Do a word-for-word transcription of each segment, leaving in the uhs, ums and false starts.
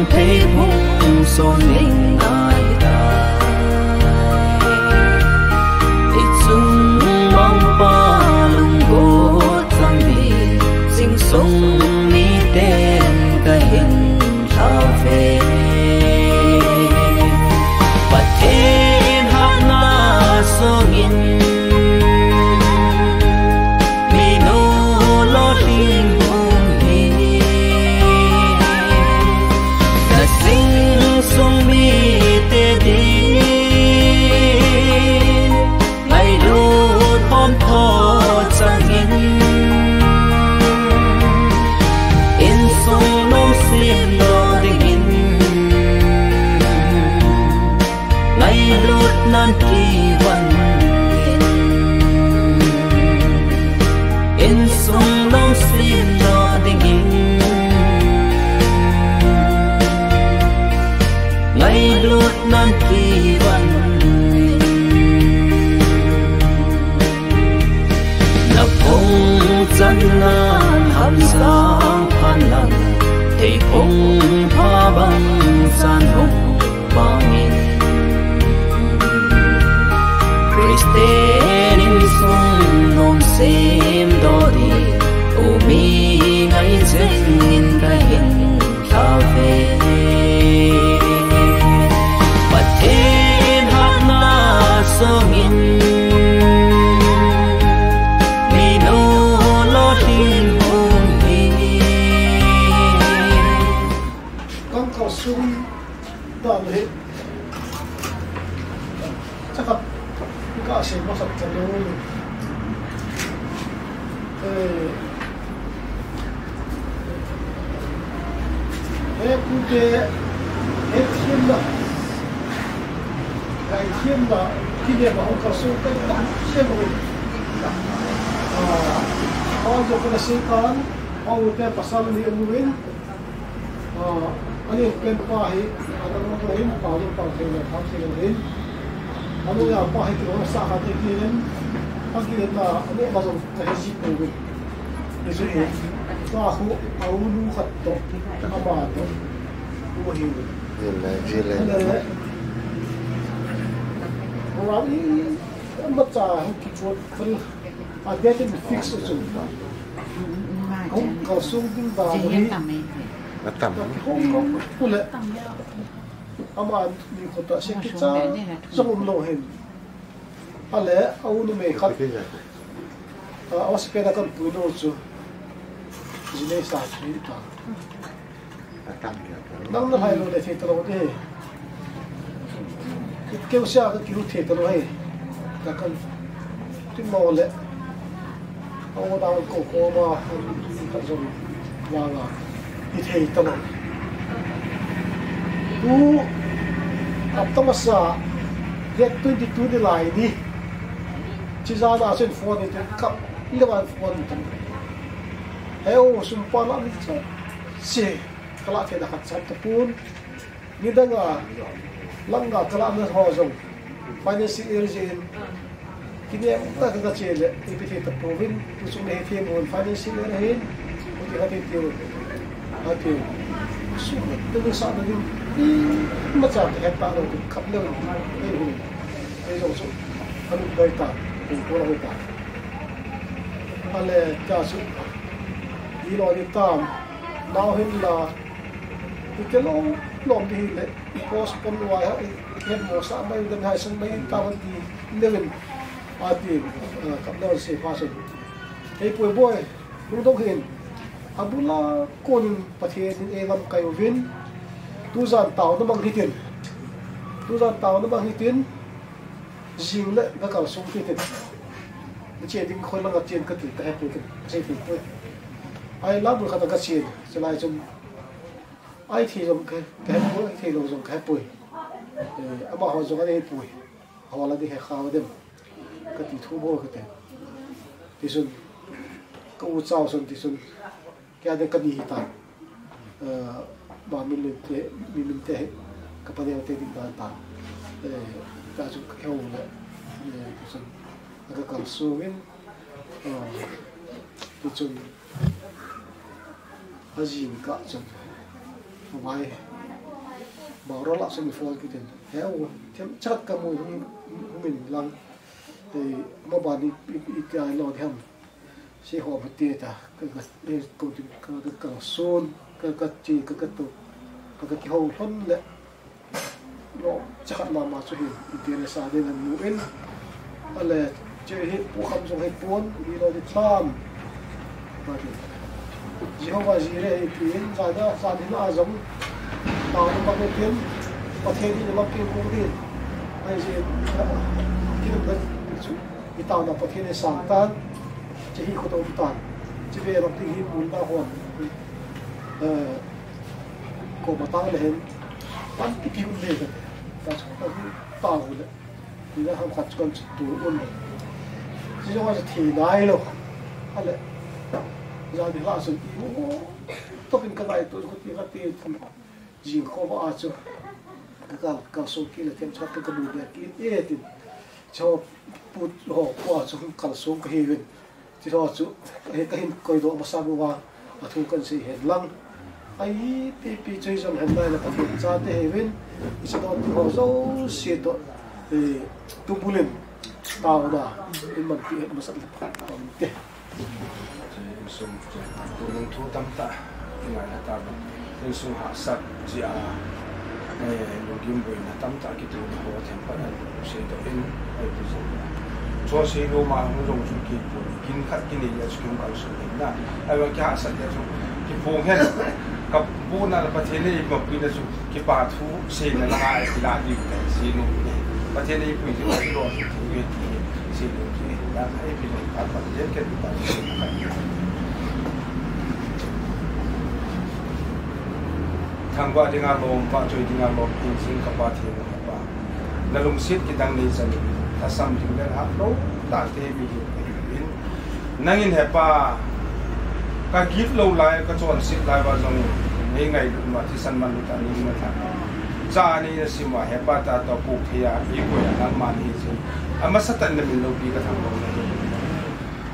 Thei phung song ning ai ta. I chung mangpa lunggot chang ni, sing song ni ten ka hin thau ve. Pathen hatna song in, minu lolhing hung hi. Na sing sung mite din, ngailut hom tho chang in. Insung lungsim lo ding in, ngailut nan kivon in. Insung lungsim lo ding in, ngailut nan kivon in. Na phung chan nan ham sang phan lang, thei phung pha bang chan hung bang in. Christian insung nom sem do di, u mi ngai cheng in ka hin thau ve. Pathen hatna song in, minu lolhing hung hi. Kan kalsong dan hi. Chakhat ka sei masat ka lo. Eh, he pute, he thiamna, kai thiamna, kile ma hung kalsong kai tam se mo. Ah, aw jo kana sei kan, aw te pasal ni amu in. Ah, ani pen pa hi, adang ma ko hin, pa lo pa thei lo, pa thei lo hin. Anu ya pa hi kilo sa khat te kihin, pa kihin na, anu ma jong ka he ji ko win. Ni su hi, pa khu, a u nu khat to, ama to, u hi. Jile, jile. Ane, ram hi, ma cha hu ki chot, a date in fix u chu. Hung kalsong ding dan hi. Atam. Hung kalsong kule. Ama ni kho ta se kicha jong um lou hin. Ale, a u numei khat. A, hospital a kan pui lou chu. Jinei sa chu ta. Nang na hai lou le thei ta lou de. Keu sia ka kiu thei ta lou he. Ta kan. Ti mo le. Aw, dang ko ko ma, ka jong, wa nga, i thei ta lo. Tu, ap ta masa, date twenty-two ni lai ni. Chi jan a chun phone in tin, kap, i le van phone in tin. He o, sum pa la ni cha. Si, ka la thei da khat chan ta pun. Nidang a, lang a ka la na ho jong. Financial year jeh in. Kinem ta ka che le, ipi thei ta pouvin, tu chung le hi thei mun, financial year hin, u ti ka ti tiu. Ka tiu. Su, tu ni sa na ni, i ma cha ka het ta lo, tu kap le, ei hu. Ei jong su, ka lu dai ta, tu ko la ta. Ale, ka su, i lo ni tam, nau hin la, i ke lo, lom di le, Postpone uva, i, i het mo sa mai, dan hai sang mai, ta van ti, nevin, a ti, eh, kap le van se pa sen. Hei poi boi, lungdong hin, abul a konin Pathen in ei lamkai uvin, tujan taona mang hitin, tujan taona mang hitin, jing le ga kalsong hitin. Ni che ding khoi lang a chen ka ti, ka hepoi tin, ka sei poi poi. Ai la bul khat a ka chen, chulai chun, Ai thei jong ka, ka hepoi, ai thei lou jong ka hepoi. Eh, amaho jong ana hepoi. Ho la ding he kha dem. Ka ti thu bou ka te. Tichun, ka u chau chun tichun, kei a ding ka ni hi ta. Eh, ba min lim te, mi min te hi, ka pa ding te ding dan ta. Eh, ta chu ka heo le. Eh, tichun, ka kalsong in. Eh, tichun, A jing kah chun, a vai, Roll up semi final kiti. He u, themcha khat kamu hung, hung in lang. Ei, ma bani, i, i, i, ti ai lo diham. Si ho ma ti ta. Ka, ka, e, ko ti, ka, ka, ka sun, ka, ka chi, ka, ka tu. Ka, ka kihou lhon le. Lo, cha khat mama chu hi, i ti le sa ding an mu in. Ale, che hi pu kham jong hi pon, i lo di tham. Ba di. Jehovah Jireh hi pi in, za da, za di na jong. Ta na ba ke tin, Pathen hi na ba ke ko di. Ai je, ki na ba chu, i ta na Pathen hi sang tan, che hi ko to tan. Che ve lo ti hi mun da hon. Eh, ko ma ta le hen. Pan ti pi un le ka. Ta chu ta hu ta hu le. Ina ham khat kan chu tu un. Si jong a thi nai lo. Ale. Ja di la sun i mo. To kin ka nai to ko ti ka ti. Jing kho ba a chu. Ka kal, kal so ki le themcha ka ka bu be ki e tin. Cho pu ho pu a chu kal so ka hi vin. Ti ho chu, he ka hin koi doh masa bou va, a thu kan sei hen lang. Ai, pi, pi, chu hi jong hen lai la Pathen chate hi vin, i sa doh ti ho jouse toh, eh, tubul in, taona, in man pi het masat le phat te. Insung, tu nung thu tam ta, ti ngai la ta ba. Insung hahsat jeh a, eh, lunggim boina tamtah kitona ho themkhat a sei doh in, eh, ti jong. Chua sei lou ma hung jong chu kipon, kin khat kinei a chu kihung kalson in na. Ahivang kihahsat le chu kiphong hen. Ka puna la Pathen in eimapuina chu kipa thu seina langa kila diu ka sei nom e. Pathen in eipui jeh a kilom thei uve ti. Thangvah dinga lom, vahchoi dinga lom, tin jing ka Pa theng he Pa. Na lungset kidang nei chan in, lhasam lhinglel hah lou tah te mihem kahi in. Nangin he Pa, ka git lou lai, ka chonset lai uva jong, nei ngailut uva, thisan manlut a nei na tha. Cha nei na sim uva, he Pa, tah tah pu thei a, eikoi a nangma nahi jeh in. Amasa tah in na min loupi ka thangvah u ahi.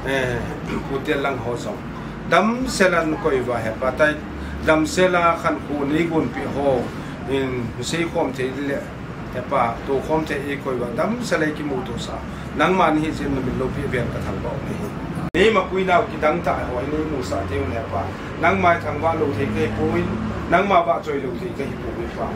Eh, pu te lang ho jong. Damsel a nakoi uva he Pa tai. Damsel a khankho neigonpeh ho. In seikhom thei le he Pa, toukhom thei eikoi uva. Damsel a eikimuto sah. Nangma nahi jeh in na min loupi ven ka thangvah u ahi. Neimapuinau kidang tah ho, neimusah thei un he Pa. Nangma thangvah lou thei kahi poi. Nangma vahchoi lou thei kahi poi Pa.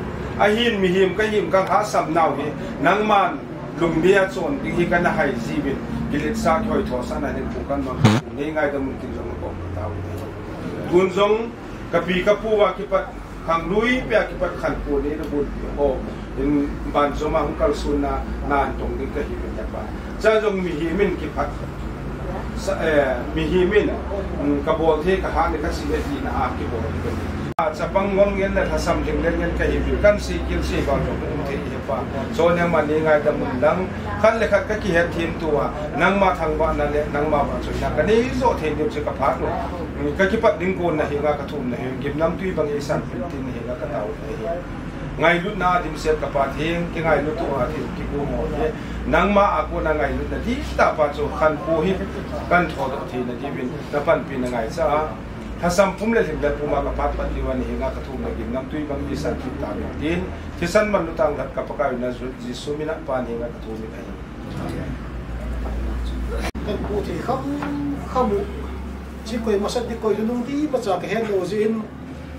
Ahin mihem kahi in ka lhasam nau hi. Nangman Lungdei a chon ding hi kana hai jiuvin, kiletsah kihoithosahna hin pu kan mang, nei ngaidam un tin jong na kom ka tao. Tun jong, ka pi ka pu a kipat, khanglui pia kipat khankho nei na bol pi ho, in banjom a hung kalsonna, na an tong ding kahi uvin he Pa. Cha jong mihem in kipat, Sa, eh, mihem in, mm, ka bol thei ka hat le ka sih le tina a kibol thei. A, chapang ngol ngen le lhasam lhinglel ngen kahi uvin kan sei gil sei vang jong um thei he Pa. Chon nangma nei ngaidam un lang. Khat le khat ka kihet them tua. Nangma thangvahna le nangma vahchoina ka nei joh thei diu chu ka phat u. Mm, ka kipat ding kon na henga ka thum na hi. Gimnamtui bang eisan pin tin na henga ka tao na hi. Ngailutna a dimset ka Pa theng, kingailut u a theng, kikum ho hi. Nangma a kona ngailutna dihtah pa chu khankho hi kan thodoh theina diuvin na panpina ngaicha a. Lhasam pum le lhinglel pum a ka phat pat diu a na henga ka thum na gimnamtui bang eisan thip tauvin tin. Thisan manlu tang lhat ka Pakai u na Jesu min a Pa na henga ka thum in ahi. Kan pu thei kham kham u. Chi koi masa di koi lunung di macha ka het lou jeh in,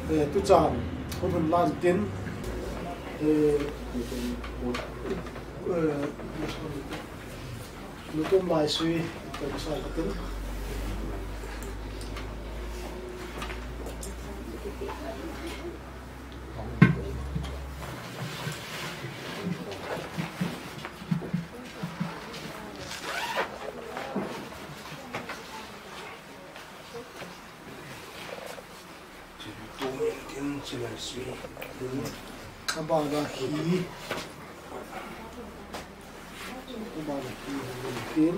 eh, tuchan hun hun lan tin, eh, eh, nutum lai sui koi masa ka tin. Abana hi. Abana hi.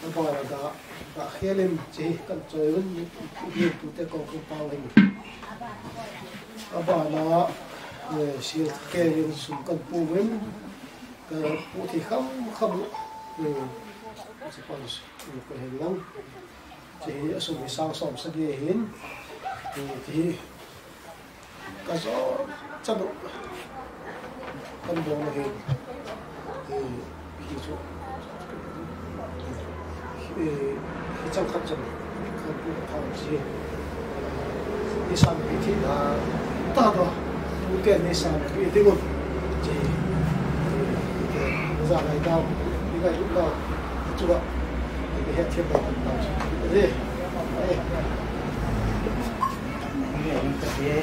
Abana da, da khelin chi kan choi un ni, ni tu te kong kong pau hin. Abana, eh, sil kevin sum kan pu un. Ka pu thei kham kham, eh, Chapang ko hin lang. Chi hi asum hi sang som sagi hin. Ti, ti hi ka jo chanu. Kan bol hin. Ti, ti chu. Eh, hi chang khat chang. Kan pu ka thang chi. Ni san pi thi da. Ta do. Pu te ni san pi ti gun. Chi. Eh, za lai dau. Ni ga yu dau. Chu ga. Ni he thiam dau. Ni. Ni.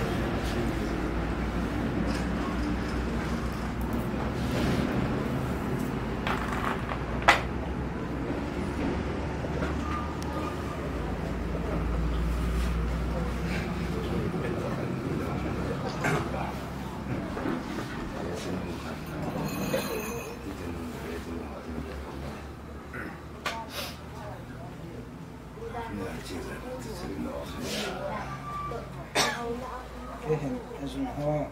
Kei hin, a jun ho.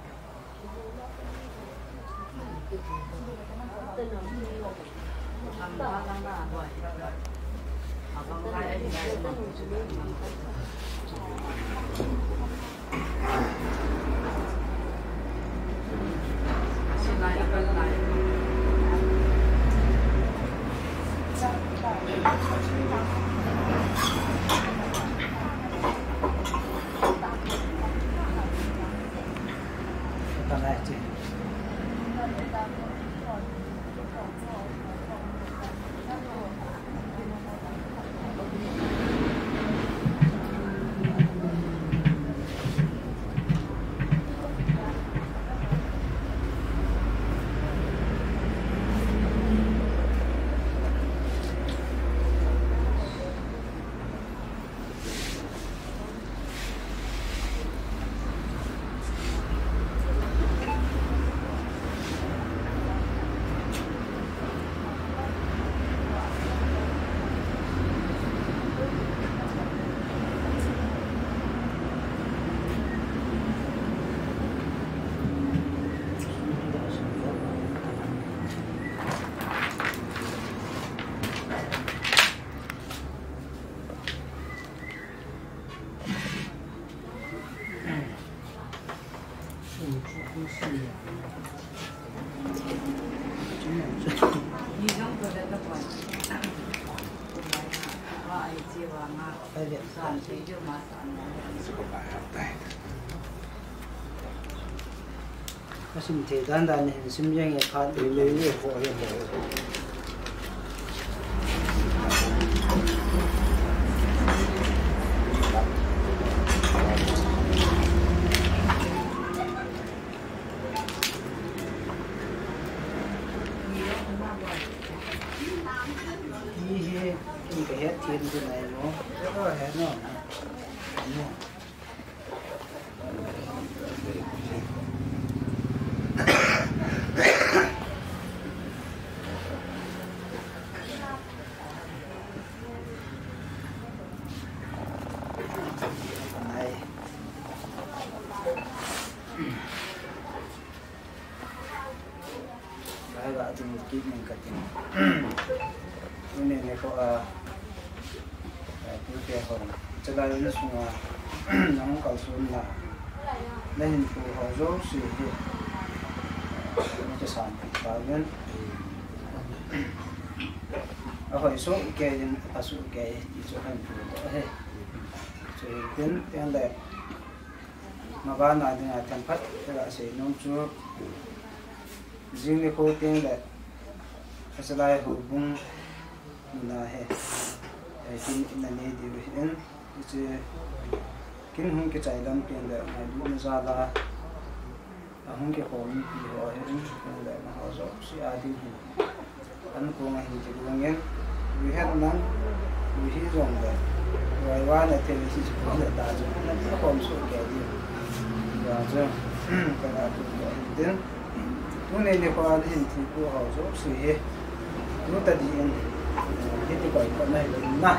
Asim thei dan dan hin sim jeng e phat. Ni, ni, ni, ho, ho, ho. Ni hi, kin ka het thim tu nai mo. Ko het no. No. Lai ga ding kit ning ka tin. Tuni nikho a, eh, tute ho, chalai insunga, nahung kalson na, nahin pu ho jouse hi, na kisan pi tauvin. Ahoi soh kei in, apha soh kei, ti chu kahin pu doh ahi. Chuhin tin, tin le, Mabana dinga themkhat kaga seinom chu, jing nikho teng le, Kachalai houbung muna hi, eh, tin ina nei diu ahin, hiche kin hung kichai lam teng le, ngailutna jal a, ahung kikhom mipi ho ahin, teng le, amaho jouse a ding hin. An kong ahin kigong in, ui het nang, ui hi jong le, ui ua na thei si chu ko le ta chu, na ti khom soh kei di. Tua chu, ka ga tu ko ahin tin. Tuni nikho a hin thilpeh ho jouse hi. Tu tadi in, hiti koi ko na hi na.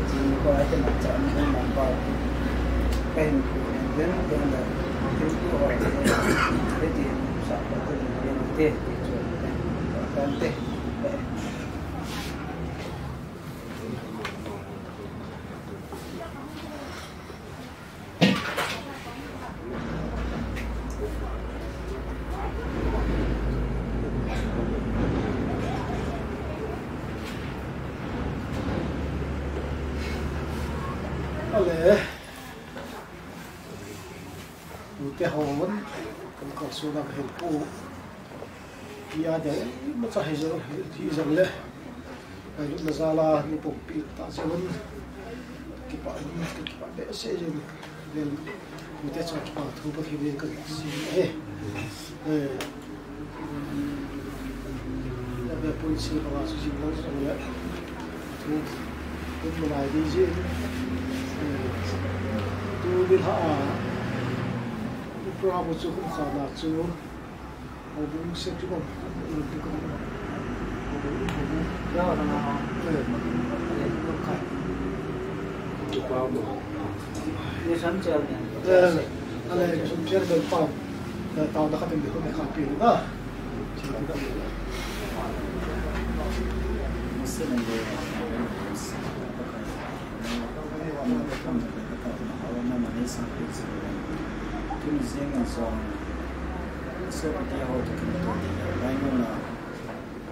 Jing nikho a hin cha ni man ba. Ka hin pu hin tin, tin le, thilpeh ho jouse hi. Hiti sa ko tin, tin, tin, tin, tin, tin, tin. Ale, tute hon, kan kalsona ka hin pu. Pi a dei, imacha hi jong, hi jong le. Ngailutna jal a, nei pompi ta jeh un. Kipah, kipah behseh jeng. Vel, tute chunga kipa thu Pathen in kan sei e. Eh. Na be pun sei banga chu jing lang jong le. Thu, tun malai di jin. Eh. Tu di ha a. Program chu kum khat na chu.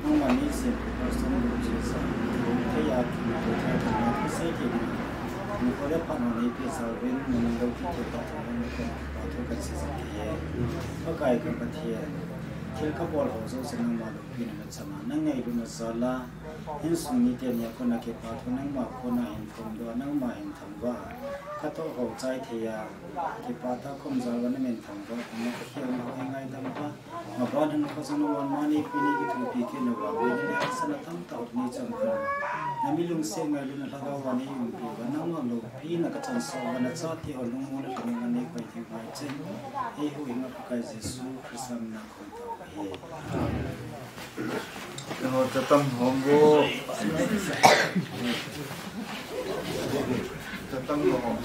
Nangma ni jin, pastor ni jin sa, thei a, thei a, thei a, thei a, thei a, nikho le phat ho nei peh jal uvin, nang loupi thei tah tah uvin, nikho kipathu kan sei jing e. Pakai ka Pathen, thil kabol ho jouse nangma loupina nachan a, nang ngailutna jal a, insung mite nia kona kipathu nangma kona hin phongdoh a, nangma hin thangvah a, ka thoh ho chai thei a, kipah tah a ka um jal uva na min thangvah a, na ka khel na ho ngaidam uva, Maban hin khosung na van mani pi ni kithopi kit na van mani haksatna tamtah ni chang khan. Na mi lungset ngailutna lhagao van nei umpi uva, nangma loupina ka chansah uva, na chate ho lungmonna lhaning a nei koi thei uva che. Eiho hinga Pakai Jesu Christa mina kahung tao ahi. Eiho tatam hom bo. Tatam hom.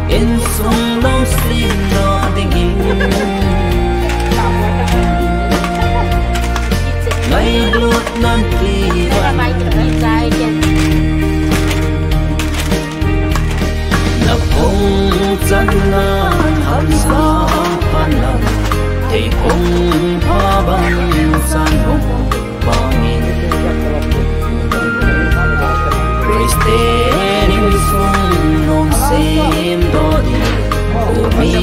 Insung lungset lo dingin, ngailut nan ti van. Na phong chan nan hamsa phan lang, thei phong pha bang chan hung bangin. Christian insung nom semdoh ding, umi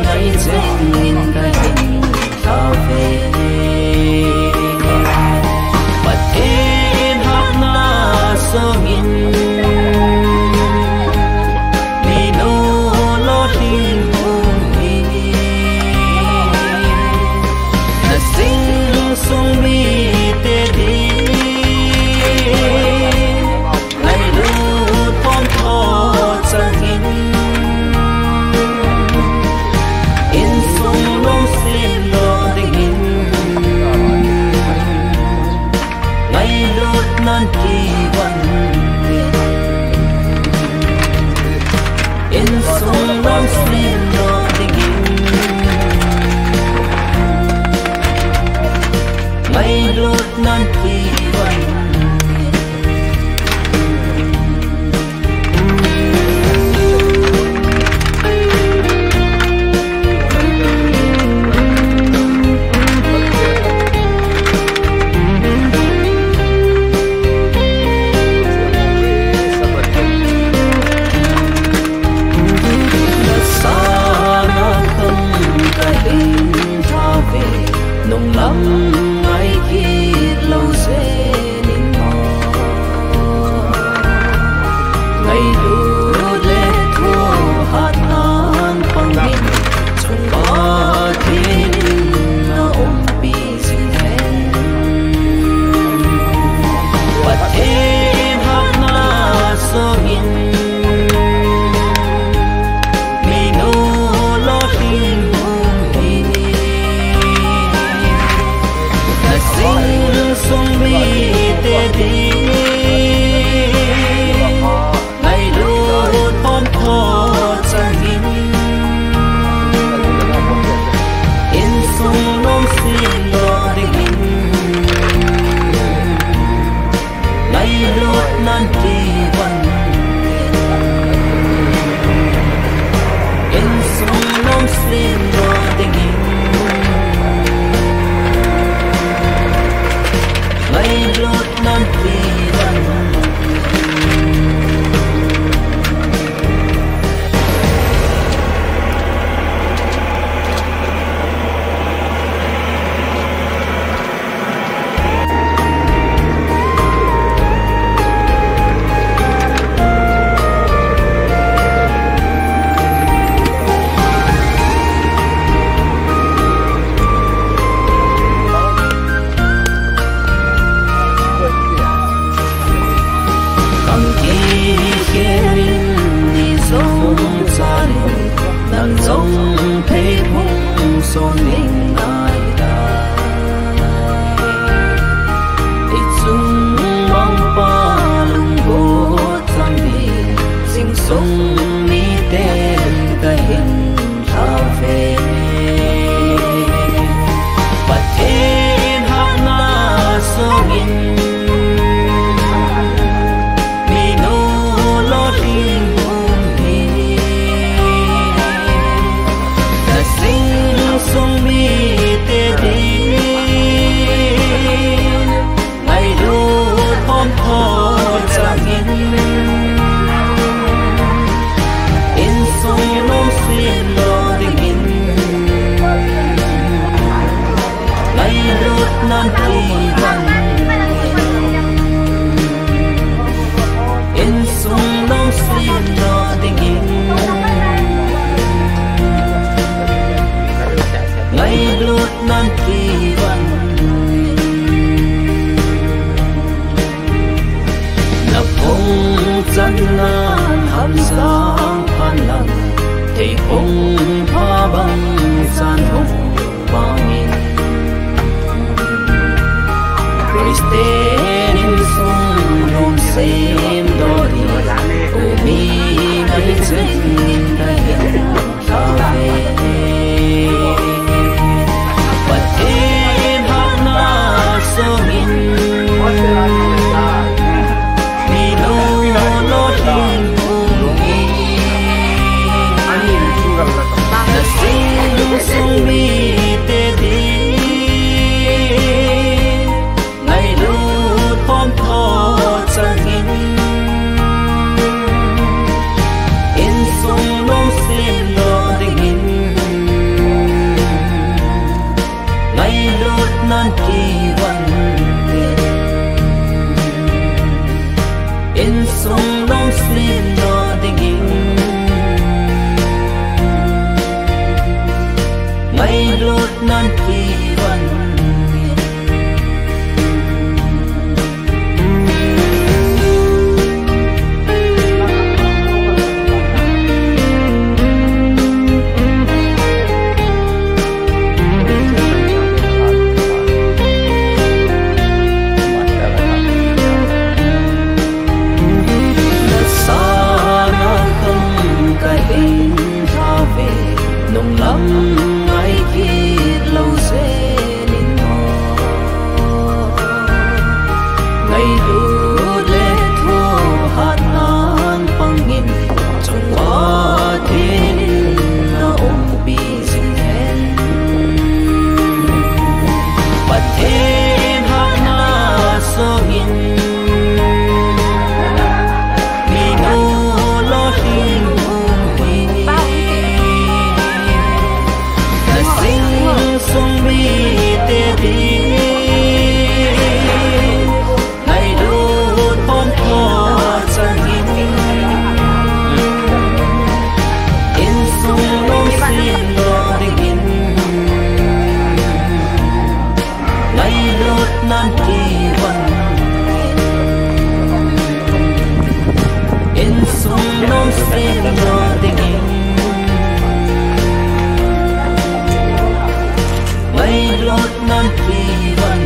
ngai cheng in kahin lhave. Pathen hatna songin, mi nolo ding hung hi. Na insung mite ding, ngailut pon tho changin, insung lungset lo dingin, ngailut nan ti van. Insung lungset lo dingin, ngailut nan ti van. Lam ngai kit lou se ning mo. Ngailut le thohhatnan pangin chunga Pathen in na umpi jing hen. Pathen hatna songin Minu lolhing hung hi. Na insung mite ding ngailut pom tho changin. Insung lungsim lo dingin. Ngailut nan ti van. Insung lungsim lo dingin. Ngailut nan ti van. Ang kikhemin ni zong chanin, nang zong phei phung son ning nai ta. I chung mangpa lunggot chang ni, sing sung miten ka hin lha ve. Pathen hatna songin, minu lolhing hung hi. Na insung mite ding ngailut pom tho changin. Insung lungsim lo dingin. Ngailut nan ti van. Insung lungsim lo dingin. Ngailut nan ti van. Na phong chan nan ham sang phan lang, thei phong pha bang san phong bangin. Christian insung lungsim lo ding, umi ngai chengin ngai. Pathen hatna songin, minu lolhing hung hi. Na insung mite ding ngailut pom tho changin, insung lungsim lo dingin, ngailut nan ti van. Insung lungsim lo dingin, ngailut nan ti van. Na sana khang ka hin lha ve, nung lam ngai kit lou se. Insung nom seng lo dingin, mai lot nan ti van.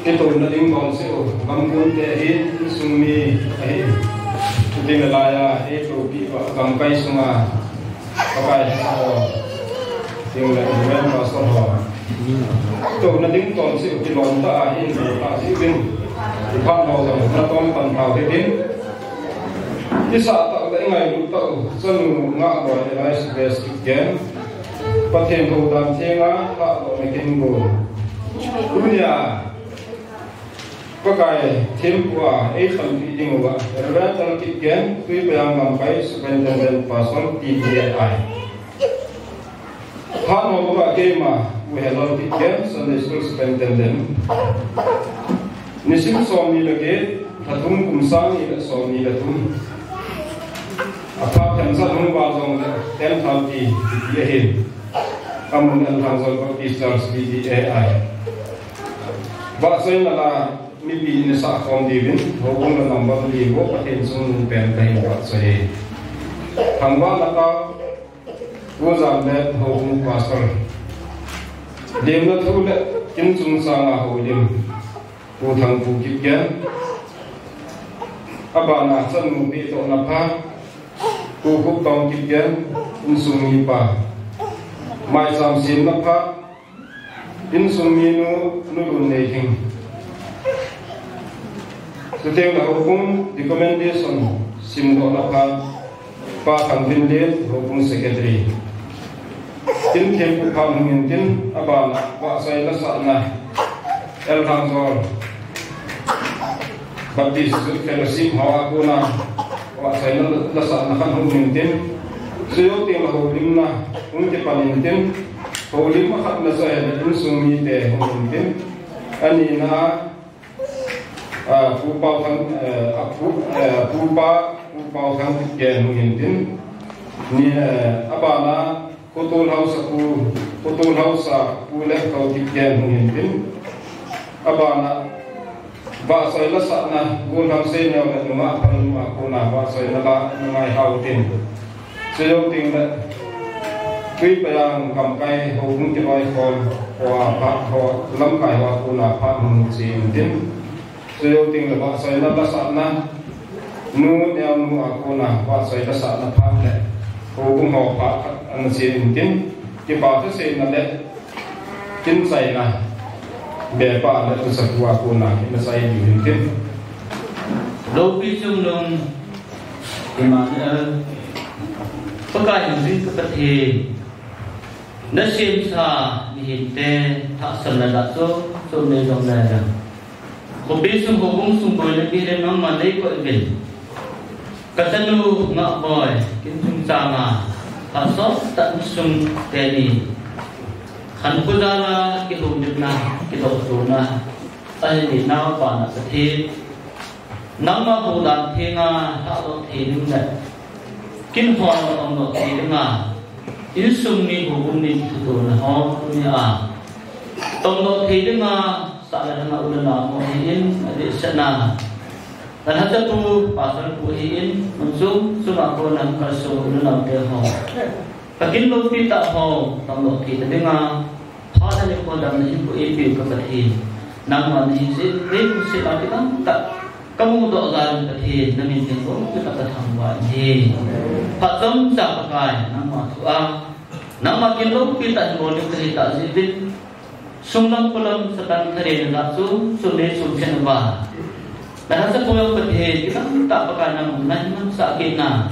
Kitouna ding bol seh u, gamkun te ahin, insung mi ahin. Chuti nalai a, eitopi pa, gamkai sunga, Pakai hesa ho. Ding le, Reverend Pastor ho. Kitouna ding bol seh u, kilom tah a, hin bol tah seh u tin. Iphat ho jong, natom pan tau te tin. Kisa tah le, ingailut tah u, chanu nga bol, Elias Best Kipgen. Pathen thoudan thenga, thah lo me kin go. Tunia, Pakai thempu a, ei thanpi ding uva, Reverend Tal Kipgen, Tuiphum Gamkai Superintendent Pastor T T A I. Phat nom uva keima, U Helal Kipgen, Sunday School Superintendent. Nisim som ni le get, lha thum kum sang ni le som ni le thum. Aphat themchat hung val jong le. L thirty, T T A ahin. Amun L Thangjol Baptist Church, T T A ahi. Vahchoina la mipi in isah khom diuvin, houbung la number li ho Pathen chungnung pen kahin vahchoi e. Thangvahna pa, Pu Jamlet, houbung pastor. Lemna thu le kin chungchang a houlim, Pu Thangpu Kipgen. Abana channu pehdohna phat, Pu Khuptong Kipgen, insung mipa. Maicham semna phat, insung minu, Nu Lunneihing. Chuteng le houbung recommendation simdohna phat, Pa Thangvinlen, houbung secretary. Tin thempu phat hung hintin, abana vahchoi lasahna, L Thangjol Baptist Youth Fellowship ho a kona vahchoina lasahna khat hung hintin. Chujou teng le houlimna hung kipan intin. Houlim akhatna chu ahile insung mite hung hintin. Anina, ah, Pu Pau Thang, eh, a Pu, eh, Pu Pa, Pu Pau Thang Kipgen hung hintin. Ni, eh, abana Khotol Hausa Pu, Khotol Hausa Pu Lepthou Kipgen hung hintin. Abana vahchoi lasahna, Golhang Seineo le nungah panu a kona vahchoina la nangai hautin. Chujou teng le Tuipaijang gamkai houbung kiloikhom ho a phat ho, lamkai ho a kona phat hung che intin. Chujou teng le vahchoina lasahna, Nu Neonu a kona vahchoi lasahna phat le houbung ho phat khat ana che intin, kipa thuseina le kin chaina, bepa le thusapu a kona kin chai diu hintin. Loupi chungnung Emmanuel, Pakai hung jing ka Pathen, nasemsa mihemte thahsanna jat chom chom nei jongle, khopi sung houbung sung boina gei le nangman nei koi uvin. Ka chanu Ngahboi, kin chungchang a, phat sot tah insung teni khankho jal a kihoulimna, kidohtona ahin nei nau, Pa na Pathen, nangma houdan thenga lhahdoh thei ding le kin hon tongdoh thei dinga, insung mi houbung mi thutona ho tunia tongdoh thei dinga, sah le lhanga u le nao ho hi in, adehsetna Nalhachapu, Pastor pu hi in, mun chom chom a kona hung kalsong u le naote ho, ka kin loupi tah ho tongdoh thei ta dinga, phat le nikho damna hin ko eipeu ka Pathen, nangma nahi jeh in, nei lungset a kidang tah ka mudoh jal in Pathen, na min theng loupi tah ka thangvah in ahi. Phat chomcha Pakai, nangma thu a, nangma kin loupi tah hin bol ding kahi tah jeh uvin, sunglam polam Satan tharena jat chom chom nei sumkhen uva, Nalhachapu jong Pathen, kidang tah Pakai nangma nahin mansah kit na,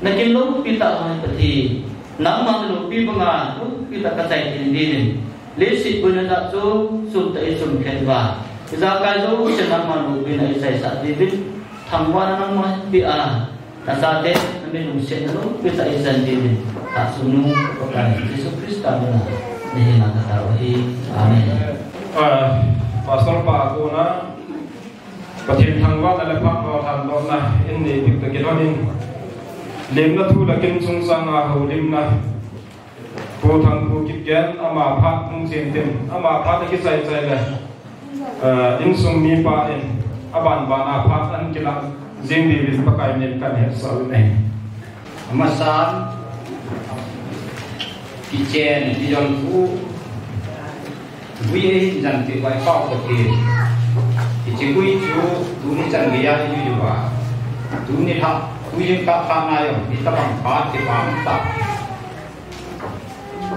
na kin loupi tah ho hi Pathen, nangma na loupi banga loupi tah ka chai thei dingin, leiset boina jat chom chom tah eisumkhen uva, ijakai jouse nangma loupina eichaisah diuvin, thangvahna nangma hinpeh a, nachate na min lungsetna loupi tah eichan diuvin, Thahchungnung Pakai Jesu Christa mina nahenga katao ahi. Amen. Ah, Pastor pa a kona Pathen thangvahna le phat lolhinna in neipeh toh kilhonin, lemna thu le kin chungchang a houlimna, Pu Thangpu Kipgen, ama phat hung che intin, ama phat akichai chai le, eh, insung mipa in, aban ban a phat ahin kilah jing diuvin Pakai min kahin hetsah u ahi. Amasan, kichen, kijol thu, gui ahin jan ti vai pau ko ti. Kiche gui chu, tuni chan geiya ijui uva, tuni lha, tuni jingkah lha na jong, hitabang phat kipan ta.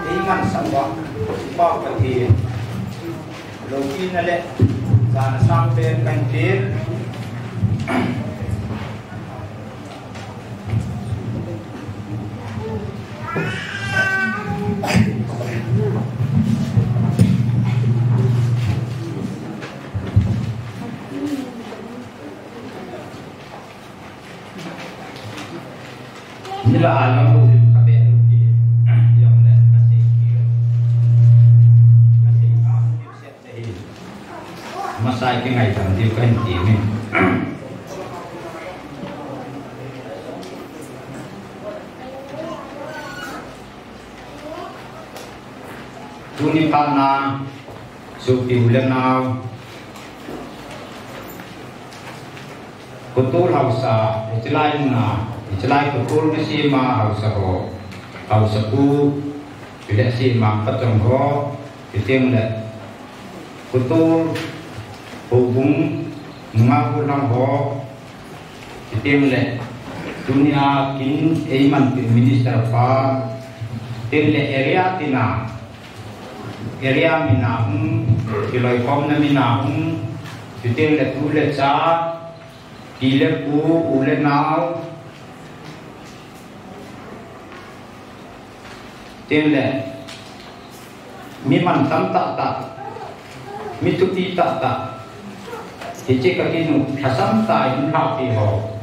Eimansah uva, Pa Pathen, loupina le jana sangpen kahin pe. Nila alam ko din kape lo ki, yang le, kasi ki, kasi ka, set te hi. Masa ki ngai tam diu kahin ti mi. Tuni phatna, sopi u le nau, Kotol haosa, hiche lai muna, hiche lai Kotol nasema haosa ho, haosa pu, chule sema pachong ho, chuteng le Kotol houbung nungah gollhang ho, chuteng le tunia kin eimanpi minister pa, chuteng le area tina, area mina hung, kiloikhomna mina hung, chuteng le tu le cha, pi le pu, u le nau, chuteng le mi mantam tahtah, mi thupi tahtah, hiche kakinu lhasam tah in lhahpi ho,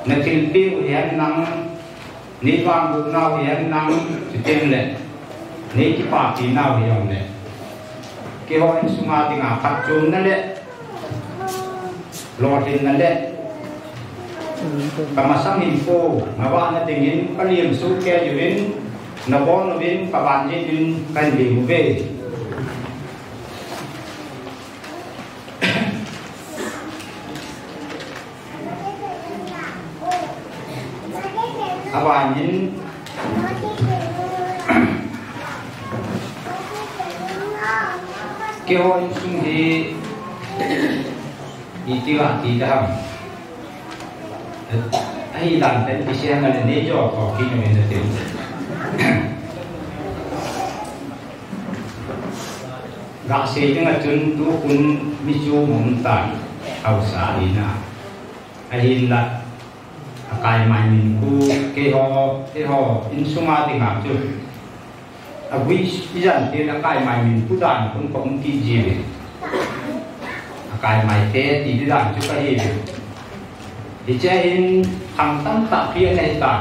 nathilpeh u hihen lang, neivangboh nau hihen lang, chuteng le neikipapi nau hijongle, keiho insunga dinga phatchomna le lolhinna le kamasang hinkho navahna dingin kalim sohkei uvin, nabon uvin kavanjin in kahin lem uve. Abanin, keiho insung hi iti ga ti dam, ahidan pen kisei hang le neijo kho kit uvin nati. Gasei dinga chun tukhun mi chu umtan, haosa hina. Ahinla, akaimai min khu, keiho, keiho insunga dinga chu agui ijan tin akaimai min khu dan khun kaum kit jiuve. Akaimai te ti dan chu kahiuve. Hiche hin khang tamtah pi ana hitan.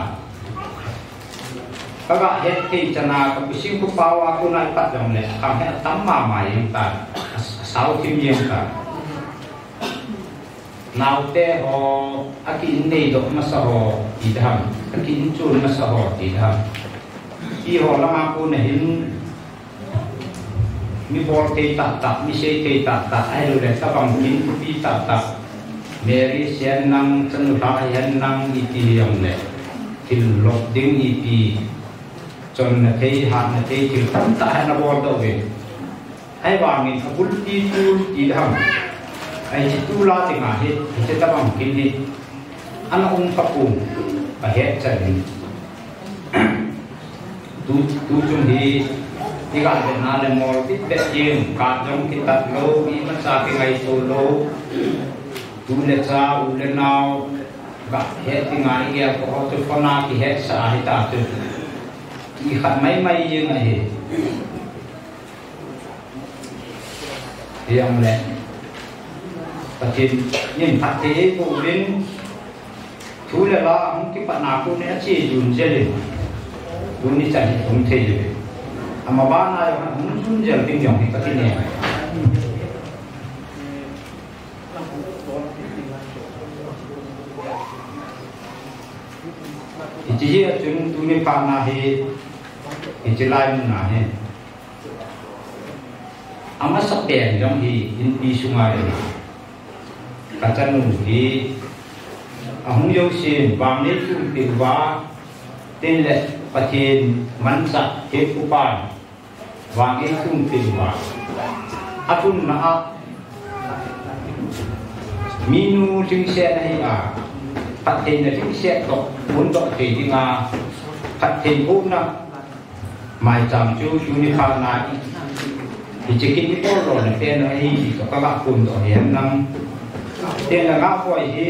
Kaga het thei chana kapu sing khu paova khu nai pat jongle khang hi atam mama jeng tan, asao thim jeng tan. Naote ho, aki-in neidoh masa ho ti dam, aki-in chon masa ho ti dam, ti ho langa kona hin mi bol thei tahtah, mi sei thei tahtah, ahiloule tabang kin thupi tahtah, Mary hihen lang, Chanulhah hihen lang, iti hijongle thil lop ding ipi, chonna thei, hatna thei, thil tamtah hi ana boldoh uve. Ahivangin abulpi tul ti dam, hiche tul a dinga hi hiche tabang kin hi ana um khapon, kahet chan in. Tu, tuchung hi iga vetna le mol kit beh jeng, kat jong kitat lou, imacha kingaito lou, tu le cha, u le nao, gahet dinga igel kho chu phone a kihetsah ahita chu, ikhat maimai jeng ahi. Hijongle Pathen in phatthei eiboh uvin, thu le la ahung kipatna kon hi ache jun jel in, tuni chan hi hung thei uve. Amabana jong ahung jun jel ding jong hi kakinem. Hiche hi achun tuni phatna hi, hiche lai muna hi amasapen jong hi inpi sunga le kachanu hi ahung jousen vang neithumpeh uva, tin le Pathen manchah hetupan vang neithumpeh uva, atunna a minu lhingset ahi a, phattheina lhingset toh phondoh thei dinga phatthei bohna maicham chu tuni phatna hi, hiche kin ibol lona pen ahi ti toh kaga phondoh hihen lang. Tin le ngahboi hi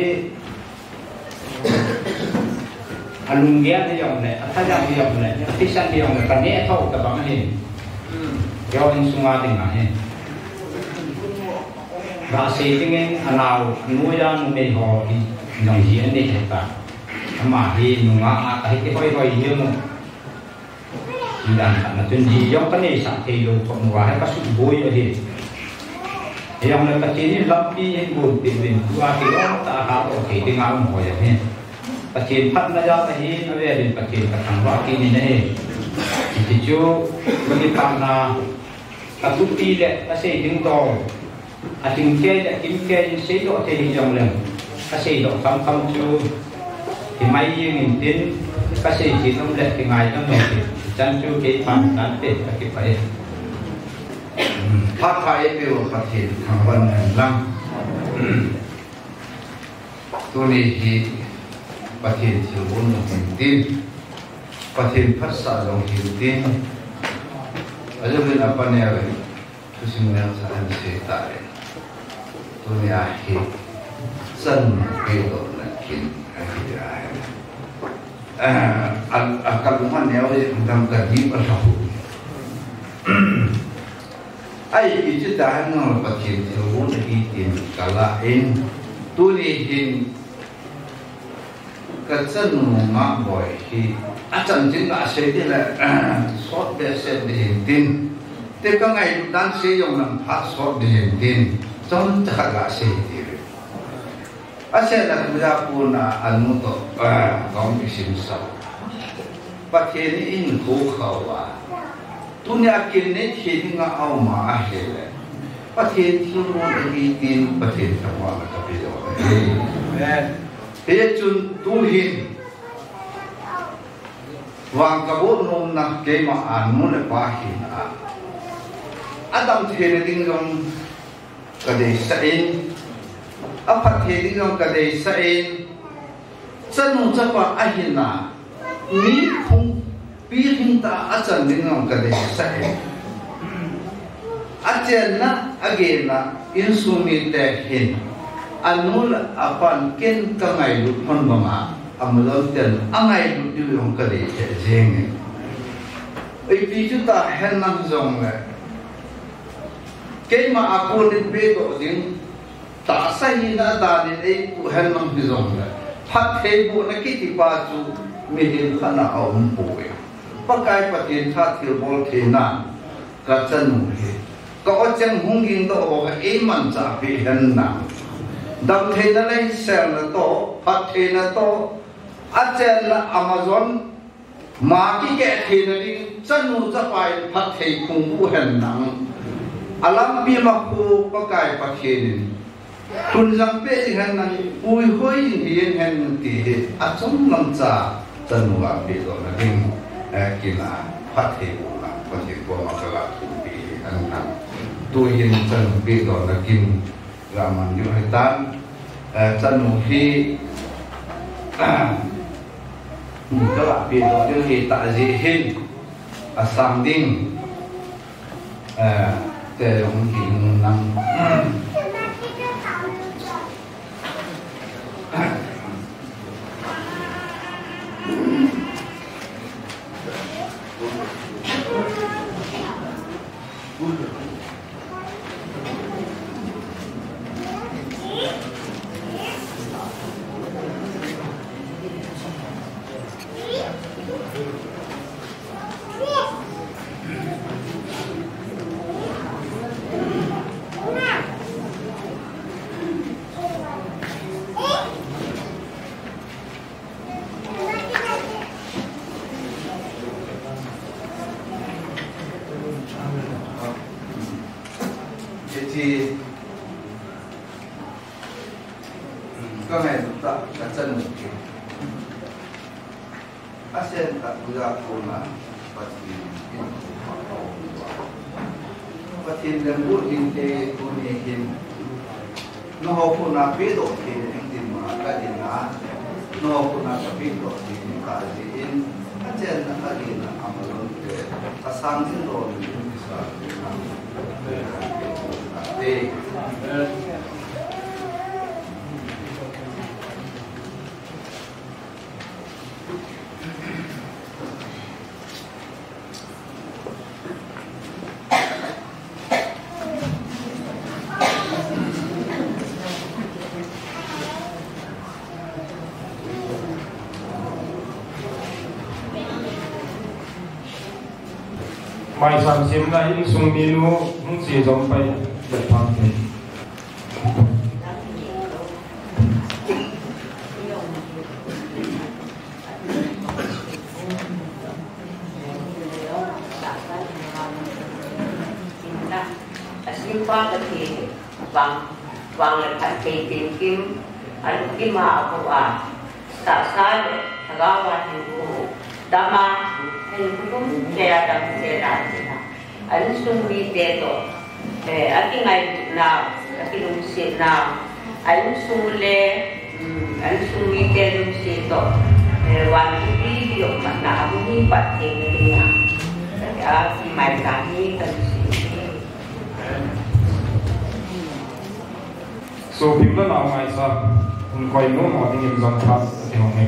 alunggel hijongle, athajang hijongle, athisan hijongle kaneh thou tabang ahi. Keiho insunga dinga hi, gasei dingin anao, anoiya numei ho hi jong hi anei hita. Ama hi nungah a kahi ti hoihoi hi mu. Hidan khatna chun ji jong kaneisah theilou khop uva hi kasuboi ahi. Hijongle Pathen in lampi hin gonpeh uvin, tua kilom tah a lhadoh thei dinga um hoi ahi. Pathen phatna jal ahin, avelin Pathen kathangvah kit in ahi. Chu, mani pana, athupi le, asei ding tong, athim kei le, athim kei in seidoh thei hijongleng, aseidoh khamkham chu, himai jing intin, kasei chin um le, kingaidam intin, chan chu kei pan tan pe, kakipah e. Phat pha eipeu Pathen thangvah hen lang. Tuni hi Pathen thilgon jong hintin, Pathen phatsah jong hintin, ajeh in apaneo in thusim neocha ahin sei tai. Tuni a hi chanu pedohna kin ahi tai. Ah, a, a kalung aneo e, dam kadip alha u. Ahi, ipi chu tahen nang Pathen thilgon ahi tin kalah in, tuni hin kachanu Mangboi hi, achan chun kasei ding le, sot behseh ding hintin, te kangailut dan sei jong nang phat sot ding hintin, chomcha khat kasei ding. Asetna tuja puna anu toh, ah, kaum kisimsah. Pathen in eihin khoukhah uva, tunia kin neithei dinga aum ahile, Pathen thilgon ahi tin Pathen thangvahna kape joh ahi. Amen. Hichun tuhin vang kaboh nomna keima anu le pa hina, adam theina ding jong kadeisah in, aphat thei ding jong kadeisah in, chanu chapa ahina, mi phung pilhing tah a achan ding jong kadeisah in, achenna, agena, insung mite hin, anu le apan ken kangailut lhon banga, amajon ten angailut diu jong kadei lheh jeng in. Ipi chu tahen nang jongle, keima a kon in pedoh ding, tahsa hina dan in eipuh hen lang hijongle, phattheibohna kiti pa chu mihem khat a aumpoi. Pakai Pathen tha thilbol theina, kachanu hi, ka-o cheng hung gingdoh ho hi eimanchah peh hen lang. Damtheina leiselna toh, phattheina toh, achenna, amajon ma kikeh theina ding, chanu chapa in phatthei phungvuh hen lang. Alampi ma khu Pakai Pathen in lhunjang peh ding hen lang, puihoi in hihen hen ti hi, achom lamcha chanu a pedohna ding, eh, kin a phattheibohna Pathen koma kalah thupi hen lang. Tuhin chanu pedohna kin Raman yu hitan, eh, chanu hi, kalah pedoh diu hitah jeh hin, asang ding, eh, te jong hi nang. Hiche, ka ngailut tah, ka chanu hi. Asen tah puja kona Pathen in Pathen lemguh ding te tuni hin. Nangho kona pedoh thei ding tin ma ka dinga, nangho kona ka pedoh thei ding ka jeh in, achenna, agena, amajon te, asang ding lou ding kisa ding na. Maicham semna insung minu hung che jom pai, le phang thei. Pathen vang, vang le phatthei pengkim, alukim a apoh a, tahsa le lhagao a hinkho dam a, hinkho lungkei a damsel a, insung mite toh, eh, akingailutnau, akilungsetnau, a insung le, um, a insung mite lungset toh, eh, vantil video matna amu hi patthei na dinga, a, hi mai ta hi ka lungset hi. Sopi u le nao ngaisang, hung koi nom nom dingin jong phat kihong e.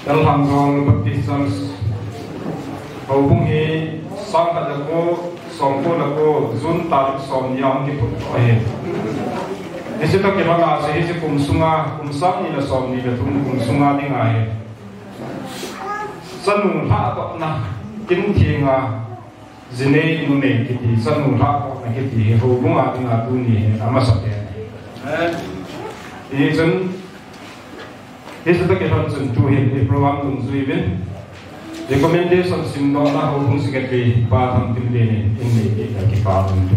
Telthang Zone Baptist Church houbung hi sangkhat le ko, somko le ko, June tarik somni a hung kiphut ahi. Hiche toh kibang a chu hiche kum sunga, kum sang ni le somni le thum kum sunga ding ahi. Chanu lhahdohna, kin thenga, jinei nunei kiti, chanu lhahdohna kiti hi houbung a dinga tuni hi amasapen ahi. Hichun, hiche toh kilhon chun tuhin i program dungjui uvin, recommendation simdohna houbung secretary Pa Thangtinlen in nei ding in kipa um.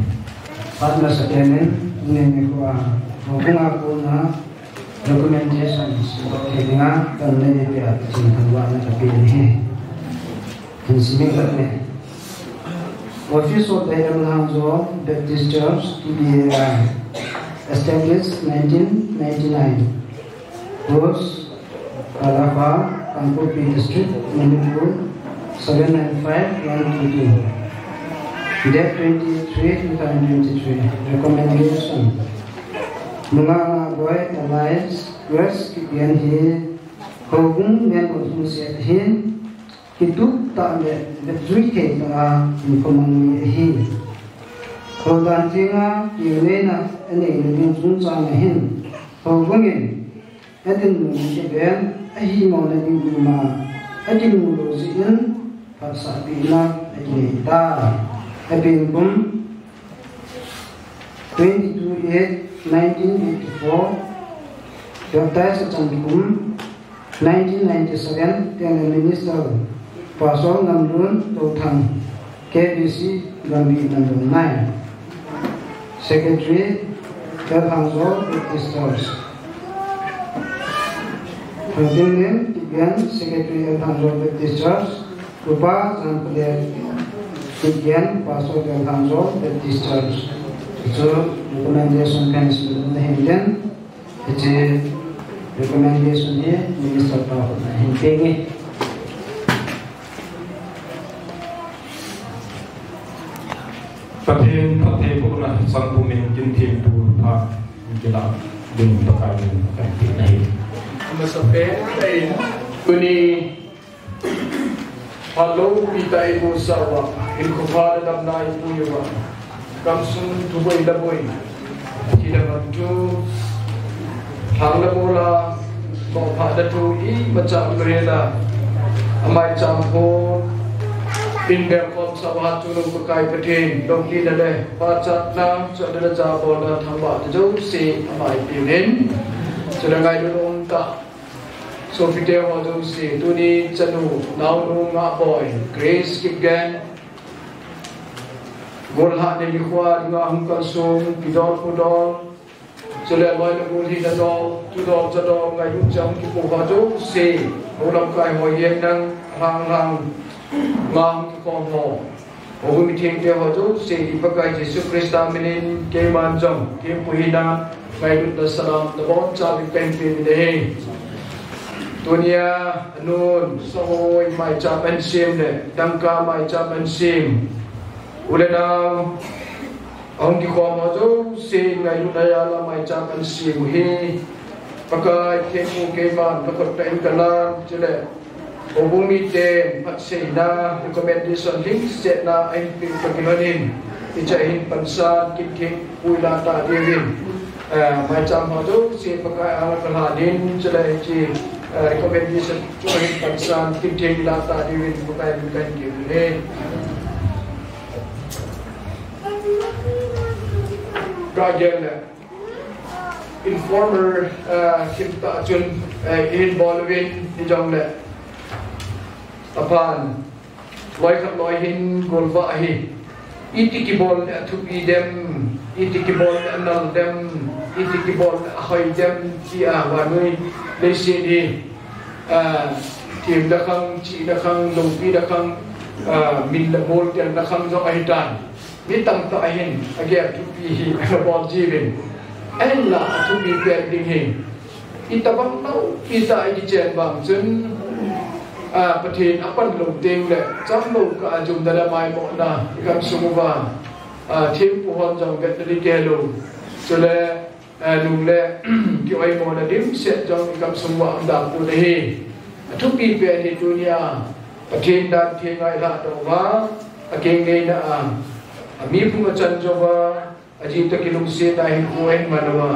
Amasapen in, tuni nikho a houbung a kona recommendation simdoh thei dinga pan nei peh a Pathen thangvahna kapeh ahi. Hin siming khat ne. Office of the Telthang Zone Baptist Church, T B A I, established nineteen ninety-nine. Post, Kalapa, Kangpokpi District, Manipur, seven nine five one two two. Date twenty-three, two thousand twenty-three. Recommendation. Nungah Ngahboi alias Grace Kipgen hi houbung member lungset ahin, kitup tah le vetjui thei tah a hinkho mang mi ahi. Houdan thenga kingneina anei na ding chungchang a hin houbung in adinmun kiven ahimona ding ima akimu lou jeh in phatsah pehna akinei tai. Apen kum twenty-two eight nineteen eighty-four, baptize achan kum nineteen ninety-seven, Tengnoh Minister Pastor Ngamlun Touthang, K B C, Gambih number nine. Secretary, Telthang Zone Baptist Church. Thangtinlen Kipgen, Secretary, Telthang Zone Baptist Church. Upa Janpale Kipgen, Pastor, Telthang Zone Baptist Church. Hichu recommendation kan simdoh na hin den. Hiche recommendation hi Minister pa khut a hin peng e. Pathen phattheibohna chang pumin kin thempu phat kilah ding Pakai min kahin peh ahi. Amasapen in tuni phatloupi tah a imusah uva, hinkho pha le damna ipui uva, gamsung thuboi laboi, thina man thu, lhang le mol a, mophatna thu imacha umlou hela, amaicham ho in belkhom sah uva chungnung Pakai Pathen loupina le pachatna, chule jabolna thangvahna jouse ama ipeh uvin, chule ngailut umtah sopite ho jouse, tuni chanu, naonu Ngahboi Grace Kipgen, gollhahna nikho dinga hung kalsong, kidol pudol, chule loi le gol hina dol, tudol chadol, ngailut chang kipo ho jouse, hou lamkai ho, hieng dang, lhang lhang, nga hung kikhom ho, houbung mithengte ho jouse hi Pakai Jesu Christa minin keiman jong thempu hina, ngailutna, salam, nabonchauvin kahin peh in ahi. Tunia anun, sahoi, maicham ahin sem le dangka maicham ahin sem u le nao, ahung kikhom ho jouse ngailutna jal a maicham ahin sem u hi Pakai thempu keiman kakhut tah in kalan, chule houbung miten phatseina, recommendation, lhingsetna ahin peh toh kilhonin, hiche a hin pansan, kin thempu ila tah diuvin, eh, maicham ho jouse Pakai anga kalhan in, chule hiche recommendation chu hin pansan, kimtheng la ta diuvin Pakai min kahin kipin e. Ka gel le informal, eh, themtah chun, eh, ihin bol uvin, hijongle aban loi khat loi hin golvah hi iti kibol le athupi dem, iti kibol le anal dem, iti kibol le ahoi dem, tia vannoi leiset hi, ah, themna khang, chihna khang, loupi na khang, ah, min le mol telna khang jong ahitan. Mi tamtah hin agel thupi hi abol jiuvin. Ahinla athupi pen ding hi, itobang loupi tah a ikichen vang chun, ah, Pathen apan lou teng le, chamlou kah a jumna le maimohna igamsung uva, ah, thempu hon jong vetna ding kei lou. Chule, ah, nung le kioimona dimset jong igamsung uva um dan pon ahi. Athupi pen hi tunia Pathen dan theng a ilhahdoh uva, akeng neina a, ami phung achan jouva, ajitah kilungsetna hinkho ahin man uva,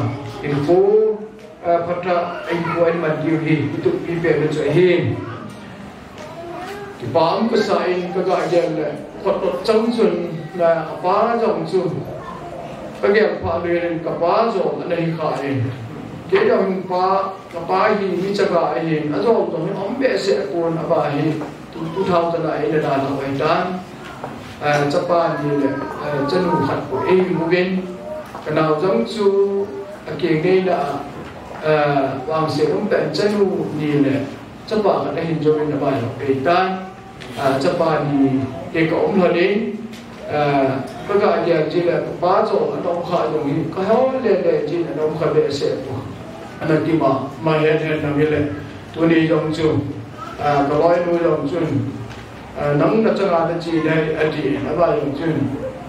hinkho, ah, phatah a hinkho ahin man diu hi itup pi pen chu ahi. Kipa um kasa in kaga gel le, khat toh chang chun, na, apa jong chu kagel phat lou in kapa jong ana hi kha in. Kei jong pa, kapa hi mi chaga ahin, ajol jong hi um behseh pon, aba hi two thousand a eina dalhah u ahitan. Ah, chapa ni le, ah, chanu khat bou eimu uvin. Kanao jong chu akeng neina a, ah, vangset umtah in chanu ni le chapa khat ahin jouvin abailou ahitan. Ah, chapa ni kei ka um lhon in, ah, kaga gel jing le kapa jong ana um kha jong hi, kahol lele jin ana um kha behseh pon. Ana kima, ma het het na mi le. Tuni jong chu, ah, kaloinu jong chun, ah, nang nachanga nache ding ahi, ati, aba jong chun,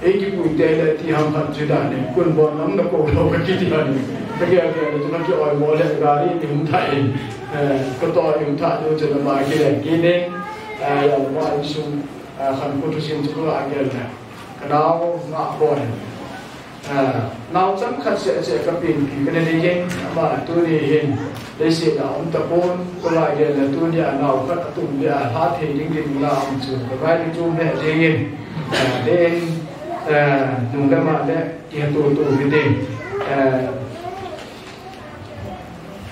ei kipui tei le ti ham khat chu dan in, kun bon nang nakou lou kakiti dan in. Kagel gel le chu kakioimo le gari ni hung thah in, eh, katoh ni hung thah diu chun ama kile kit in, eh, jong ma insung, eh, khankho thusim chu kagel le. Kanao ngah boi. Ah, nao chang khat seh seh kapenpi kana nei jeng, ama tuni hin leiset a um tapon, kagel le tunia nao khat atum le alha thei ding ding na um chu, kagel le chu me jeng in, ah, den, ah, nung le ma le, kihatu tu hi ding. Ah,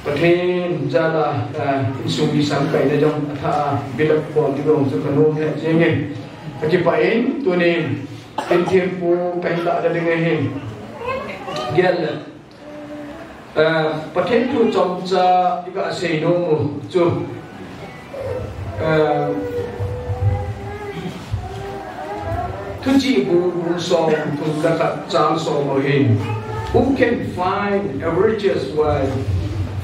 Pathen jal a, ah, insung mi samkaina jong athah a, build up bol ding jong chu kanom he jeng in. Kakipah in, tunin, Pathen thempu kahin lah ding ahin. Gel le, ah, Pathen thu chomcha iga seinom u chu, ah, Thuchih bu bung som thum le khat chang som a hin, "Who can find a virtuous wife?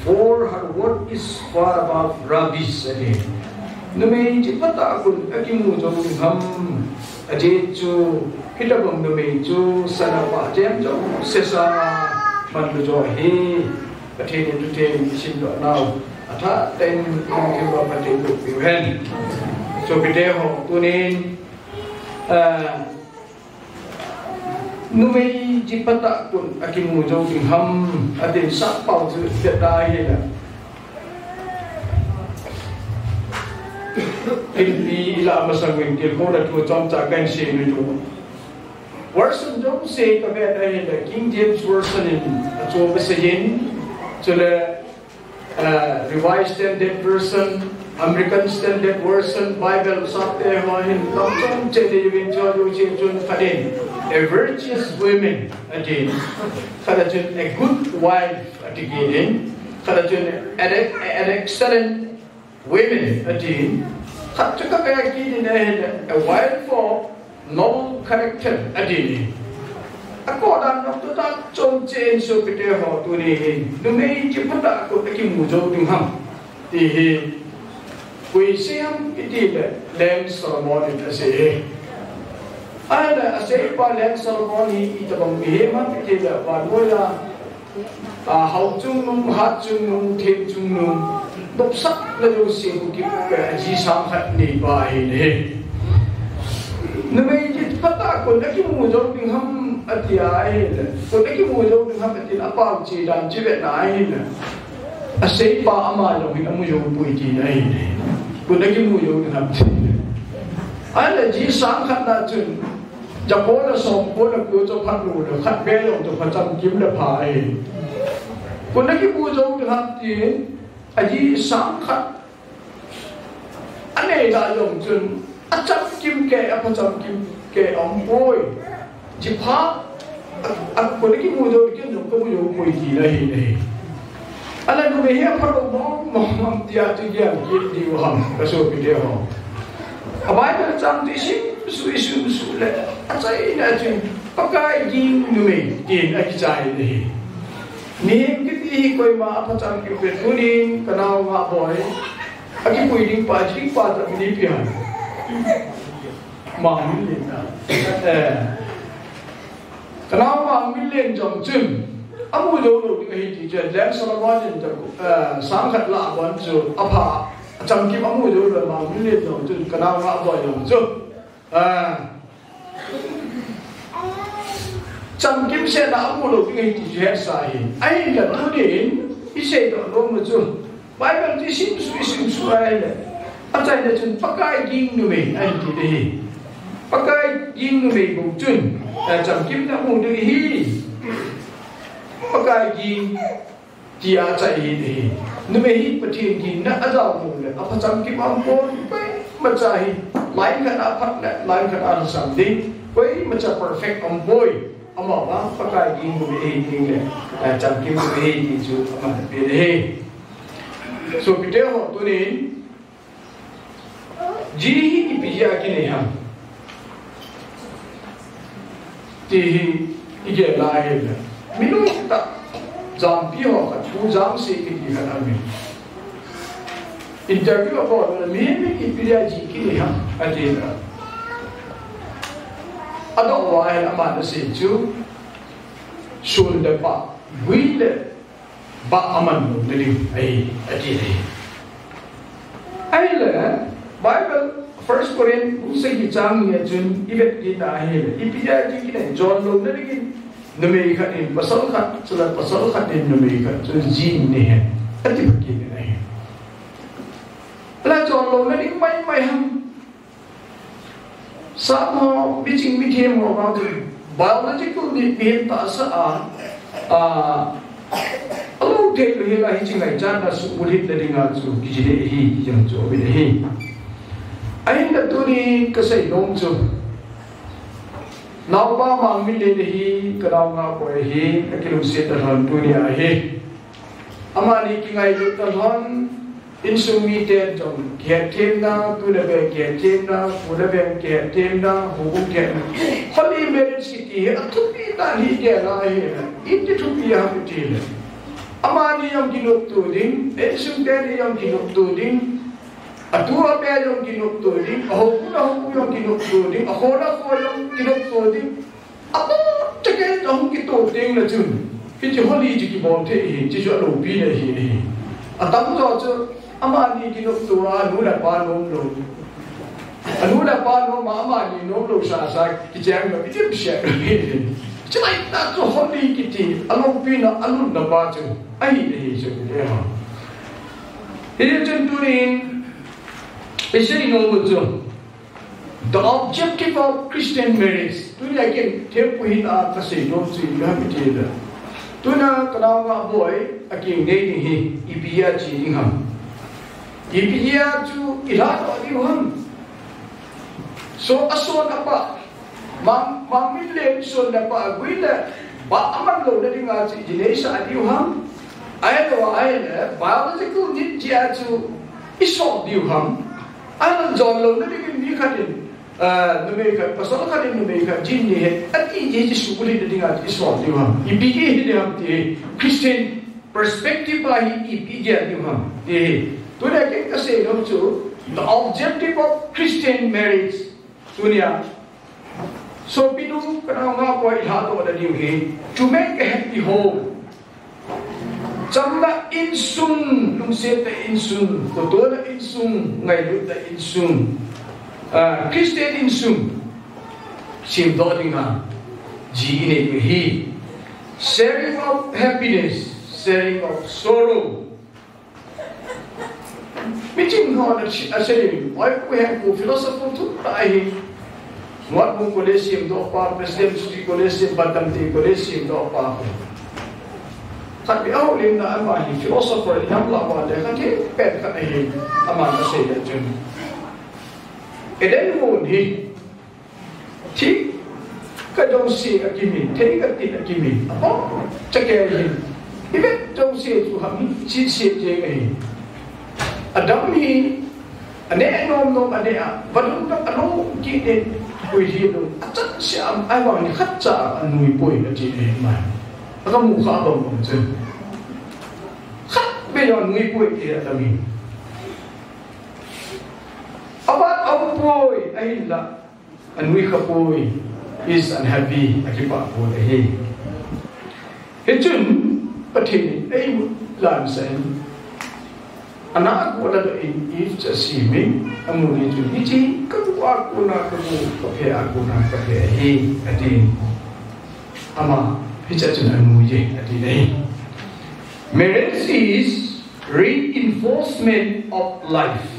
For her worth is far above rubies," ati. Numei chi phatah a kon akimu jou ding ham? Ajeh chu, hitobang numei chu sana pah jem jouse sanga manlu jo ahi. Pathen in thutheng isimdoh nau athah tah in ilungthim uva Pathen loupi uhen. Sopite ho, tunin, ah, numei chi phatah a kon akimu jou ding ham, atin sappao chu vet ta ahile. Inpi ilah masang in tilkhouna thu chomcha kahin sei ding chu. Version jouse kavet ahile King James Version in achu asei in, chule, ah, Revised Standard Version, American Standard Version, Bible sapte ho hin tam chom cheh ding uvin, chu jouse chun khat in, "A virtuous woman," atin. Khat a chun, "A good wife," ati kit in. Khat a chun, "An, an excellent woman," atin. Khat chu kavet kit in ahile, "A wife of noble character," atin. Akodan nop toh tah chom cheh in sopite ho, tuni hin numei chi phatah a kon akimu jou ding ham ti hi, koi sei ham iti le, Leng Solomon in asei e. Ahile aseipa Leng Solomon hi itobang mihem ham iti le, vannoiya, ah, hao chungnung, hat chungnung, them chungnung, nopsahna jouse bukit, eh, aji sang khat neipa ahi ne. Numei chi phatah a kon akimu jou ding ham ati ahile, kon akimu jou ding ham atin, apao che dan chu vetna ahile, Aseipa ama jong hin amu jou poi tina ahi. Koi in akimu jou ding ham ti. Ahile ji sang khat na chun, japo le somko le ko chu phat lou le khat beh jong chu pha chamkim le pha ahi. Koi in akimu jou ding ham ti. Aji sang khat anei lah jong chun, achamkim kei, apha chamkim kei aum poi. Chipha, a, a, koi in akimu jou, ken jong kamu jou poi tina ahi, ahi. Ahile numei hi apha lou mong mong mong tia chu gel kit diu ham, kasopite ho. A Bible chang chu isim suh, isim suh le, achaina chun, Pakai ging numei, tin akichai ahi. Mihem kiti hi koima apha chamkim peh, tunin kanao Ngahboi akipui ding pa, ding pa chu mi ipi ham. Mangminlen na. Eh. Kanao Mangminlen jong chun amu jou lou ding ahi ti chu, Leng Solomon in chu, eh, sang khat lah a kon chu apha, achamkim amu jou lou Mangminlen jong chun, kanao Ngahboi jong chu. Ah. Chamkim seh na amu lou ding ahi ti chu hesa ahi. Ahinla tunin isei doh nom u chu, Bible chu isim suh, isim suh ahile, achaina chun Pakai ging numei ahi ti ahi. Pakai ging numei bou chun, eh, chamkim na mu ding ahi. Pakai ging tia achai ahi. Numei hi Pathen gingna ajao lou le, apha chamkim aum pon, koimacha hi line khat a phat le, line khat a lhasam ding, koimacha perfect aum poi. Amavang Pakai ging numei ahi ding le, eh, chamkim numei ahi ti chu aman apen ahi. Sopite ho, tunin Ji hi ipi jeh a kinei ham ti hi igel a ahile, mi nuitah, jampi ho khat, Pu Jamsei kiti khat aum in. Interview abol le, mihem hi ipi jeh a ji kinei ham, ati le. Adoh uva ahile aman asei chu, sun le pah, gui le bah aman louna ding ahi, ati ahi. Ahile, Bible, First Corinth bung sagi chang ni a chun ivet kit a ahile, ipi jeh a ji kinei, jon louna dingin numei khat in pasal khat, chule pasal khat in numei khat, chule ji in nei hen, ati kit in ahi. Ahile jon louna ding maimai ham. Sap ho, miching mithem ho vang chu biological need pen tahsa a, a, alou thei lou hel a hiche ngaichatna suhbulhit na dinga chu kijil ahi, kijil chu ahi. Ahinla tuni kasei nom chu, naopa Mangminlen hi, kanao Ngahboi hi, akilungset talhon tuni ahi. Amani kingailut talhon, insung miten jong kihetthemna, tu le veng kihetthemna, pu le veng kihetthemna, houbung kihetthemna. Holy marriage kiti hi athupi tah hi gel a ahile, iti thupi ham itile, amani jong kinopto ding, insung teni jong kinopto ding, atu abe jong kinopto ding, ahoupu ahoupu jong kinopto ding, akhona kho jong kinopto ding. Abon cheh kei ahung kitoh teng le chun, hiche holy chu kibol thei ahi, hiche chu aloupina ahi, ahi. Atamjo chu, amani kinopto a, anu le apa nom lou. Anu le apa nom a, amani nom lou sasa, kicheng lou, kichep sep lou ahi. Chulai tah chu holy kiti, aloupina, alunna pa chu ahi, ahi chu, ahi. Hichun tunin isei nom u chu, the objective of Christian marriage. Tunia ken thempu hin a kasei nom chu ipi ham itile, tuna kanao Ngahboi akeng nei ding hi ipi a che ding ham? Ipi a chu ilhadoh diu ham? So, ason apah, Mang, Mangminlen son le pah, gui le bah aman louna dinga chu ineisah diu ham? Ahilou ahile biological need jeh a chu isol diu ham? Ahinla jon louna dingin mi khat in, ah, numei khat, pasal khat in numei khat ji in nei hen ati, hiche suhbulhit na dinga chu isol diu ham? Ipi hi ding ham ti, Christian perspective a hi ipi gel diu ham ti. Tunia ken kasei nom chu, the objective of Christian marriage. Tunia, sopinu, kanao Ngahboi ilhadoh na diu hi, to make a happy home. Chamna insung, lungsetna insung, kotona insung, ngailutna insung, ah, Christian insung semdoh dinga ji inei u ahi. Sharing of happiness, sharing of sorrow. Miching ho na chi asei, oi pu hen pu philosopher thum tah ahi. Ngatbung College semdoh pa, President Sri College sem, Bantam Tei College semdoh pa. Khat beh a houlimna ama hi philosopher i nam la ba le khat hi pen khat ahi ama na sei le chun. Eden hon hi Thih khat jouse akimin, thei khat tin akimin. Abang, chakei hin. Ivet jouse chu ham, sese jeng ahi. Adam hi, aneh nom nom, aneh a, vadung dam alou kit in, ui hi lou. Achan siam, ahivang nikhat cha anui poi ati ahi mai. Akamu kha bang bang chu. Khat beh jong anui poi ti Adam hi. Avat aum poi, ahinla. Anui kha poi, is unhappy, akipah poi ahi. Hichun, Pathen in eimu lansah in, ana kona doh in Eve chu asemin, amun in chun, hiche, ka bu a kona, ka bu, ka phe a kona, ka phe ahi, ati. Ama, hiche chun anui e, ati nei. Marriage is reinforcement of life,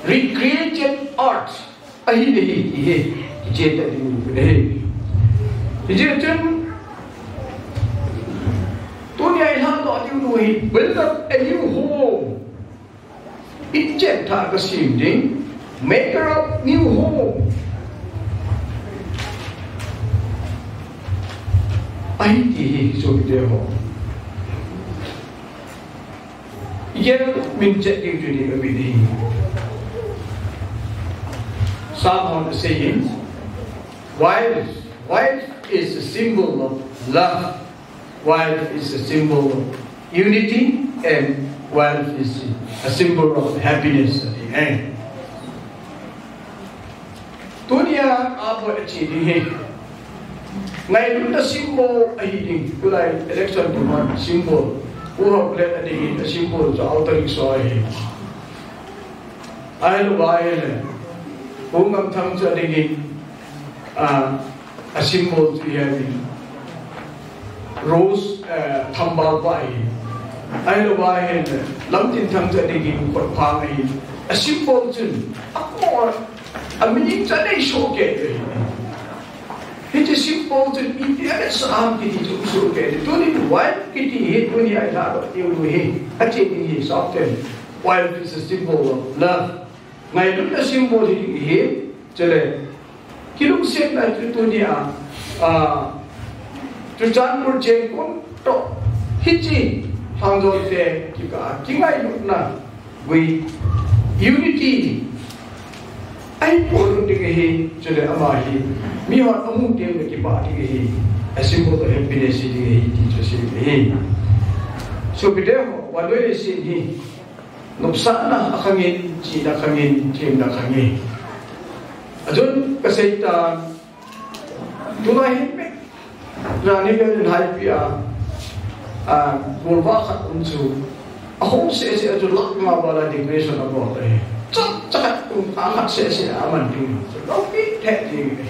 recreated art. Ahi, ahi, ahi, hiche ta ding u ahi. Hiche chun, tunia i lhahdoh diu nu hi, build up a new home. Inchen thah kasem ding, make up new home. Ahi ti hi, sopite ho. Yen min chet ding chu ding a min hi. Psalm hon asei in, wife, wife is a symbol of love. Wife is a symbol of unity, and wife is a symbol of happiness at the end. Tunia a boi a che ding hi. Ngailutna symbol ahi ding. Tulai election demand symbol. Pu Haoklet a ding in a symbol chu auto rickshaw ahi. Ahilou va ahile. Pu Ngamthang chu a ding in, ah, a symbol chu ahi ding. Rose, eh, thambal pa ahi. Ahilou va ahile. Lamtinthang chu a ding in kotphang ahi. A symbol chun. A ko A meaning chu anei soh kei ve. Hiche symbol chun ipi asah ham kiti chu soh kei ve. Tunin wife kiti hi tunia i lhahdoh diu hi. Ache ding hi Psalm ten. Wife is a symbol of love. Ngailutna symbol hi ding hi. Chule. Kilungsetna chu tunia. Ah, Churachandpur cheng kon toh. Hiche. Lhangdoh te kikah a. Kingailutna. With unity. Ahi pon ding ahi, chule ama hi. Mihon amu teng le kipah ding ahi. A symbol of happiness ding ahi, ti chu asei ahi. Sopite ho, vannoi leiset hi. Nopsahna akhangin, chihna khangin, themna khangin. Ajun kasei tan, Tulai hin me. Rani ka nin haipi a. A, golvah khat um chu. Ahung sese a chu lakh nga vala decoration abol e. Chak chak um a khat sese a man ding. Loupi thei ding.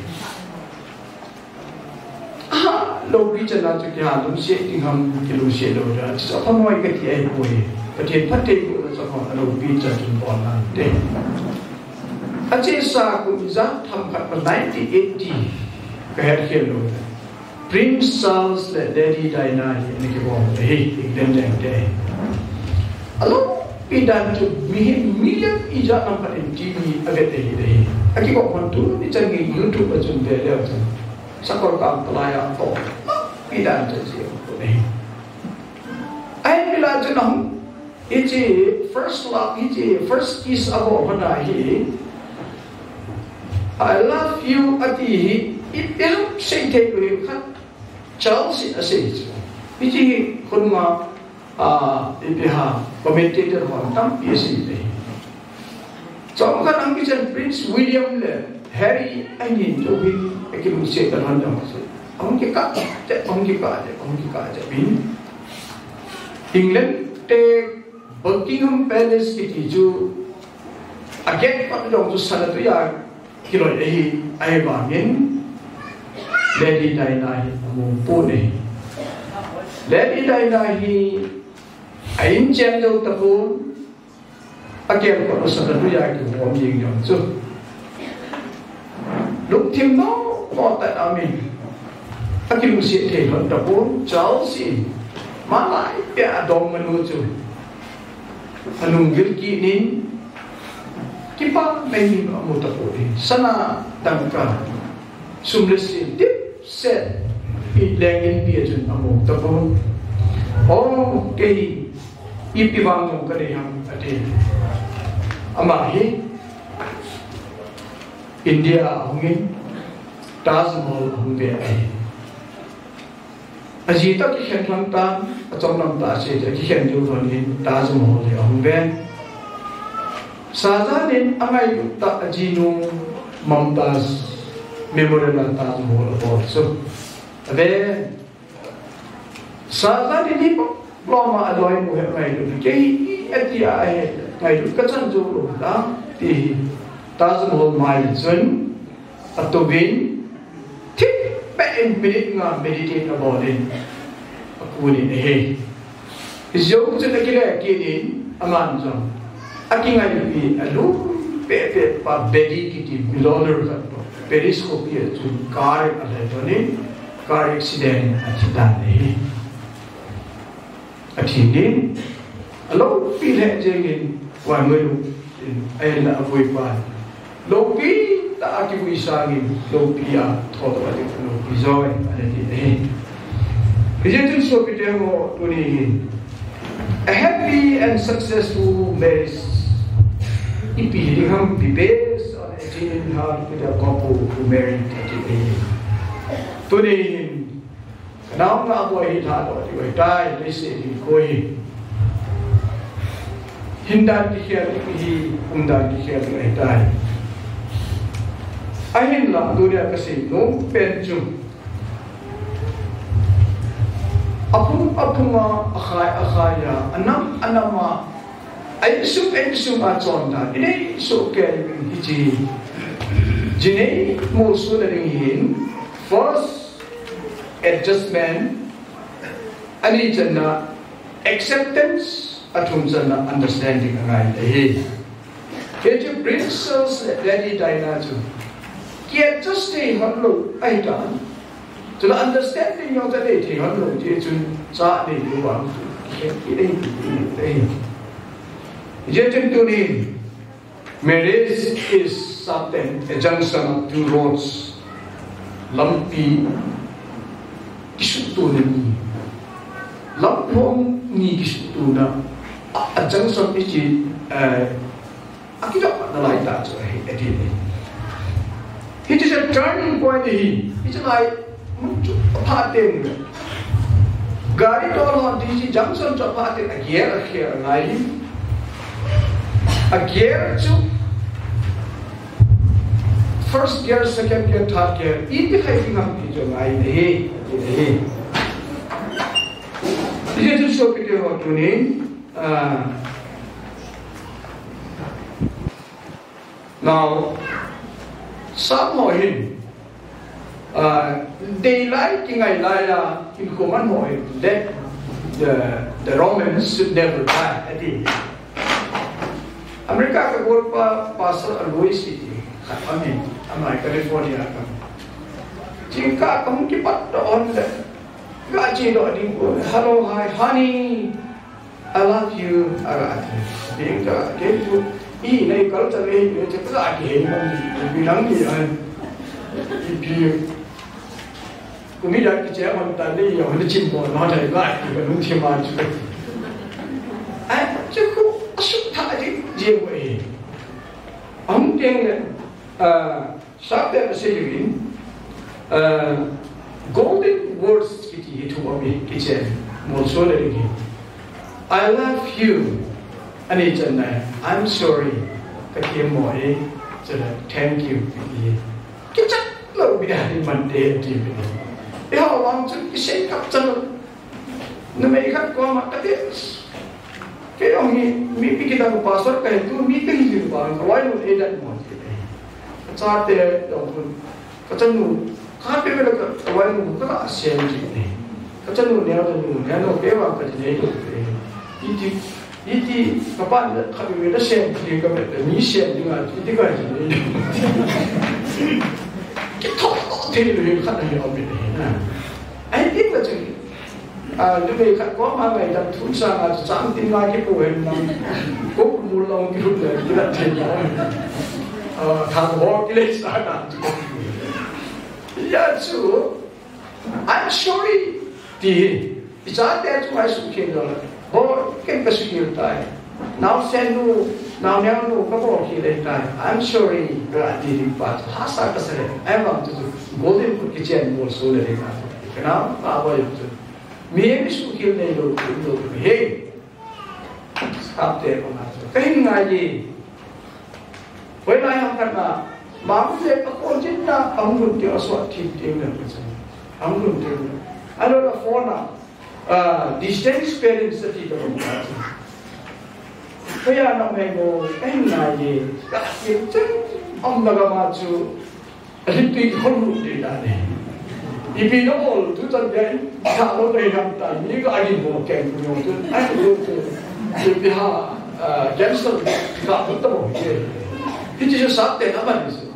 A, loupi chan a chu kiha lungset ding ham kilungset lou da. Chu apha noi kati ahipoi. Pathen phattheibohna chang ho a loupi chan chun bol nante. Achesa kum ijat tham khat pa nineteen eighty. Kahet khel lou. Prince Charles le Lady Diana hi ana kibom ahi, England leng te. Aloupi dan chu mihem million ijat lam khat in T V avet ahi ding ahi. Akibom hon tuni chan gei YouTube a chun ve leu chun. Sakol kam palai a to. Pi dan chu chu ahi. Ahin mi la chun ahung Hiche first love, hiche first kiss abol hon a hi. I love you ati hi, ipi ham seithei lou hi khat. Charles in asei chu. Hiche hi khonunga, ah, ipi ham, commentator hon tampi asei te. Chomkhat ahung kichan Prince William le Harry ahin jou hin akilungset ta lhon jong chu. Ahung kikah te, ahung kikah te, ahung kikah te. England te Buckingham Palace kiti chu a gate pat jong chu sana tuiya kiloi ahi, ahivangin Lady Diana hi amu pon ahi. Lady Diana hi a inchen jou tapon, Akelkot u sanga nuiya kihom jing jong chu. Lungthim nomtah a min. Akilungset thei lhon tapon, Charles in. Malai pia adongmanu chu. Anung vil kit in. Kipa mei in amu tapon. Sana dangka. Sum le sil dipset. Ipi lengin pi a chun amu tapon. O, kei. Ipi vang jong kanei ham ati. Ama hi India a hungin Taj Mahal ahung ve ahi. Aji toh kikhen lhon tan, achom lam tah a che, kikhen diu lhon in Taj Mahal hi ahung ve. Shah Jahan in angailut tah ajinu Mumtaz Memorial a Taj Mahal abol chu. Ave. Shah Jahan in hi lom a aloi mu he ngailut. Kei hi ati a he ngailut kachan jou lou ta. Ti hi Taj Mahal mai chun atouvin thipbeh in minute nga meditate abol in akun in ahi. Hijou chun akile kit in aman jong akingaipi alum pehpeh pa Bedi kiti billionaire khat toh Paris khopi a chun car in alhai lhon in car accident in athi tan ahi. Athi in aloupi lheh jeng in vannoi lung in ahin la avui pan loupi tah a kivui sangin loupi a thotho a ding loupi joi ana ti ahi. Hijeh chun sopite ho tuni hin a happy and successful marriage ipi hi ding ham, be based on a genuine heart with a couple who married ati ahi. Tuni hin Ka naote boi hi lhadoh diu ahitai, leiset hinkho hi. Hindan kikhel hi, umdan kikhel ahitai. Ahinla, tunia kasei nom pen chu. Aphung, aphung a, akhai, akhai a, anam, anam a, a insung, a insung a chondan. Inei soh kei ding hiche. Jinei molso na ding hin. First, adjustment, ani channa acceptance, athum channa understanding angai ahi. Hiche Princess Lady Diana chu ki adjust thei hon lou ahitan. Chule understanding jong anei thei hon lou, hiche chun cha nei lou vang chu ki nei ahi. Hiche chun tunin Marriage is something, a junction of two roads. Lampi kisuhtona ni. Lamphong ni kisuhtona. A, a junction hiche, eh, akidopna lai tah chu ahi, ahi. Hiche chu turning point ahi. Hiche lai mun chu apha teng le. Gari tol ho D C junction chu apha teng a gear akhel angai. A gear chu first gear, second gear, third gear. Ipi khai ding ham ti chu angai ahi. Ahi. Hiche chu sopite ho tunin, ah, Now, Sam ho hin, ah, dei lai, kingai lai a, hinkho man ho hin, let the, the Romans should never die, ati. America ka golpa, Pastor Alois kiti, khat amin, ama California ka. Jingkah kahung kipat doh le, kache doh ding ko, "Hello, hi, honey." "I love you," aga ti. Bing ka, kei chu, i nei culture le, i nei culture ka ti hei man, i nang ni ai. I pi. Kumi da kiche man ta nei, ya man chim mo, na dai ka ti, ka lungthim a chu. Ai, chu khu, asuk tha di, je mo e. Ahung teng le, ah, Sapte asei uvin, uh, golden words kiti hi thu aum e, kichen, molso le ding hi. "I love you." Ani channa, "I'm sorry." Ka themmo e, chule, "Thank you." Kiti hi. Kichat lou bia hi man te ti bia. Eiho vang chu kisei kap chan lou. Numei khat koma kati. Kei jong hi, mipi kidang pastor kahi tu, mi kahi jing vang, kaloinu eidan mo ti. Kachate jong tu, kachanu, khat beh beh le ka, kaloinu kala sem ti. Kachanu neo, chanu neo, no, kei vang kati nei tu. Iti, Hiti, kapan le, khat le, le sem, ti ka me, mi sem, ti nga, ti, ti ka, ti. Kitho, ti le, khat le, om, ti na. Ai, ti ka, ti. A, tu me khat ko ma ngai, ta, thun sa nga, chang, ti nga, ki pu, hen, na. Ko, mu, long, ki, ru, le, ki, la, ti, na. A, tha, ho, ki, le, sa, na, ti. Ya, chu. I'm sorry. Ti hi. Ichate chu ai sukhel lou. Bo, ken ka sukhel tai. Naosen nu, naoneo nu, ka bolkhel tai. I'm sorry. Ka ti ding pa chu. Hahsa ka sa le. Ai vang chu chu. Golden foot kitchen mol so le ding ka. Ka nao, ka bo yo chu. Mi mi sukhel nei lou, lou. Hey. Sap te ko na. Ka hin ngai ji. Hoilai ham khat na, ma bu le ka ko jin na, am gun te aswa thim te na ka sa. Am gun te na. Alo la phone na, ah, distance parents ti ka ba ka sa. Kaya na mai mo, ka hin ngai ji. Ka ti chen, am na ka ma chu. Ahi tui khol lut ding dan e. Ipi na ol tu chan ding, tha lo dei ham ta, mi ka ahi mo ken ku yong tu, ai ku tu. Ipi ha, ah, cancel ka pu ta mo ke. Hiti chu sap te na man ni su.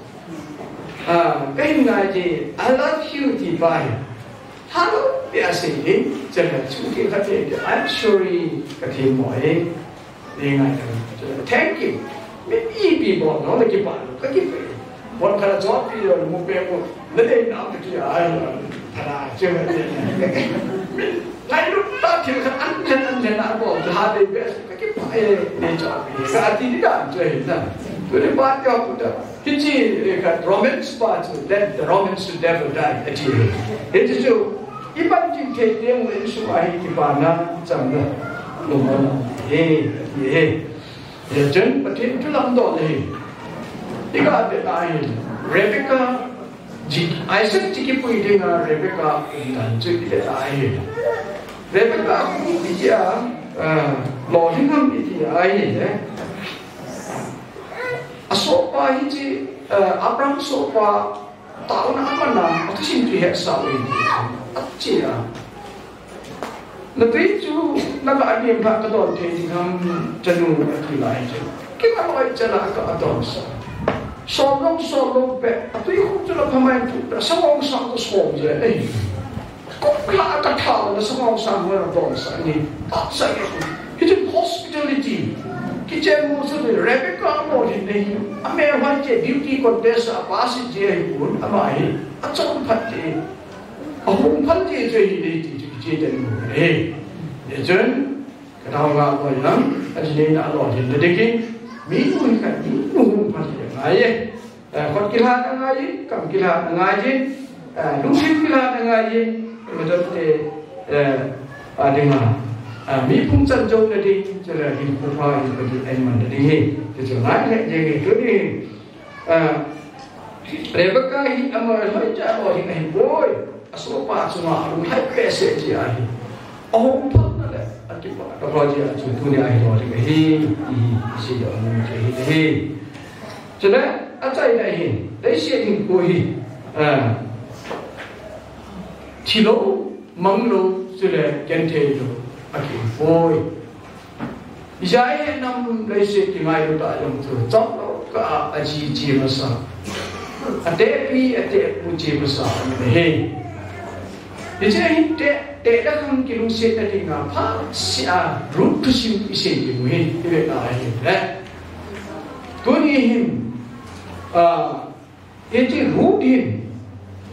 Ah, ka hin ngai ji, I love you ti pa hi. Hello, they are saying, "Hey, General, it's okay, okay, I'm sorry," ka thei mo e. Ni ngai ka, "Thank you." Mi ipi bol, no, le kipa, ka kipa. Bol kala job pi lo, mo pe mo, le le na, ka ki ai, thara, che, mi, ngai lu ta thil khat an, an, an, an, bol, ha de best, ka kipa e, ne job pi, ka ti ni da, che, na. Tu ni ba, ka pu da. Hichi, eh, ka romance pa chu, let the romance to devil die, ati. Hichi chu, iban jing thei teng le insung a hi kipana chang na. Lungmon a. Eh, eh. Hijeh chun, Pathen thu lamdoh le hi. Iga vet a hi. Rebecca, ji, Isaac ji kipui dinga Rebecca umdan chu i vet a hi. Rebecca koi iti a, ah, lolhing ham iti a hi, eh. Asohpa hichi, eh, Abraham sohpa taona aman a, athusim chu hetsah uve. Achi a. Natui chu, naga anem lha kadon thei ding ham chanu ati lai chu. Kingailutna a ka adonsah. Som lou, som lou pe, atui khu chu la phamai thu, sangong sang chu som je, eh. Kum lha a ka thao na sangong sang ho na donsah ni. Donsah ni. Hichu hospitality. Kichen mo sa ni Rebecca mo ni nei. Amel hoi che beauty contest a pass je hi pun ama hi. Achom phat je. Ahung phat je je hi nei ti chu kichen mo. Eh. Ye chun. Ka dau nga ko yang. Aji nei na lo hin de ki. Mi nu hi ka mi nu hung phat je ngai ye. Eh, khut kilhan angai, kam kilhan angai, eh, lungthim kilhan angai, madan te, eh, adinga, ah, mi phung chan jong na ding, chule hinkho pha hi ka ding eiman na ding hi, ti chu ngai le jeng hi tu ni, eh, Rebecca hi ama hoi cha lo hi ahi boi. Asohpa chunga alunghai behseh ji ahi. Ahung phat na le, akipa, ka pa ji a chu tuni ahi lo ding ahi, ti hi, ti si lo ding ahi, ti hi. Chule, achaina hin, leiset hinkho hi, ah, thilou, manglou, chule, gentheilou, akium poi. Ijai nam leiset kingailut a jong chu, chomlou kah a, aji ji masa. Atepi, atepu ji masa, ahi. Hiche hin te, te da khang kilungset na dinga, phatseh a, Ruth thusim isei diu hi, ive na ahi, eh. Tuni hin, ah, Hiche Ruth hin,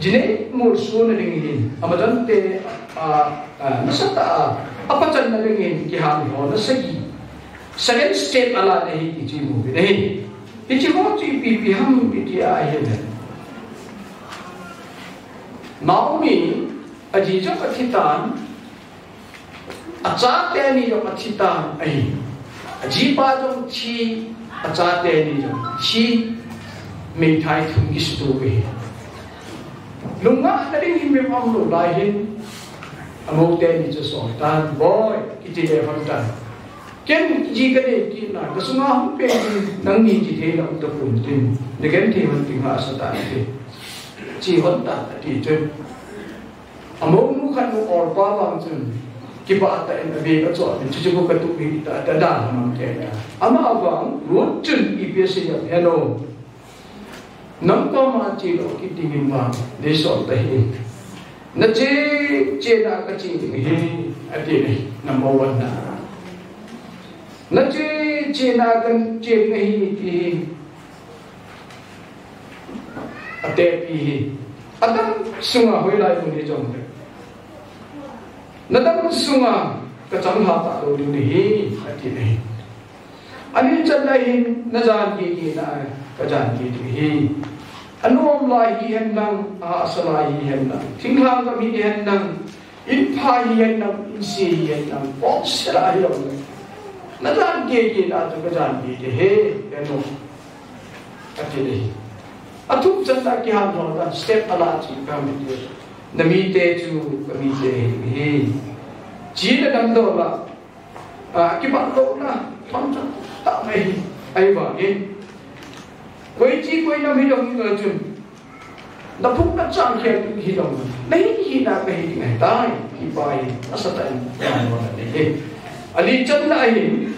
jinei molso na ding hin, amadan te, a, a, nasatah a, apachan na ding hin, kiham ho na sagi. Second step ala na hi, hiche mu hi na hi. Hiche ho chu ipi ipi ham iti a hi na. Naomi, aji jong athi tan, Achate ni jong athi tan ahi. Ajipa jong thi, achate ni jong thi. Meithai thum kisuto ahi. Lungah na ding hi mi um lou lai hin. Amou teni chu song tan, boi, kiti le hon tan. Ken ji kanei kit na, kasunga hung pen nangni kithei na um tapon tin. Nagenthei hon ting hahsa tan tin. Chi hon tan ati chun. Amou nu khat nu Orpah vang chun, Kipah tah in abeng achop in, chuchu ka tup hi tah, tah dan mang kei ta. Amavang, Ruth chun ipi asei em, Heno, nang koma che lou kit dingin vang, deisol tahih in. Na che, chena ka che ding ahi, ati ahi, number one na. Na che, chena ka che ding ahi, ti hi. Atehpi hi. Adam sunga hoilai mun hijongle, nadam sunga ka chang lha talou ding ahi, ati ahi. Ani chan lai hin, na jan gige na, ka jan gige ahi. Anom lai hihen lang, ahahsa lai hihen lang, thinglhang gam hihen lang, in pha hihen lang, in se hihen lang, bol sela hijongle, na jan gige na chu ka jan gige ahi, Heno, ati ahi. Athum channa kihan lhon a, step ala chu ka mite. Na mite chu ka mite ahi. Chena damdoh la, a, kibat louna, thon chan tah mai ahi. Ahivangin, koi che koi nam hijong le chun, na phung na chang khel hijong, na hi hina ka hi ding ahitai, ti pa hi asatah in, ahi. Ali channa ahi.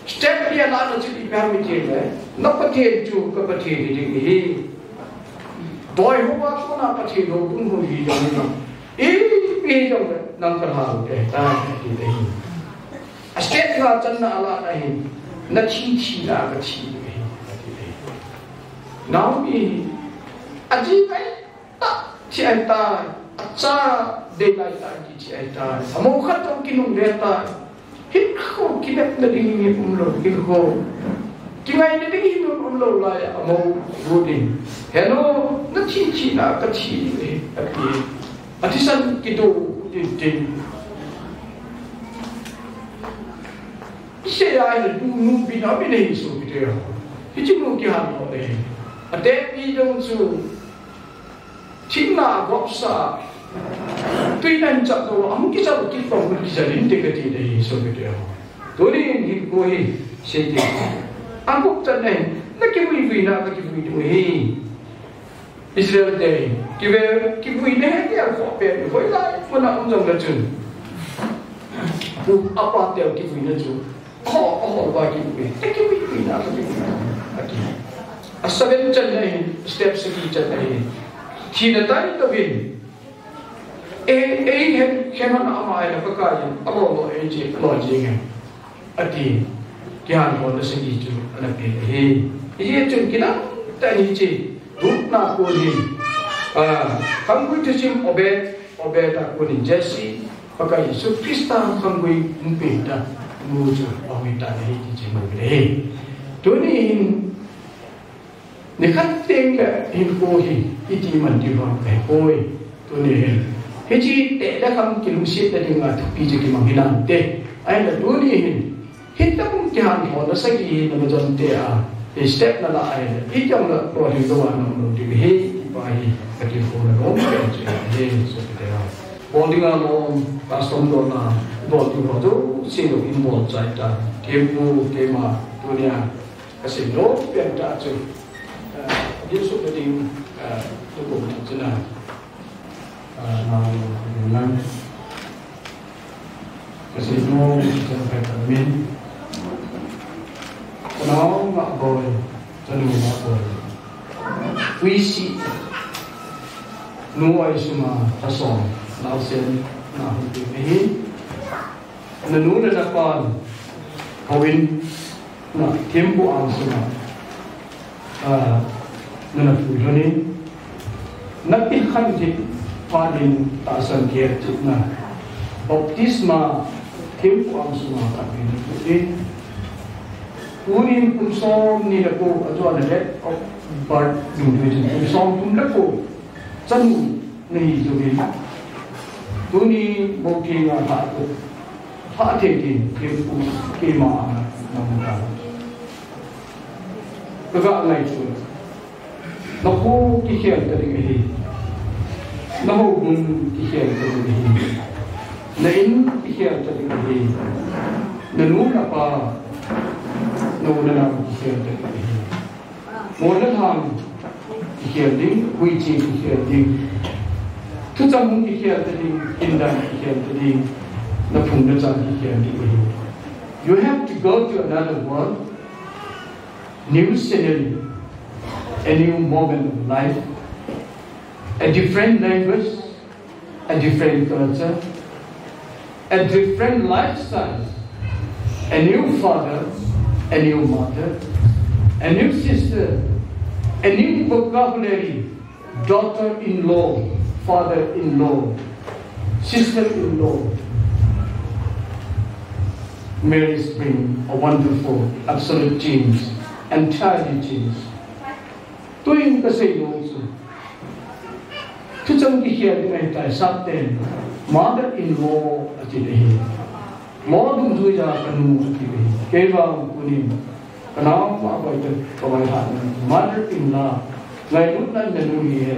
Step li ala na chu ipi ham itile, na Pathen chu ka Pathen hi ding ahi. Doi hoa kona Pathen houbung hung hi ding ahi. Ipi hijongle, nang ka lhang te, ta, ti te hi. A step nga channa ala na hi, na thi thina ka thi ding ahi, ati ahi. Naomi hi, aji ngai tah, thi ahitai, acha dei lai tah, kithi ahitai. Amou khat toh kinungle tai. Hinkho kinepna ding hi umlou, hinkho kingaina ding hi umlou lai a, amou Ruth in, Heno, na thi thina ka thi ding ahi, ati. Athisan kido tin tin. Isei a ina tu nu pi na pi nei sopite ho. Hiche nu kihan ho le. Atehpi jong chu thina gopsa, tuinan chap lou, ahung kichal kit pong, hung kichal inte kati ahi, sopite ho. Tunin hinkho hi, seite. Agup channa hi, na kivui vuina, ka kivui diu ahi. Israel te, kive, kivuina hi, kikhoh pen, hoilai muna um jongle chun, pu, apa teu kivuina chu, Aho, aho, ba kivui, te kivui, kivui na, kivui na, ati. A seven channa hi, step sagi channa hi. Thina tai louvin. E, e, he, he man ama ai la ka kai, alo lo e je, lo je nge. Ati. Kihan ho na sagi chu, ana pe hi. Hi chun kinah tah in hiche. Ruth na kon hin. Ah, khanggui thusim Obed. Obed a kon in Jesse, Pakai Jesu Christa khanggui umpi ta, nu chu ahung hi tan ahi ti chu mu le. Tuni hin, nikhat teng le hinkho hi, iti man ti vang kahe poi. Tuni hin, hiche teh le kham kilungsetna dinga thupi chu kimang hinante. Ahinla tuni hin, Hitabang kihan ho na sagi hi na majon te a, hi step na la ai, hi jong la ko hi lo an lo di hi, hi pa hi, ka ti ho na lo, ka ti hi, so te a. Bol ding a lo, custom lo na, bol ding ho tu, si lo in bol chai ta, ke bu, ke ma, tu nia, ka si lo, pian ta chu. Ah, di su ka ding, ah, tu ko na chu na. Ah, nang, nang. Kasi nung, kasi kay Carmen. Kanao nga boy, kanu nga boy. Wisi. Nuay suma, kasong, nausen, nahun pipihin. Nanu nana pan, kawin, na thempu ang sunga, ah, nana pui lhonin, na pilkhan thei phanin tahsan gei chutna, baptisma thempu ang sunga kapin puin, tunin kum som ni le ko, ajo na date of birth, kum som thum le ko, Chanu nahi jouvin. Tuni bou kei nga lha ko. Lha thei din, kei pu, keima a na mu ta. Ka ga ngai chu. Na kho kikhel ta ding ahi. Na houbung kikhel ta ding ahi. Na in kikhel ta ding ahi. Na nu na pa, na u na nao kikhel ta ding ahi. Mol le lhang kikhel ding, huiche kikhel ding. Thuchang hung kikhel ta ding, hindan kikhel ta ding. naphung nachan hi kian ding ahi. You have to go to another world, new scenery, a new moment of life, a different language, a different culture, a different lifestyle, a new father, a new mother, a new sister, a new vocabulary, daughter-in-law, father-in-law, sister-in-law. Marriage bring a wonderful, absolute change, entirely change. Tuin kasei nom chu, thucheng kikhel ding ahitai, sapten mother-in-law ati ding ahi. Law dungjuia kanu ati ding ahi. Kei vang tunin kanao ma boi te kavai hat na mother-in-law. Ngailutna nanu hi e.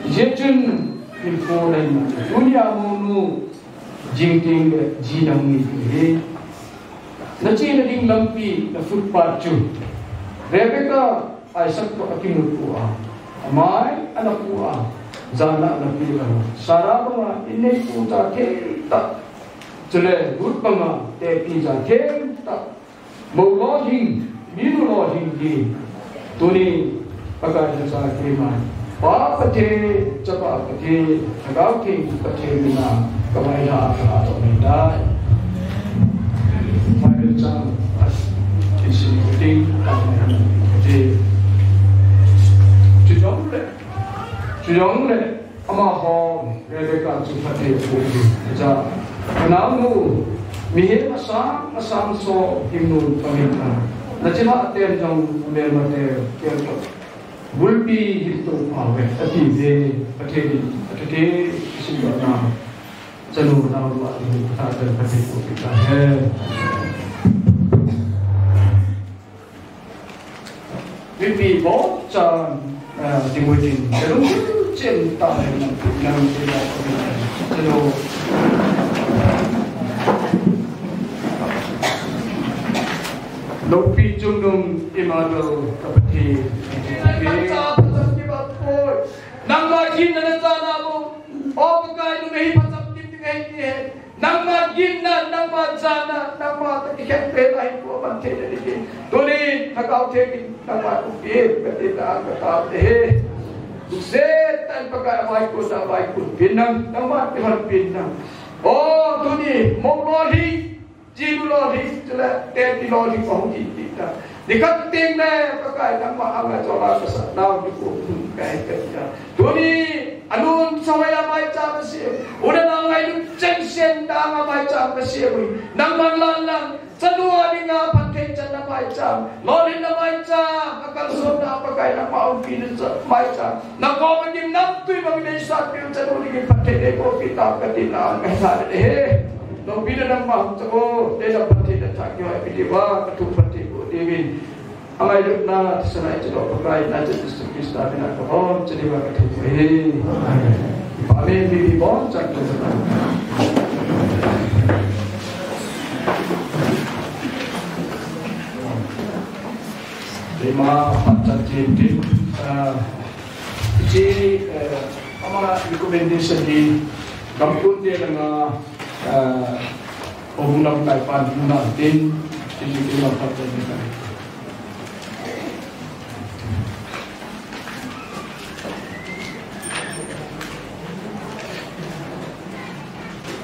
Hijeh chun info lai ma. Tunia mounu jing teng le ji nang ni hi. Nachena ding lampi, na footpath chu Rebecca Isaac toh akimuto a, amai ana pu a, jana ana pe a, Sarah banga inneipu ja themtah, chule Ruth banga tepi ja themtah, mou lolhing, minu lolhing hi, tuni Pakai nacha keima Pa Pathen, Chapa Pathen, Lhagao Theng Pathen mina kavaihom, kavaihom ahitai. Bible chang, isim ding, kavaihom ahi. Chujongle, chujongle, amaho, Rebecca chu Pathen apu ahi. Aja, kanaonu, mihem asang, asang so, himnu, pangin na. Nachilhah ten jong, melmate, kel ko. Bulpi hin to pha ve, ati ve, Pathen in, athuthe, isim dona, chanu nao lua ding, Pathen, Pathen ko kita he. Mipi bochan, ah, ding uvin, chanu chen ta he, nang, nang, chanu. Loupi chungnung Emmanuel ka Pathen. Nangma ginna nachan a bou, O Pakai, numei hi phacham ding ding ahi ti he. Nangma ginna, nangma jana, nangma toh kikhen pen ahi tua man thei ding ahi. Tuni Lhagao Theng in nangma umpi kati na ka taote he. Lungset tah in Pakai avaikun, avaikun pin nang, nangma kihon pin nang. O tuni mou lolhing, jinu lolhing, chule tepi lolhing ahung hi kit ta. Nikhat teng le Pakai nangma anga chola kasah nau nikho hung kai kati ta. Tuni anun sawai a maicham asem, u le nao ngailut chengse a anga maicham kasem u hi. Nangman lang lang, chanu a dinga phatthei channa maicham, lolhinna maicham, akalsonna Pakai nangma umpina maicham. Nakoma gimnamtui bang deisah peh u chanu dingin phatthei dei bou pi tau kati na, kahi sa le he. Loupina nangma hung chang o, deisah phatthei na chang kihoi pi diuva, kathu phatthei bou diuvin. Angailutna, thisan a ichilo Pakai, naocha Jesu Christa mina kahung, chani va kathu ahi. Amen. Mipi bochan kathu. Keima phat chan chen tin, ah, hiche, eh, ama recommendation hi gamkon te langa, ah, Houbung lamkai pan hung na tin, tin tin keima phat chan tin.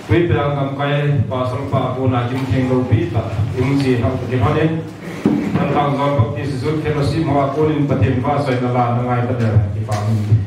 Tuiphei gamkai Pastor pa kona gimtheng loupi tah, i hung chi hah u kihon in, Thantlang Zone Baptist Youth Fellowship ho a konin Pathen vahchoina la na ngai ta le kipah in.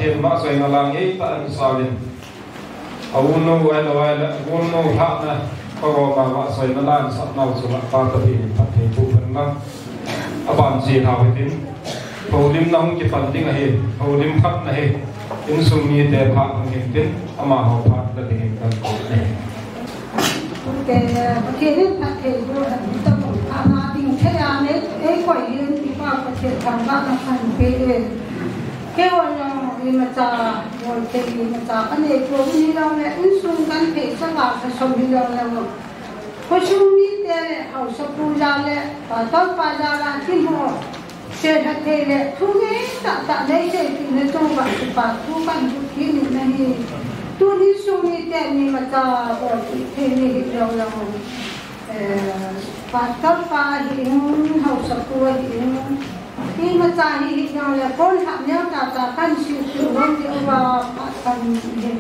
Pathen vahchoina la ngeitah in sauvin. A u nu, a u nu, a u nu lhahna, pagoma vahchoina la insah nau chunga Pa Pathen in phatthei boh hen lang. Aban chelhau hitin. Houlimna hung kipan ding ahi, houlim phatna hi. Insung mite phat hung hintin, amaho phat la dingin kakou ahi. Tute, Pathen in phatthei boh hen, tamo, ana ding thei a nei, eikoi hin, Ipa Pathen thangvahna kahin pe e. Keiho jong imacha, bol thei imacha kanei pouvin hijongle, insung genthei changa kasom hijongle, khosung mite le, haosapu jal le, pastor pa jal a, keiho. Seilha thei le thu ngeitah tah nei seipeh na chunga kipa thu kahin bol kit in ahi. Tuni insung mite imacha bol kit thei ni hijong le, eh, pastor pa ahin, haosapu ahin, imacha hi hijongle, kon lhah neo tah tah kahin seisoh lou diu va, phat kahin nei.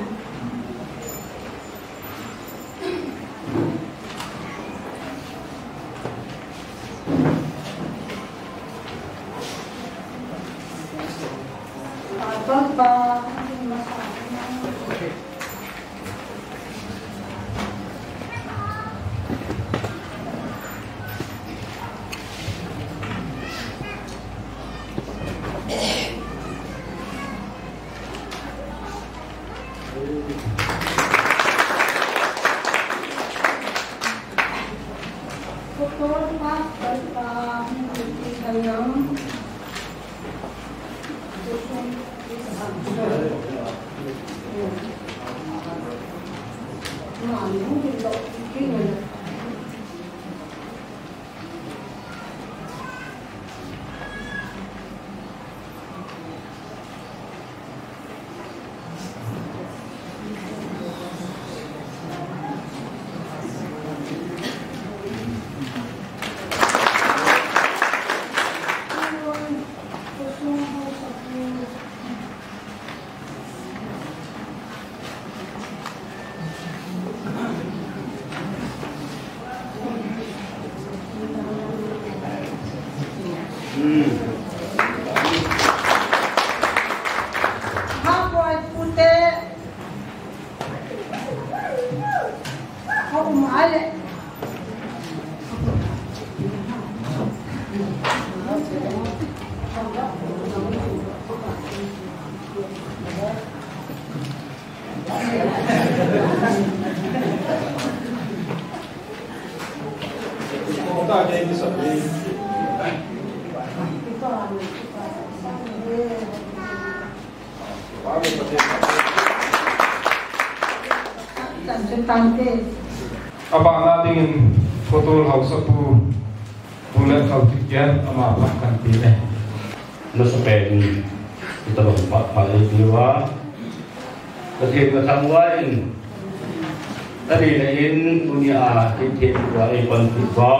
Abana dingin photo haosapu, Pu Letthao Tikian, ama phat kahin pe e. Amasapen in, itobang phat phat le diu a. Pathen kathangvah in, tuni le in, tunia, themthem tua eipanpi uva,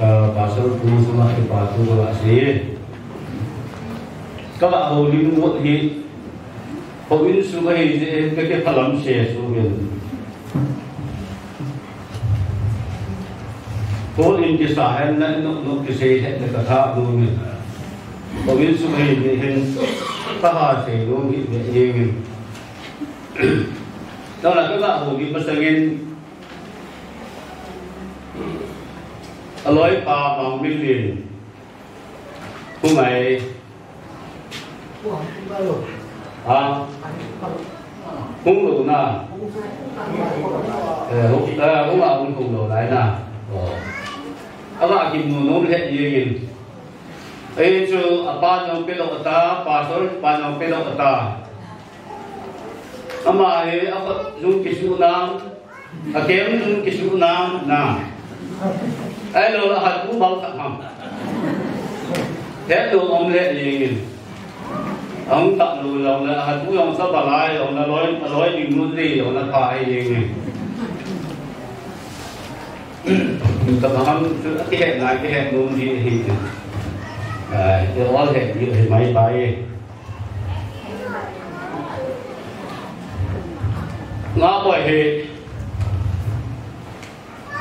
ah, Pastor pu sunga kipa thu kaga sei. Kaga houlim ngot hi, houin sung ahi jeh in kakiphalam sese uvin. Houin kisa hen na inop nop kisei het le katha nom in. Houin sung ahi jeh hin kaha sei nom hih ve jeng in. Tuna kaga houlim masang in, aloipa Mangminlin hung ngai. Ha? Hung lou na. Eh, hung, eh, hung a hung, hung lou lai na. Oh. Ama kimu nom le jeng in. Ei chu apa jong pelou ta, pastor pa jong pelou ta. Ama hi akhut jong kisuh na. Akem jong kisuh na, na. Ahilou le ahat u bang khat ham. Hetlou um le jeng in. Ahung tah lou jong le ahat u jong sa balai jong le loi, loi ding nu ding jong le pha jeng in. Tah ham chu akihet na, kihet nom ji hi. Ai, te ol het ji hi mai pai. Nga poi hi,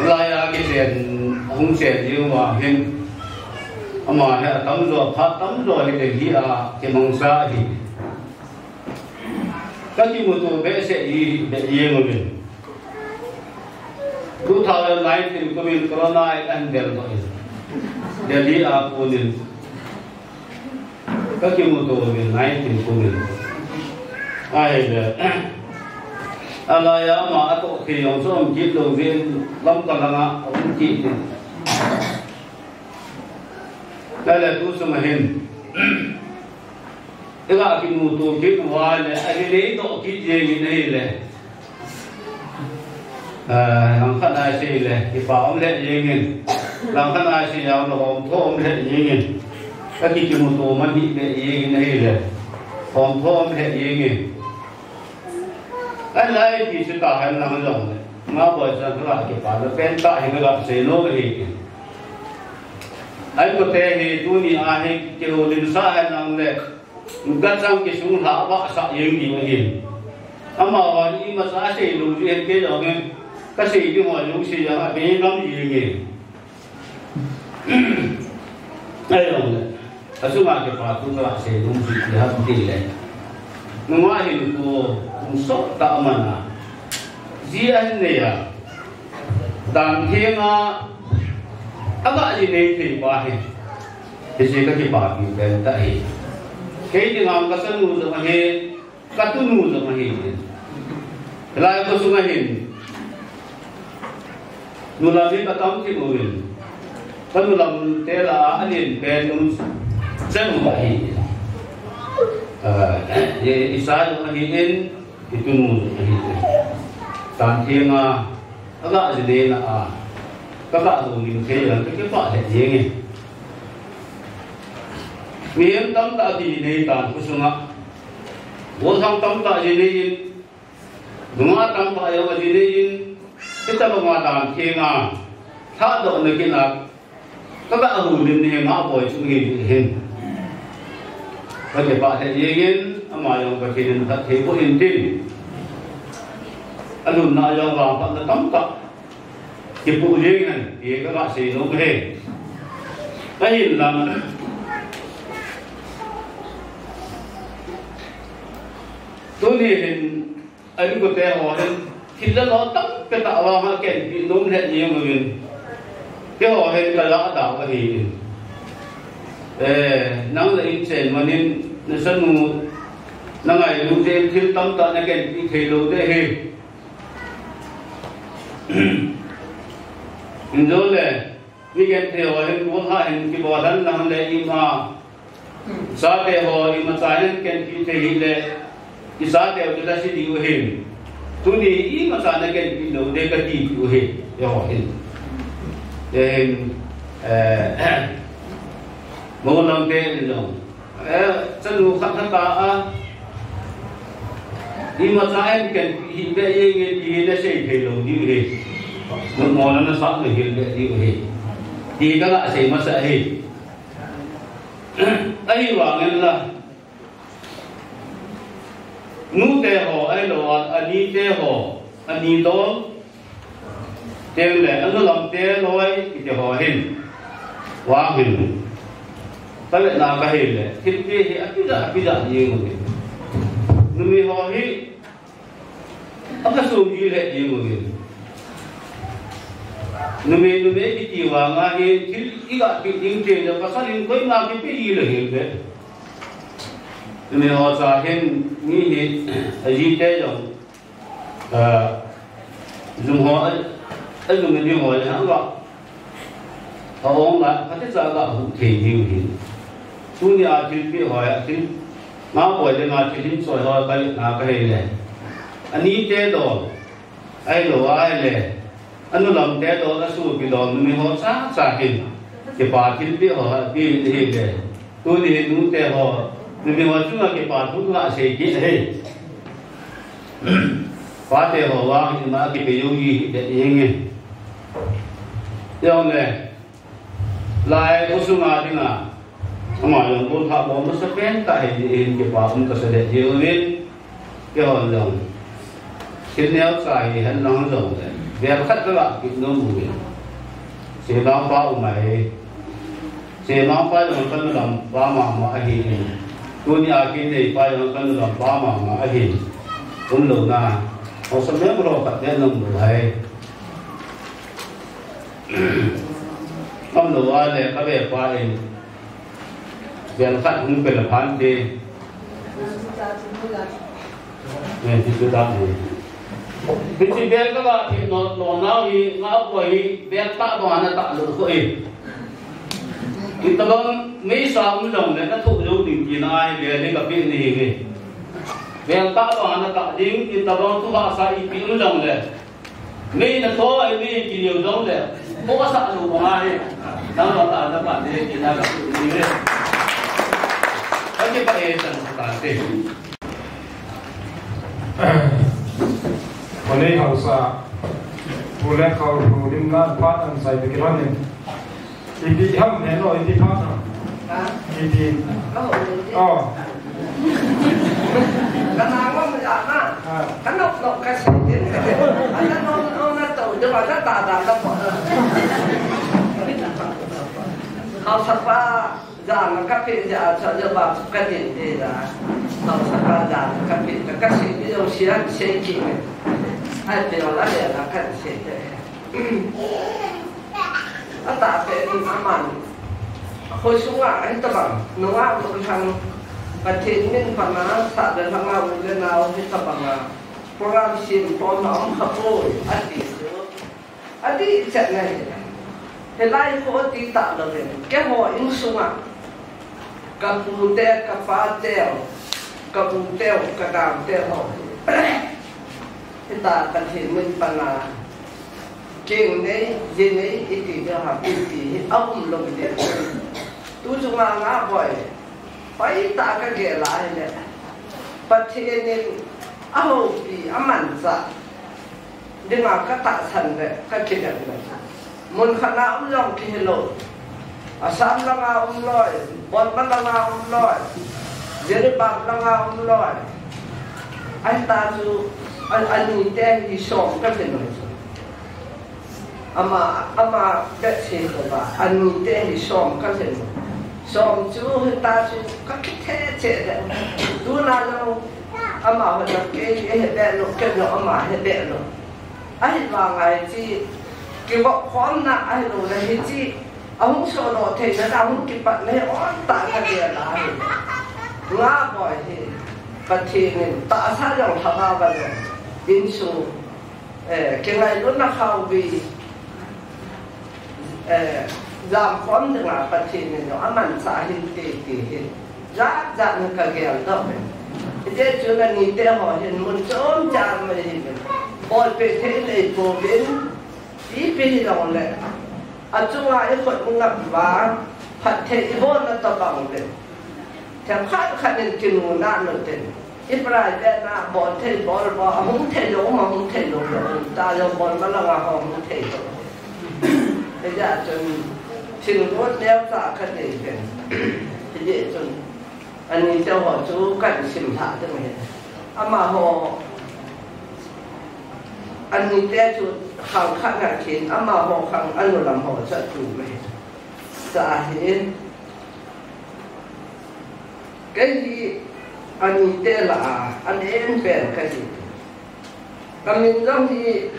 lai a kichen, hung chen jing uva hin, ama hi atamjo, phat tamjo hi Delhi a kimangcha hi. Kakimuto behseh ihi, beh ihi nguvin. Two thousand nineteen kumin corona in ahin deldoh in, Delhi a konin kakimuto uvin, nineteen kumin. Ahile, alaiya ama atoh thei jong chu um kit louvin, Lamka langa aum kit in. Ahile tu sunga hin iga kimuto kit uva le, ahin eidoh kit jengin ahile, ah, langkhat a isei le kipa um lheh jengin, langkhat a isei jongle homtho um lheh jengin, kakimuto man hih lheh jengin ahile, homtho um lheh jengin. Ahinla ipi chu tahen lang jongle, Ngaboi chan kaga kipana pentah hi kaga seinom ahi. Inkote hi tunia hi kihoulimsah hen lang le, gachang kisunglhah vahsah jeng diu ahi. Amaho hi imacha asei lou jeh in kei jong hin kasei ding ho jouse jong abei ngam jenge. Ahijongle, achunga kipa thu kaga seinom chu ipi ham itile, nungah hinkho hung sottah man a, ji ahin nei a, danthenga aga ji nei thei pa hi, hiche kakipapi pentah ahi. Kei dinga kasanu jong ahi, katunu jong ahi. Hilai kho sunga hin nulam hi katam kit uvin, kanu lamte lah a alen pen nu chan u ahi. Ah, i, icha jong ahin, itunu jong ahin. Danthenga aga ji neina a kaga houlim thei jong kakipah lheh jenge. Mihem tamtah ji nei tan khosunga, golhang tamtah ji nei in, nungah tamtah jong aji nei in, hitobanga danthenga lhahdohna kit a kaga houlim ni hi Ngaboi chu ahi. Kakipah lheh jengin, ama jong Pathen in phatthei boh in tin, alhunna jong vangphatna tamtah kipoh jeng hen ti kaga seinom ahi. Ahinla, tuni hin, inkote ho hin thil le lo tampi tah vang a kenpeh nom lheh jeng uvin, keiho hin kalah dau ahi. Eh, nang le in chen manin, nachanu nangailut jeh in thil tamtah nakenpeh thei lou ding ahi. Hijongle, mi genthei ho hin golhang hin kibol hen lang le, ima chate ho imacha hin kenpeh thei hih le, ichateu chu lhase diu ahin. Tuni imacha nakenpeh lou ding kati diu ahi, eiho hin. Ahin, eh, Moulam te in jong, eh, chanu khat khat a, imacha hin kenpeh hih beh jenge ti hi nasei thei lou diu ahi. Mona nasah lou hih beh diu ahi, ti kaga sei masa ahi. Ahivangin la, nute ho ahilou a, anite ho, ani dol, tengle anu lamte loi kiti ho hin, vang hin, kavetna kahile, thilpeh hi apija, apija jeng uve. Numei ho hi akha sum ji lheh jeng uve. Numei, numei kiti vang a hi thil iga peh ding tengle pasal in koima kipeh ji lou hel ve. Numei ho cha hin mi hi ajite jong, ah, jum ho, a, ajum ding ho le hang ga, aong la, phatecha ga huh thei diu ahi. Tunia thilpeh ho a thil, Ngaboi dinga thil hin choi ho kavetna kahile, anite dol ahilou a ahile, anu lamte dol, asopi dol, numei ho chacha hin kipa thilpeh ho apeh in ahile, tuni hin nute ho, numei ho chunga kipa thu kaga sei kit ahi. Pate ho vang ima kipeh jou ji hih ding ahi. Jongle, lai khosunga dinga ama jong golhang bol masa pentah ahi, in kipa um kasa deh jiuvin, keihon jong thil neocha hihen lang jongle, vel khat kaga peh nom uvin. Semangpa um ahi. Semangpa jong kanu lampa mama ahin. Tunia Kindeipa jong kanu lampa mama ahin. Umlou na, haosa member ho khat ne nang bu hai. Umlou a le ka ve pa in. Bial khat hung pel a phan te. Ne, ti tu ta ni. Bichi bial ka ba thi no, no nau hi, nga bo hi, bial ta ba na ta lo ko e. Itabang mei sa um jong le na thu lo ding ti na ai bial ni ka pi ni hi. Bial ta ba na ta ding, itabang thu ba sa ipi um jong le. Mei na to ai mei ki neu dong le. Ko sa lu ba ai. Nang ba ta na ba de ki na ka ni le. Ka ki ba e tan sa ta te. Ko nei hausa. Ko le kau ru lim na pa tan sai be ki ran ni. Ipi ham he no, ipi pha na. Ha? Ipi. Ka ho ni. Oh. Ka na ngom ja na. Ah. Ka nok nok ka si din. Ana no no na to, de ba na ta da na po. Hausa pa, ja na ka pe ja, cha ja ba ka din de da. Hausa pa ja na ka pe, ka si ni yo si an se ki. Ai pe la le na ka se de. Atahpen aman, khoi sunga hitabang, nunga nunghang, Pathen min pana, sah le lhanga u le nao hitabanga, program sem khom na um kha poi, ati chu. Ati chet na hi. Hilai kho ti ta lo ve. Keiho insunga. Ka pu te, ka pa te, ka u te, ka nao te ho. Hita Pathen min pana. Keng nei, je nei, iti de ha, iti hi, a um lo de. Tu chunga nga boi. Pai ta ka gel a hi le. Pathen in a houpi, a manchah. Dinga ka tahsan le, ka kidem le. Mun khat na um jong kihe lou. Assam langa um loi, Burma langa um loi, Jiribam langa um loi. Ahita chu, a, anite hi som ka he loi chu. Ama, ama beh se lou ba, anite hi som ka he loi. Som chu hita chu ka kithe cheh le. Tuna jong, amaho jong kei, kei he beh lou, kei jong ama he beh lou. Ahivanga hiche, kivop khomna ahilou le hiche, ahung sodoh theina, ahung kipatna hi on tah ka gel a hi. Nga boi hi, Pathen in tahsa jong lhagao a jong, insung, eh, kingailutna khao vi, eh, jam khom dinga Pathen in jong amanchah ahin ti ti hi. Jat jat na ka gel doh e. Hijeh chun anite ho hin mun chom chom mai hi. Bolpeh thei nei pouvin, ipi hi jong le. Achunga i khut ngap uva, phatthei i bolna tobang le. Themkhat khat in kinuna nu tin. I private na bol thei bol bol, ahung thei lou, ahung thei lou, lou. Ta jong bol ma langa ho hung thei lou. Hijeh chun, thil ngot neo ta ka nei pen. Hijeh chun, anite ho chu kan sim lha ding ahi. Amaho, anite chu khang khat na kin, amaho khang anu lam ho chu tu mai. Sa hi, kei hi anite lah a, anem pen ka hi. Ka min jong hi,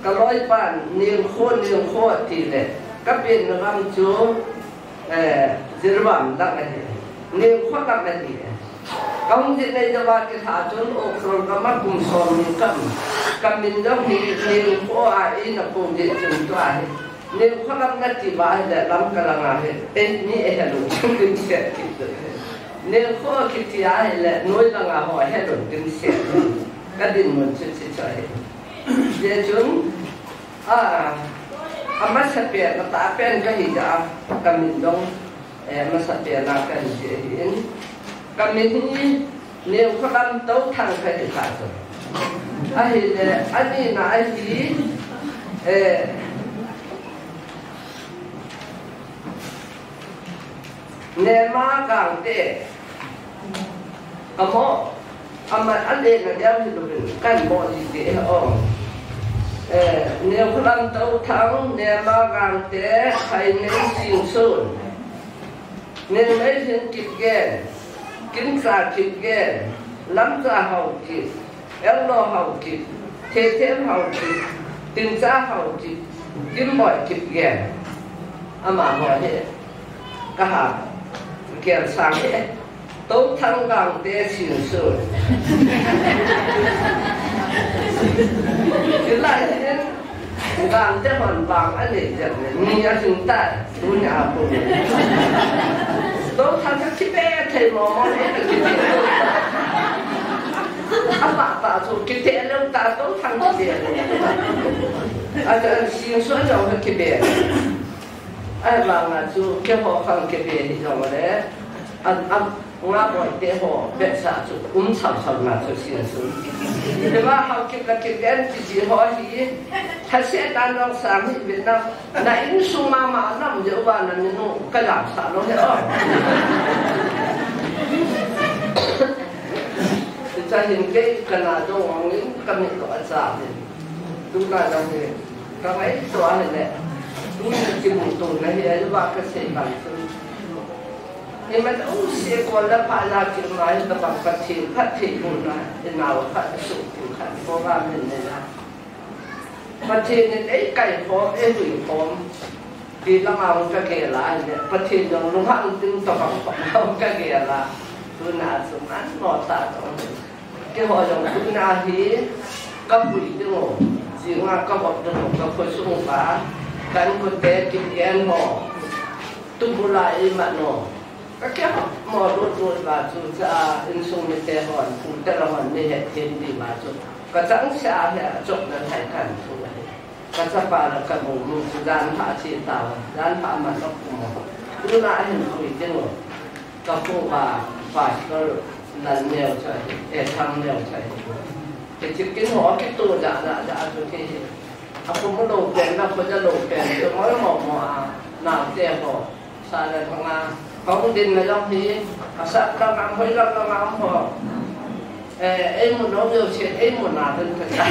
ka loipan, Nengkho, Nengkho ati le, ka penna gam chu, eh, Jiribam lang ahi. Nengkho lang ahi. Ka hung jih nei jouva kilha chun, Ukhrul gam a kum somni ka um. Ka min jong hi, Nengkho a eina kou jeh chun tua hi. Nengkho lam nati uva ahile Lamka langa hi, ei, mi eihe lou ding set kit. Nengkho kiti ahile, noi langa ho he lou ding set. Ka dinmun chu hiche chu ahi. Hijeh chun, a, amasapen, atahpen ka hi jeh a, ka min jong, eh, masapen a ka hi jeh ahin. Ka min hi, Nengkho Lamtouthang ka hi ta chu. Ahile, anina ahi, eh, Nema Gangte. Amo, ama, anina deu hi lupin, kan mo ji te, o. Eh, Nengkho Lamtouthang, Nema Gangte, Khainei Singson. Nengneilhing Kipgen, Kimcha Kipgen, Lamcha Haokip, Ello Haokip, Thethel Haokip, Tincha Haokip, Kimboi Kipgen. Amaho hi kaha gel sang hi. Touthang Gangte Singsun. Hilai hin Gangte hon vang anei jep le, ni ahing tai, tunia pu. Touthang kakibe thei momo le, kakibe. Apa pa chu kite lou ta, Touthang kite lou. Aja Singsun jong kakibe. Ahivanga chu keiho khang kibe hijongle, an, an, Ngaboite ho behseh chu um chauchau na chu Singsun. Hiva Haokip le Kipgen tiji ho hi, thase dan long sang hi ve na, na insung mama nam jeh uva na minu kajam sa lou hi o. Hicha hin kei kana dong ong in kamit lou acha hin. Tuna jong hi kangaito ahile, tuni kimuto na hi ahiva kasei bang chu. Imat u se ko la pha la ki ma hi tabang Pathen phatthei bohna, inao khat, asuhpi khat, program hin nei la. Pathen in eikai khom, eihui khom. Ti langa hung kagel a, Pathen jong lunghang ding tabang khom hung kagel a. Tuna chu man mo ta jong. Keiho jong tuna hi kapui ding u, jinga kavop ding u, kakhosung uva, ka inkote Kipgen ho, tubul a iman u. Kakemo lut lut uva chu, cha insung mite hon, pute la hon, nei het them diuva chu. Kachangseh a hi achopna thei kan thu ahi. Kachapa la kamu mu chu janpha che tauva, janpha man lou kum u. Tuna ahin pui ding u. Kapu pa, Pastor Lanneo chu ahi, eh, Thangneo chu ahi. Hiche kin ho kitoh ja ja ja chu hi. Apu mu lou pen, na kho ja lou pen, chu mo mo mo a, naote ho, sa le thang a. Kahung din na jong hi, asap lam a, hoi lam lam a ho. Eh, eimu nom jouse, eimu na den ta.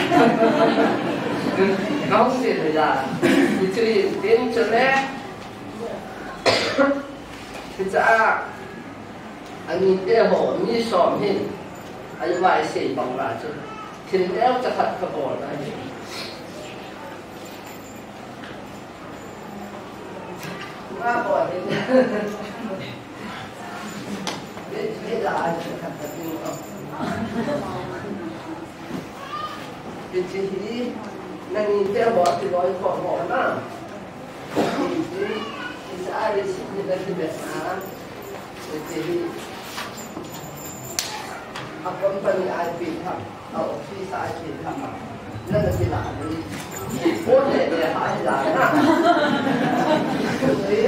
Kahung din na ja. Hiche hi, tin chu le. Hiche a, anite ho, mi som hin, ahiva isei bang uva chu, thil neocha khat kabol ahi. Nga bol hin. Hiche hi, nangin te ho, ti loi ko ho na. Hiche, hiche a receipt ni na kibena. Hiche hi a company a ipi tham, a office a ipi tham. Nana kila ni. Phone le le ha ila na. Hiche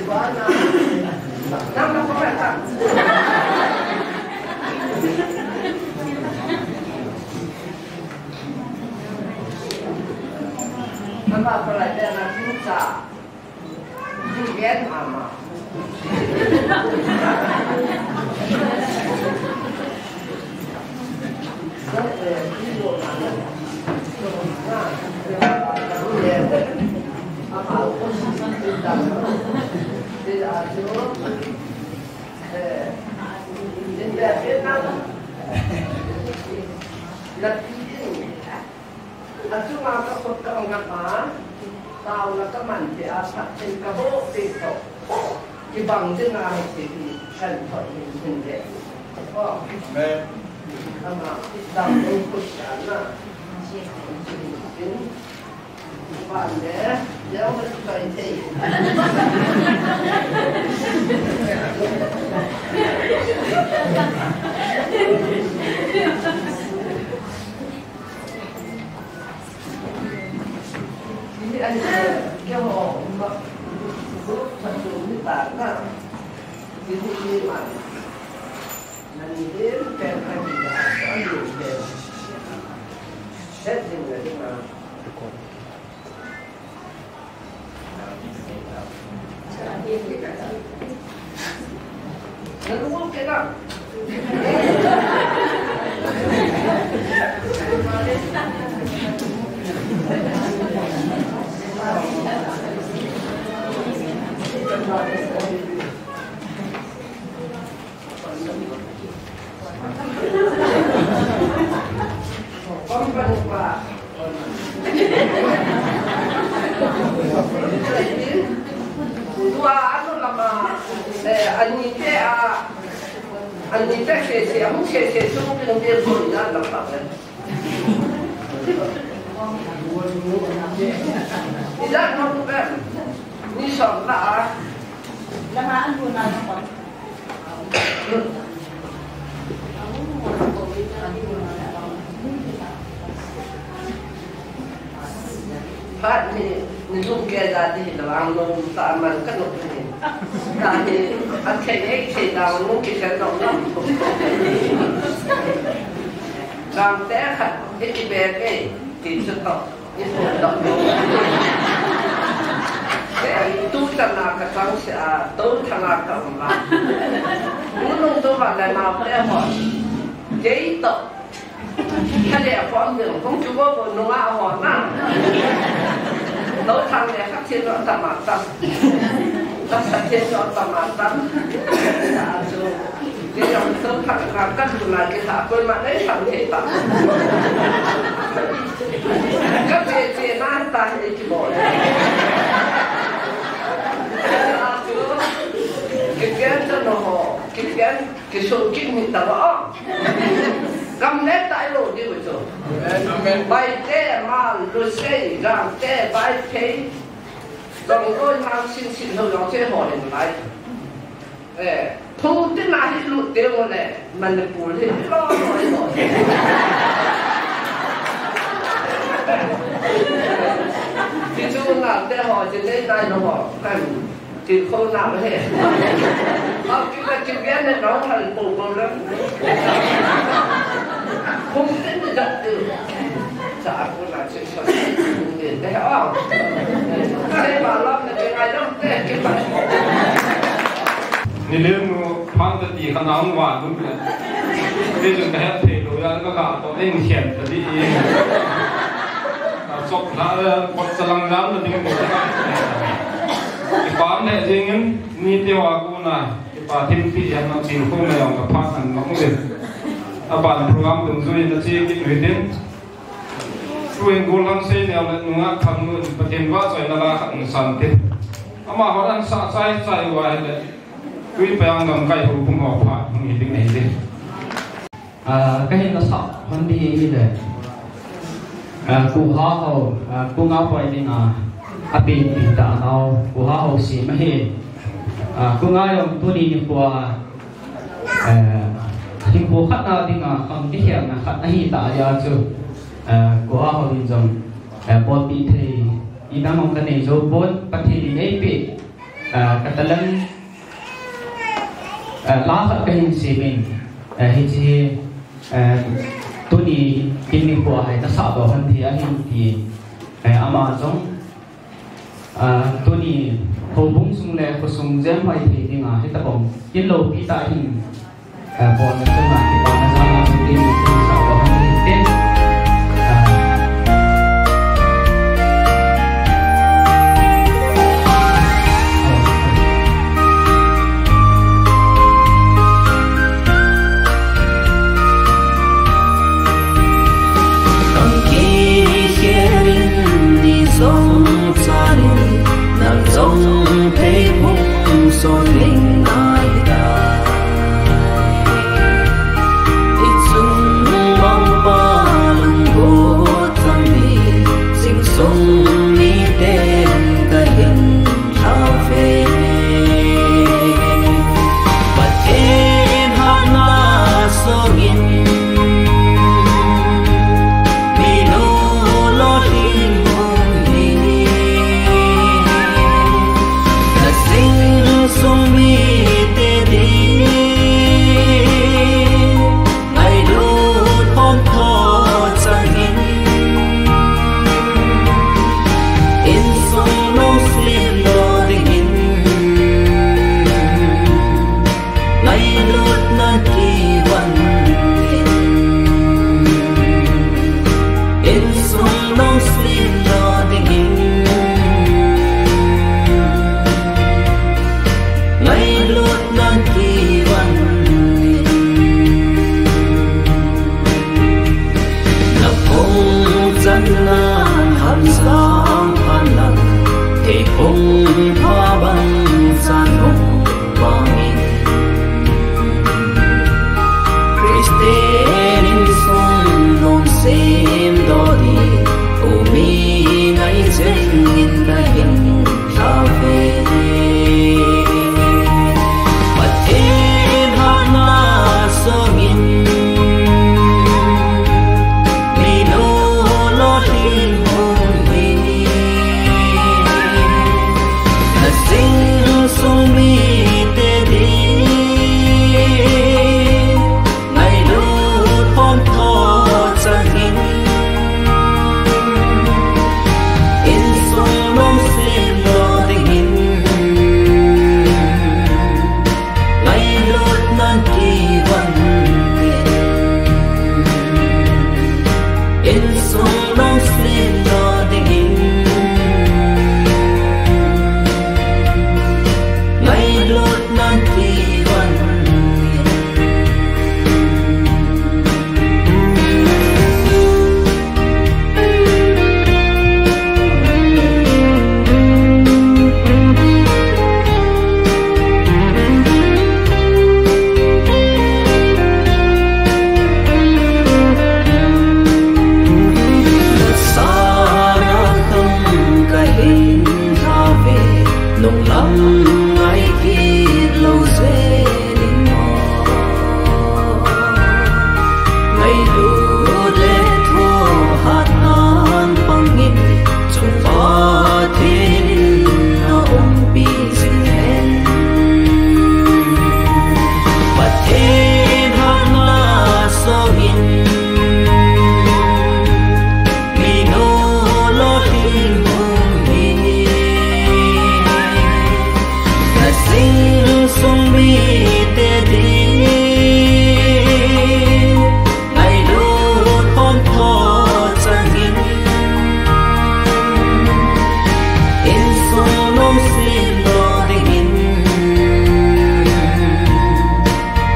ba na. Na na ko ka. Mama pala dia na pinsa. Dia ama. Achunga ka khut ka ngap a, taona ka manpeh a, phatthei ka bohpeh toh, kibang ding ahi ti hi kan thot hin hin le. Amen. Ama, dam ding khut ka na. Ban le, leo ka tu kai thei. Tua anu lama, eh, ani te a, ani te sese, amu sese, tu pin te pun na lama. Ila no ben. Ni som la a. Lama anu na no. Phat ni, ni lung ke da di lo ang lo ta man ka lo ni. Ta ni, a ke e ke da lo ke ka lo lo. Dang te khat, e ki be ke, ti chu to. Tu chana ka chang se a, tu chana ka um a. Nunung tu va le nau te ho. Kei to. Ka le a pom ding, kong chu bo bo nung a ho na. Tu chang le khat chin lo ta ma ta. Ta sa chin lo ta ma ta. Sa chu. Kei jong tu khat na ka tu na kei sa koima nei sa kei ta. Ka che che na ta he ki bol. Kipian ta no ho, kipian kisung kin ni ta ba. Kam ne ta lo di wo cho. Amen. Bai te ma lu sei, gam te bai te. Dong doi ma sin sin ho lo che ho le lai. Eh, thu tin a hi lu te mo le, Manipur hi lo lo lo. Ti chu na te ho, ti nei nai no ho, kan ti kho na he. Au ki ka ki bian ne no hal po po le. Hung tin ni jat ti. Sa aku na che sa ni de ha. Sei ba lam ne ngai lam te ki pa. Ni le nu phang ta ti kha na hung wa nu le. Ni jun ka het thei lo ya ka ka to eng hian ta di. Ka sok la le kot sa lang jam na ding ko. Ki pa ne jing in ni te wa ku na. Kipa thimpi jam na chin khong na jong ka phat an long le. Aban program dungjui na che kit u hitin. Tuin gollhang Seineo le nungah Thangnu in Pathen vahchoina la khat hung san tin. Amahon an sah chai chai uva ahile. Tuiphum gamkai houbung ho phat hung hi ding ahi tin. Ah, ka hin la sah hon ding hi le. Ah, Pu Hahao, ah, Pu Ngaopoi dinga, a penpi tah nau, Pu Hahao sem ahi. Ah, Pu Ngai jong tuni nikho a, eh, hinkho khat na dinga, khang kikhelna khat ahi tah jeh a chu, eh, Pu Hahao in jong, eh, bolpeh thei, idang jong ka nei jou pon, Pathen in eipeh, eh, ka talent, Eh, la khat ka hin semin, eh, hiche, eh, tuni kin nikho a hi ka sah doh hon thei ahin ti, eh, ama jong, eh, tuni houbung sung le khosung jemhoi thei dinga hitabang kin loupi tah hin, eh, bolna chunga kipana jal a jong kin nikho sah doh hon thei tin, eh, Hung pha bang chan hung vangin, Christian insung lungsim doh ding, u mi ngai cheng in kahin tha ve. Pathen hatna songin, mi lolhing hung hi, na insung mite ding, ngailut khom tho changin, insung lungsim doh dingin, ngailut nan kivon in, insung lungsim doh dingin, ngailut nan kivon in. Nung lam ngai kit lou jeh in mo, ngailut le thohhat nan pangin, chung Pathen in na umpi jing hen. Pathen hatna songin, mi lolhing hung hi, na insung mite ding, ngailut khom tho changin, insung lungsim doh dingin,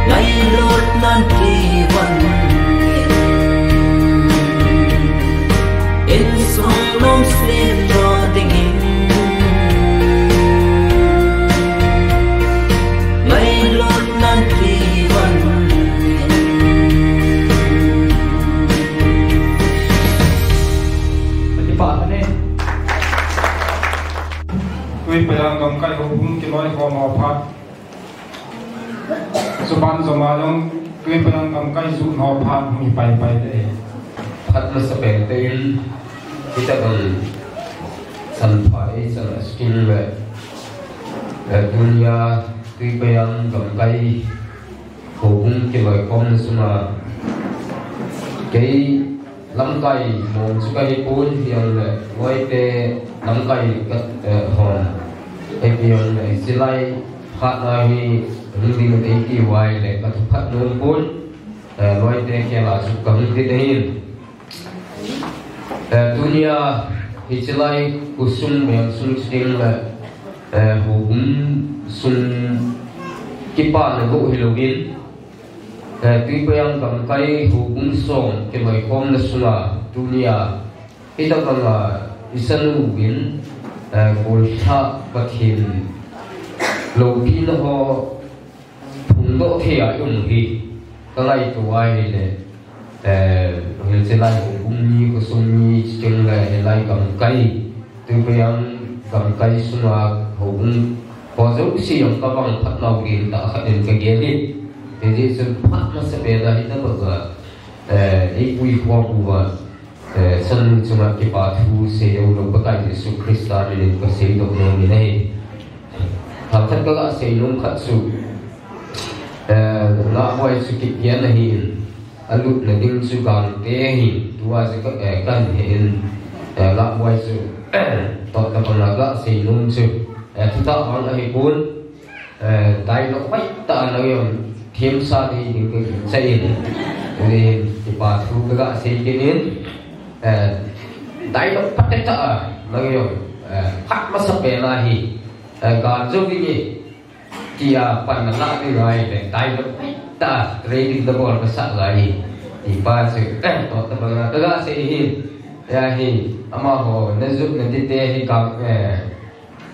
ngailut nan kivon in, insung lungsim doh dingin, ngailut nan kivon in. Tuiphayang gamkai houbung kiloikhom ho phat, Suban joma jong Tuiphayang gamkai jut ho phat hung hi paipai te. Phat masapen te in, hitabang sanpha ei chan a skin le, eh, tunia Tuiphayang gamkai houbung kiloikhomna sunga kei lamkai mong chu kahi pon, hijongle loite lamkai ka, eh, hon. Hijongle hiche lai phat na hi hung ding eiti uva ahile ka thuphat nom pon, eh, loite kela chu kahung ti ahin. Eh, tunia hiche lai khosung mel sung chiding le, eh, houbung sung kipana bou hilouvin, eh, Tuiphayang gamkai houbung som kiloikhomna sunga tunia hitabanga isanu uvin, eh, golhah Pathen loupina ho phongdoh thei a i um hi ka ngaito ahile, eh, hiche lai houbung mi, khosung mi, chuteng le hilai gamkai, Tuiphayang gamkai sunga houbung ho jouse jong ka vangphat nau gel tah khat in ka gel in. Hijeh chun phat masapen a hitabanga, eh, eipui khom uva, eh, chanu chunga kipa thu seilou Pakai Jesu Christa minin ka seidoh nom in ahi. Themkhat ka ga seinom khat chu, eh, Lahboi chu kipian ahin, alutna ding chu Gangte ahin, tua chu ka, eh, kahin he in, eh, Lahboi chu totna banga ga seinom chu, eh, thutah vang ahi pon. Eh, dialogue hoitah a nang jong themsa ding ding ka ginchai in. Ahin, kipa thu ka ga sei kit in. Eh, dialogue phatetah a nang jong, eh, phat masapen a hi, eh, gal jou ding e, tia pan nalah ding ahile dialogue hoitah a training nabol masah ngai hi. Tipa chu, eh, totna banga ka ga sei ahin. Ahi, amaho, najut nadite hi ka, eh,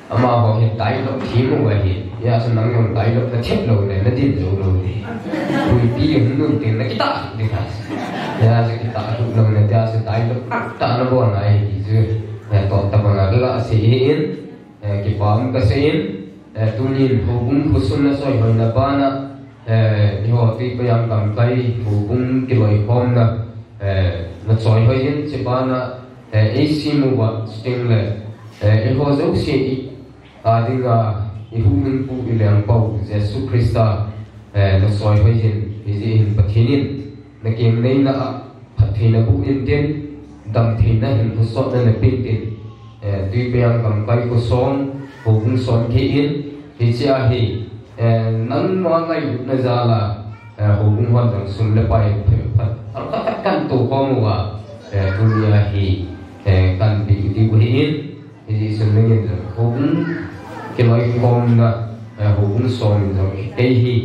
Amaho hi dialogue thi mo ahi. Hijeh chun nang jong dialogue na thep lou le, na din jou lou le. Puipi hung nun teng na kitah ding ahi. Hijeh chun kitah lou le, hijeh chun dialogue tah tah na bol na ahi ti chu. Eh, toh tabang a ka sei ahin, eh, kipa um ka sei in, eh, tunin houbung khosun na soi hoina bana, eh, eiho Tuiphum gamkai houbung kiloikhomna, eh, na choi hoi in, chubana, eh, A C Muvat chuteng le, eh, eiho jouse i, a dinga, i huhhingpu i lengpau Jesu Christa, eh, na choi hoi in, hijeh hin Pathen in, na kengneina a, phattheina boh intin, damtheina hin husotna na pe intin, eh, Tuiphum gamkai kho som, houbung som kei in, hiche ahi, eh, nangma ngailutna jal a, eh, houbung hon jong sum le pai phat, phat, alkhat khat kan toh khom uva, eh, tunia hi, eh, kan pe diu ahi in, Hijeh chun nangin jong houbung kiloikhomna, eh, houbung som in jong kei hi,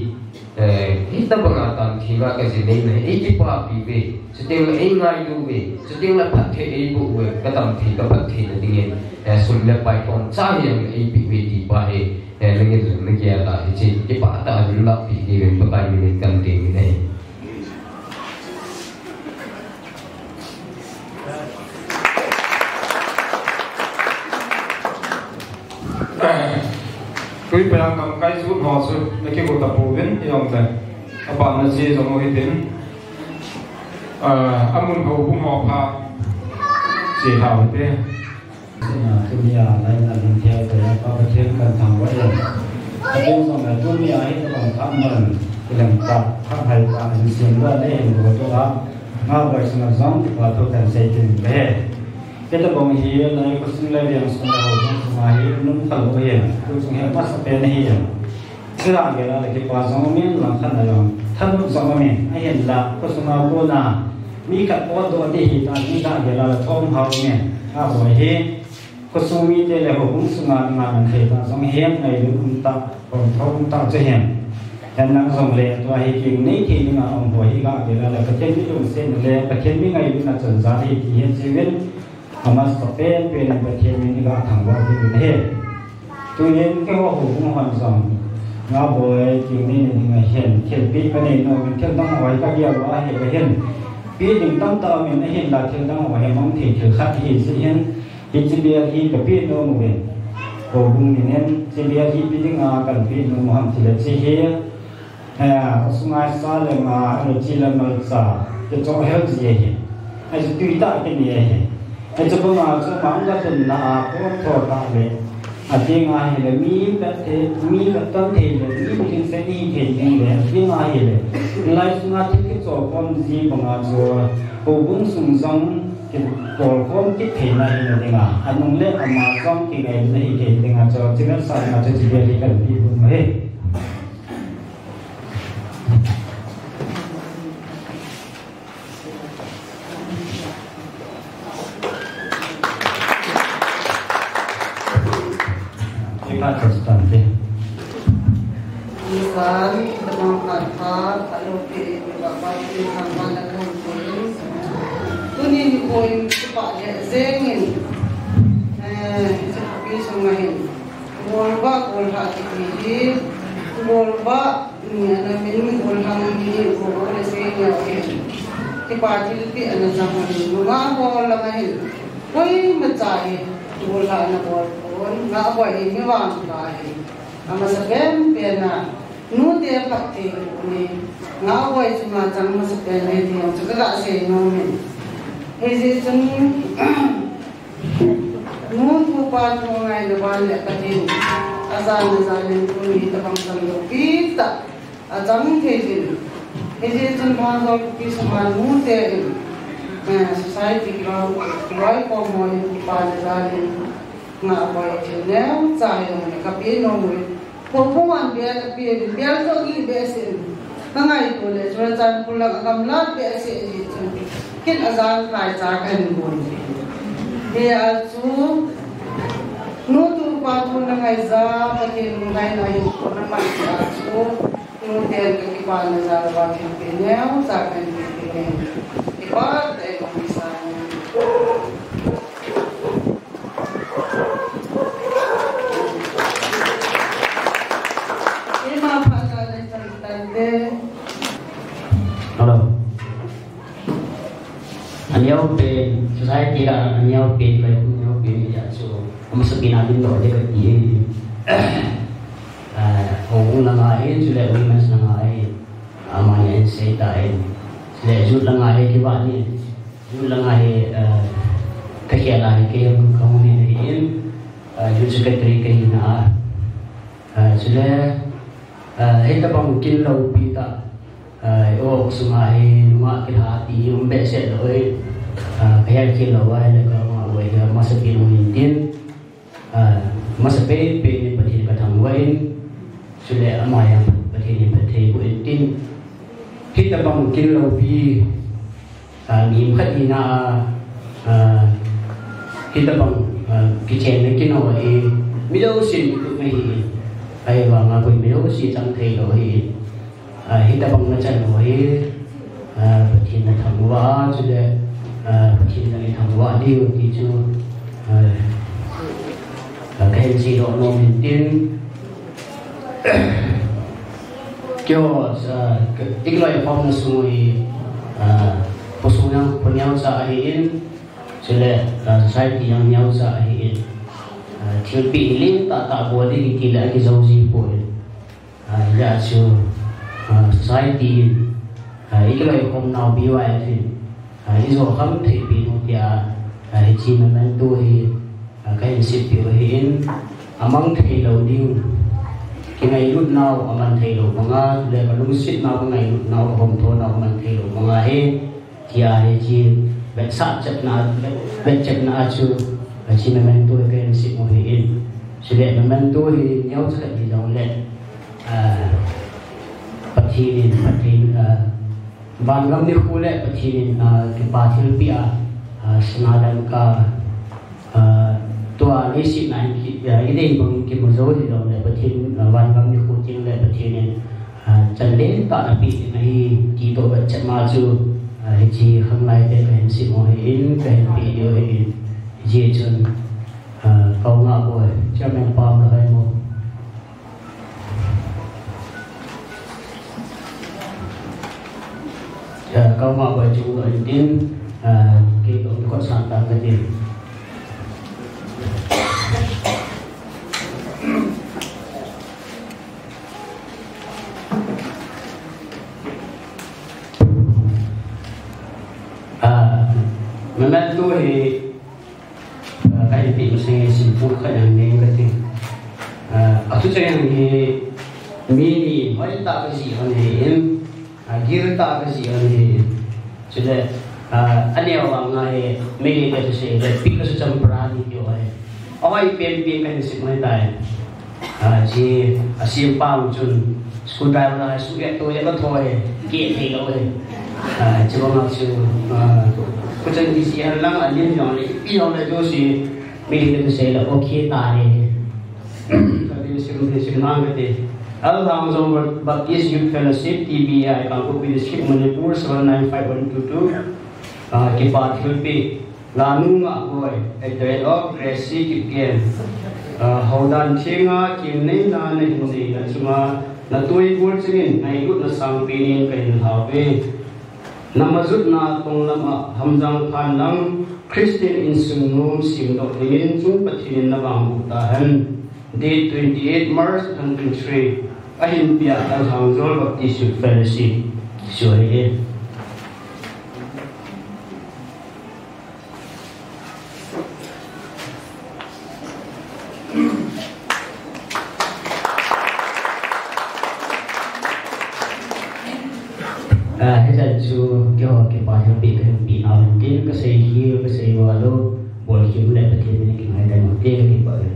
eh, hitabanga tan thina ka jin neina hi, ei kipapi uve, chuteng le ei ngailu uve, chuteng le phatthei ei boh uve, ka damthei ka phattheina dingin, eh, sum le pai khom cha hi jong ei pe uve ti pa hi, eh, nangin jong na gel a hiche kipah tah a jong lah pi diuvin Pakai minin kan ding in ahi. Tuiphum gamkai jut ho chu na kigo tapouvin, ijongle. Abana che jong u hitin. Ah, amun houbung ho pha che tau hite. Tunia lainat ding thei te, Pa Pathen kan thangvah in. Pathen jong le tunia hitabang khat man, kilem tah, khat hai tah, hin sem le hin go to a. Ngaboi sunga jong kipa thu kan sei tin le. Hitabang hi, lai khosung le veng sung le houbung sunga hi, nung khalou hi, tu sung hi, amasapen hi. Chule gel a le kipa jong umin, langkhat na jong thanop jong umin, ahinla, khosunga kona mi khat potdoh ding ahitai, mi khat gel a le thom hao umin, aboi hi, khosung mite le houbung sunga dinga nang thei tah jong hi, ngailut um tah, pom thou um tah chu hi. Hen nang jongle, tua hi keng nei thei dinga um ho hi ga gel a le, Pathen mi lungsetna le, Pathen mi ngailutna chonjal ahi ti hi chiuvin, Amasapen pen in Pathen min i ga thangvah diu ahi. Tuin keiho houbung hon jong, Ngaboi keng neina ding ahin, thilpeh ka nei nom in, thil dang ho hi ka gel uva ahi, ahin. Pe ding tamtah um in, ahinla thil dang ho hi mang thei thil khat ahi jeh hin, hiche bel hi ka pe nom uvin. Houbung min in, hiche bel hi ipi dinga kan pe nom u ham tile hiche hi, Eh, sungai sa le nga, eh, chi le malcha, kichoh hel ji ahi. Ahi chu tui tah kinei ahi. Ahi chu banga chu mang la tun na a, pon tho tah le. Ating ahi le, mi ka te, mi ka tan thei le, mi ka tin se ni thei ding le, ating ahi le. Lai sunga thil kichoh pon ji banga chu, houbung sung jong, kitol khom kit theina hi na dinga. Anung le ama jong kingaina hi thei dinga chu, chi le sa na chu chi le hi kan pi bun ahi. Isan, tamang khat khat, alo ke, baba, ke, sama, na, kan, ke. Tuni nikho in, kipa le jengin. Eh, kipa pi sung ahin. Bolba, bolha kiti hi, bolba, ni ana min bolha ni hi, bolba le se ni ahi. Kipa thilpeh ana jang ni, nga bol la ma hin. Koima cha hi, bolha ana bol pon, Ngaboi hi mi vangpha ahi. Amasapen pen a, nute phatthei ni, Ngaboi chunga chang masapen ahi ti jong chu ka ga sei nom in. Hijeh chun, Nu thu pa thu ngaina ban le Pathen, ajana jalin tuni tabang chan loupi tah, achang thei jin. Hijeh chun Bhanjol Kuki Suma nute in, eh, society ground, loikhom ho in kipana jalin, Ngaboi thil neocha jong le ka pe nom uvin. Houbung an bel a pe uvin, bel toh gih behseh in. Ka ngaito le, Churachandpur lang a gamlat behseh jeh chun. Kin ajan khai cha kahin bol. Hia chu, nu tupa thu na ngaija, Pathen lunglhaina hin na mansa chu, nuten ka kipana jal uva thilpeh neocha kahin pe ding ahi. Kipa tah in kisa. Neopen, society lah a neopen, ka neopen ni a chu, amasapen a dindoh ding kati e. Ah, houbung langa hin, chule women's langa hin, amani ahin sei tan. Chule youth langa hin kibang in, youth langa hin, ah, kakhel a hin kei jong kahung in ahin, ah, youth secretary kahi na a. Ah, chule, ah, hitabang kin loupi tah, ah, o sunga hi nungah kilha ti hi um behseh lou hi. Ah, kahet khel lou a, ahile kangah uva hi, amasapen u hin tin. Ah, masapen pen in Pathen kathangvah in, chule ama jong Pathen in phatthei boh in tin. Hitabang kin loupi, ah, mi khat hina a, ah, hitabang, ah, kichenna kin ho hi, mi jousen kitup ahi. Ahivanga koi mi jouse chang thei lou ahi. Ah, hitabang nachan ho hi, ah, Pathen nathangvah a, chule, ah, Pathen nang ithangvah diu ti chu, ah, ah, kahin seidoh nom in tin. Keiho, ah, ka, ikiloi khomna sung hi, ah, khosung jong khoneocha ahin, chule, ah, society jong neocha ahin, ah, thilpeh hi lentah tah bol ding kiti le akijou ji poi. Ah, hijeh chun, ah, society in, ah, ikiloi khomnau B Y F in, ah, ijo kham thei peh u tia, ah, hiche memento hi, ah, kahin sempeh u ahin, amang thei lou ding, kingailutnau amang thei lou banga, le kalungsetnau, kangailutnau, kahomthonau amang thei lou banga hi, tia hiche vetsah chepna, vet, vetchepna a chu, ah, hiche memento hi kahin sem u ahin. Chule memento hi neocha khat hijongle, ah, Pathen in, Pathen, ah, vangam nikho le Pathen in, ah, kipa thilpeh a, ah, sana dangka, ah, tua leiset a hin ki, ah, idei bang kimu jou hijongle Pathen, ah, vangam nikho tengle Pathen in, ah, chan lentah napeh ding ahi ti toh vetchepna chu, ah, hiche khanglai te kahin sem u ahin, kahin peh diu ahin, hiche chun, ah, Kaungah boi, Chairman pa na hai mo. Ah, Kaungah boi chu in tin, ah, kei toh kikhosah tan kati. Ah, memento hi, ah, kahin peh masang hi simple khat jong nei kati. Ah, athu chang hi mi ni hoitah kajih hon ahin, ah, giltah kajih hon ahin. Chule, ah, aneo vang a hi, Meitei te thusei le, pik le su champra ni ti ho hi. Ahoi penpen kahin sem u ahitai. Ah, hiche, ah, asem pa chun, screwdriver a su et to et ka tho e, keh thei lou e. Ah, hiche bang a chu, ah, khuchang kisih hen lang, alim jong le, ipi jong le jouse, Meitei te thusei le, okay ta e. Kati sim, sim nang kati. L. Lhangjol Baptist Youth Fellowship, T B I, Kangpokpi District, Manipur, seven nine five one two two. Ah, kipa thilpeh. Lanu Ngahboi, at the rate of Gracie Kipgen. Ah, houdan thenga kimneina nahin neina chunga natui gol chengin ngailutna sangpen in kahin lhauve. Namajutna tonglam a hamjang phan lang Christian insung nom semdoh dingin chung Pathen in navangboh tahen. Date twenty-eight March twenty twenty-three. Ahin pia L. Lhangjol Baptist Youth Fellowship. Sua hi e. Ah, hichan chu keiho kipa thilpeh kahin peh nau hin tin, kasei hi, kasei va lou, bol hi le Pathen in kingai tai mo te kakipah e.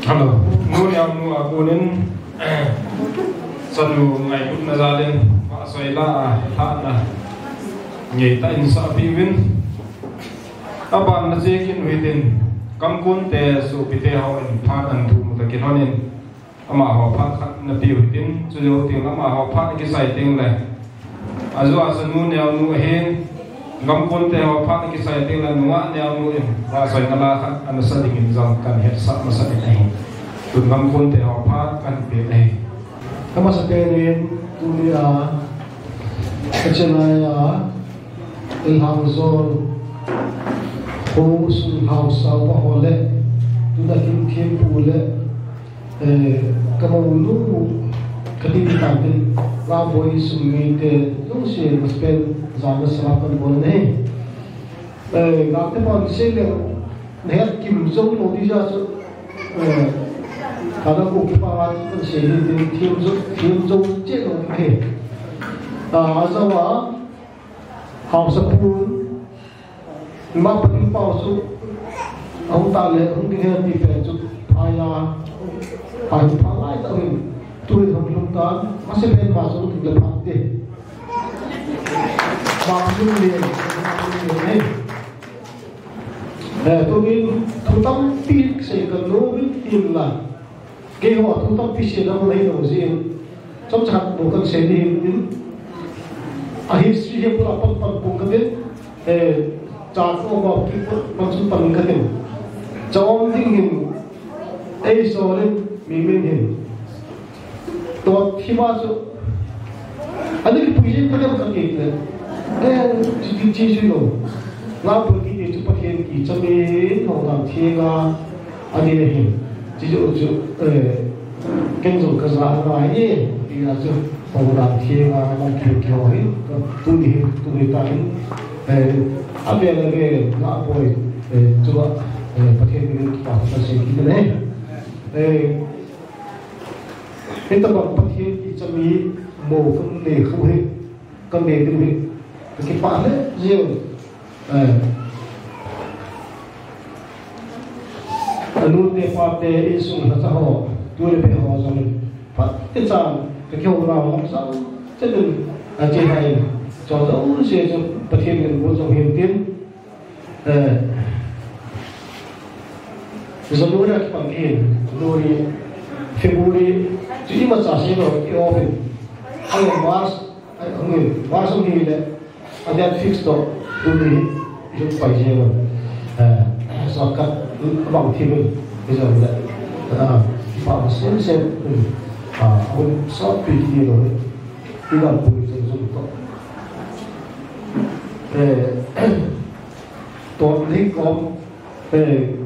Hello. Nu Neonu a konin, chanu ngailutna jalin, vahchoi la a, lhahna ngeitah in sahpeh uvin. Aban na chekin uhitin, gamkon te sopite hon phat an thu mu ta kilhonin, amaho phat khat napeh uhitin, chujou teng amaho phat kisai teng le. Ajeh chu nu Neonu ahin, gamkon te ho phat kisai teng le nungah Neonu in, vahchoina la khat ana sa dingin jong kan hetsah masa in ahi. Tun gamkon te ho phat kan pe ahi. Ka masapen in, tunia, ka chenai a, in hang zon, ho sun hausa pa ho le, tuna kin thim pu le, Eh, ka monu, ka ti ti tan tin, la boi sum ngi te, lung si, mas pen, za na sa kan bon ne. Eh, la te pon si le, ne hat kim zong lo di ja su, eh, ka da ko ki pa wa kan si ni tin, thim zo, thim zo che lo he. Ah, azawa, hausa pun, Ima patin pau chu, ahung ta le, hung ding he ti pen chu, phai a, phai chu pha lai ta hin, tu hin hung lum tan, masa pen ma chu, tu le pha te. Ma lum le, ma lum le, eh. Eh, tu min, thu tampi sei kan lo min tin la. Keiho thu tampi seina mun ahi lou jeh in, chomcha khat bou kan sei ding in, a history hi pura pan pan pung ka tin, eh, cha ko ma ki pan sun pan ka tin. Cha um ding hin, ei so le mi min hin. To thi ma chu, ani kipui jing ka dem ka kei le. Eh, chi, chi, chi, chi lo. Nga pu kiti chu Pathen kichami ho dang thi nga. Ani le hin, chi chu chu, eh, ken jong ka ja ngai e, ti a chu, program thi a, ma ki ki ho hin, tu ni hin, tu ni ta hin, eh, a ve le ve, na boi, eh, chu a, eh, Pathen min kipa ka sei kit e. Eh, hita bang Pathen kichami mo kan nei khu hi, kan nei ding hi, ka kipah le jeng. Eh. Anu te pa te insung lhacha ho, tu le pe ho jong, phat te chan, ka kihou nau lam sang, che dun, a che hai, cho jong se chu, Pathen min bu jong hin tin, eh, January a kipang hin, January, February, chu ima cha se lo, i off in, a March, Ai, hung in, March hung hi le, a date fix to, tuni hi, i pai je lo. Eh, shortcut, abang thi lo, i jong le. Ah, pa ma sem sem, ah, hung short pi ti lo, i lam pu i jong to. Eh, to ni kom, eh,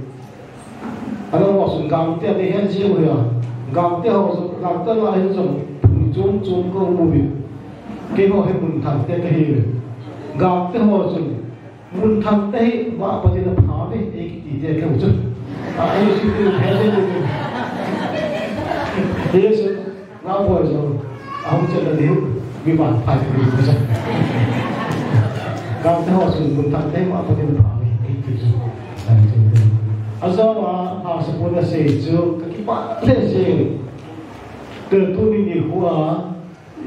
Ano ho sun Gangte te hen ji u ya. Gangte ho sun, Gangte la hin sun, chum chum ko mu bi. Keiho hi Munthang te ka hi. Gangte ho sun, Munthang te hi ma pa ti na pha be, e ki ti te ka u chu. A, e si ti na he de. Yes. Nga boi jong, ahung chen na diu, mi ban phai diu. Gangte ho sun Munthang te ma pa tin pha ni, ti chu. Ajo a, a sa pon a sei chu, ka kipah le sei. Te tuni nikho a,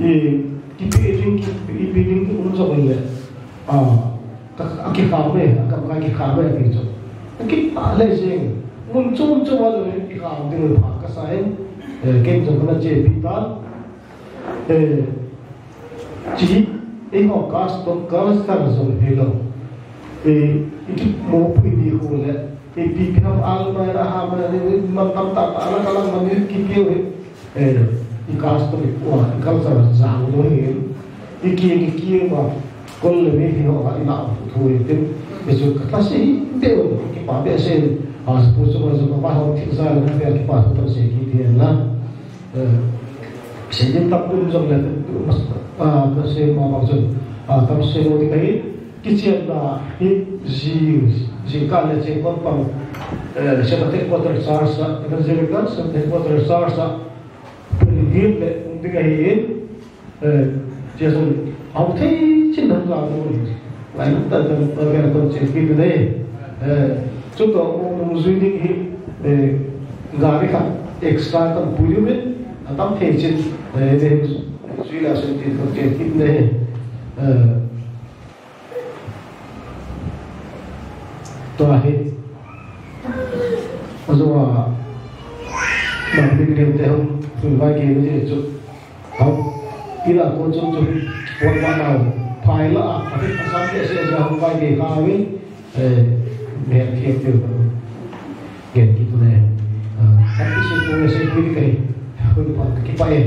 i, kipe ding, kipe ding um jong le. A, ka, a kikham e, a kam ka kikham e, ti chu. A kipah le jeng. Mun chom chom a jong kikham ding pha ka sa e. Eh, ken jong na che pi tan. Eh, chi, eiho custom, culture jong hi lo. Eh, i kimopoh ding khu le. Eh, ipi ipi ham almai ra ham le, eh, man tam tam, ala kalang man ki piu hi. Eh, i custom i kua, i culture jang lo hi. I ki, i ki ma, kol le mi hi ho, i na thu hi tin. I chu ka ta si, te o, kipah behseh. A, pu chu ma chu ma ho thil sa le, pe kipah thu tam se ki ti la. Eh, sei ding tam um jong le, ah, ka sei ma bang chun, ah, tam sei lo ding ahi, kichenna hi ji, jingkah le cheng kon pang, eh, Seventh Day Headquarter Church a, Evangelical Seventh Day Headquarter Church a, pun him le um ding ahi in, eh, Jesu, au thei chin hang la lo ni. Lai ta ta ta ga kon chen ki de. Eh, chu to mo mo zui ding hi, eh, Gari khat extra kan pui uvin, atam thei chin, eh, ne, sui la sui ti ko te kin ne, eh, tua hi, ajo a, ma bi ri te hung, hung vai ke ni chu. Hau, ila ko chu chu, pon ba nau, phai la, a, a, a, sam ke se se hung vai ke ka wi, eh, me ke ke, ke ki tu ne, a, a, ki se tu ne se tu ke, ko pa ki pa e.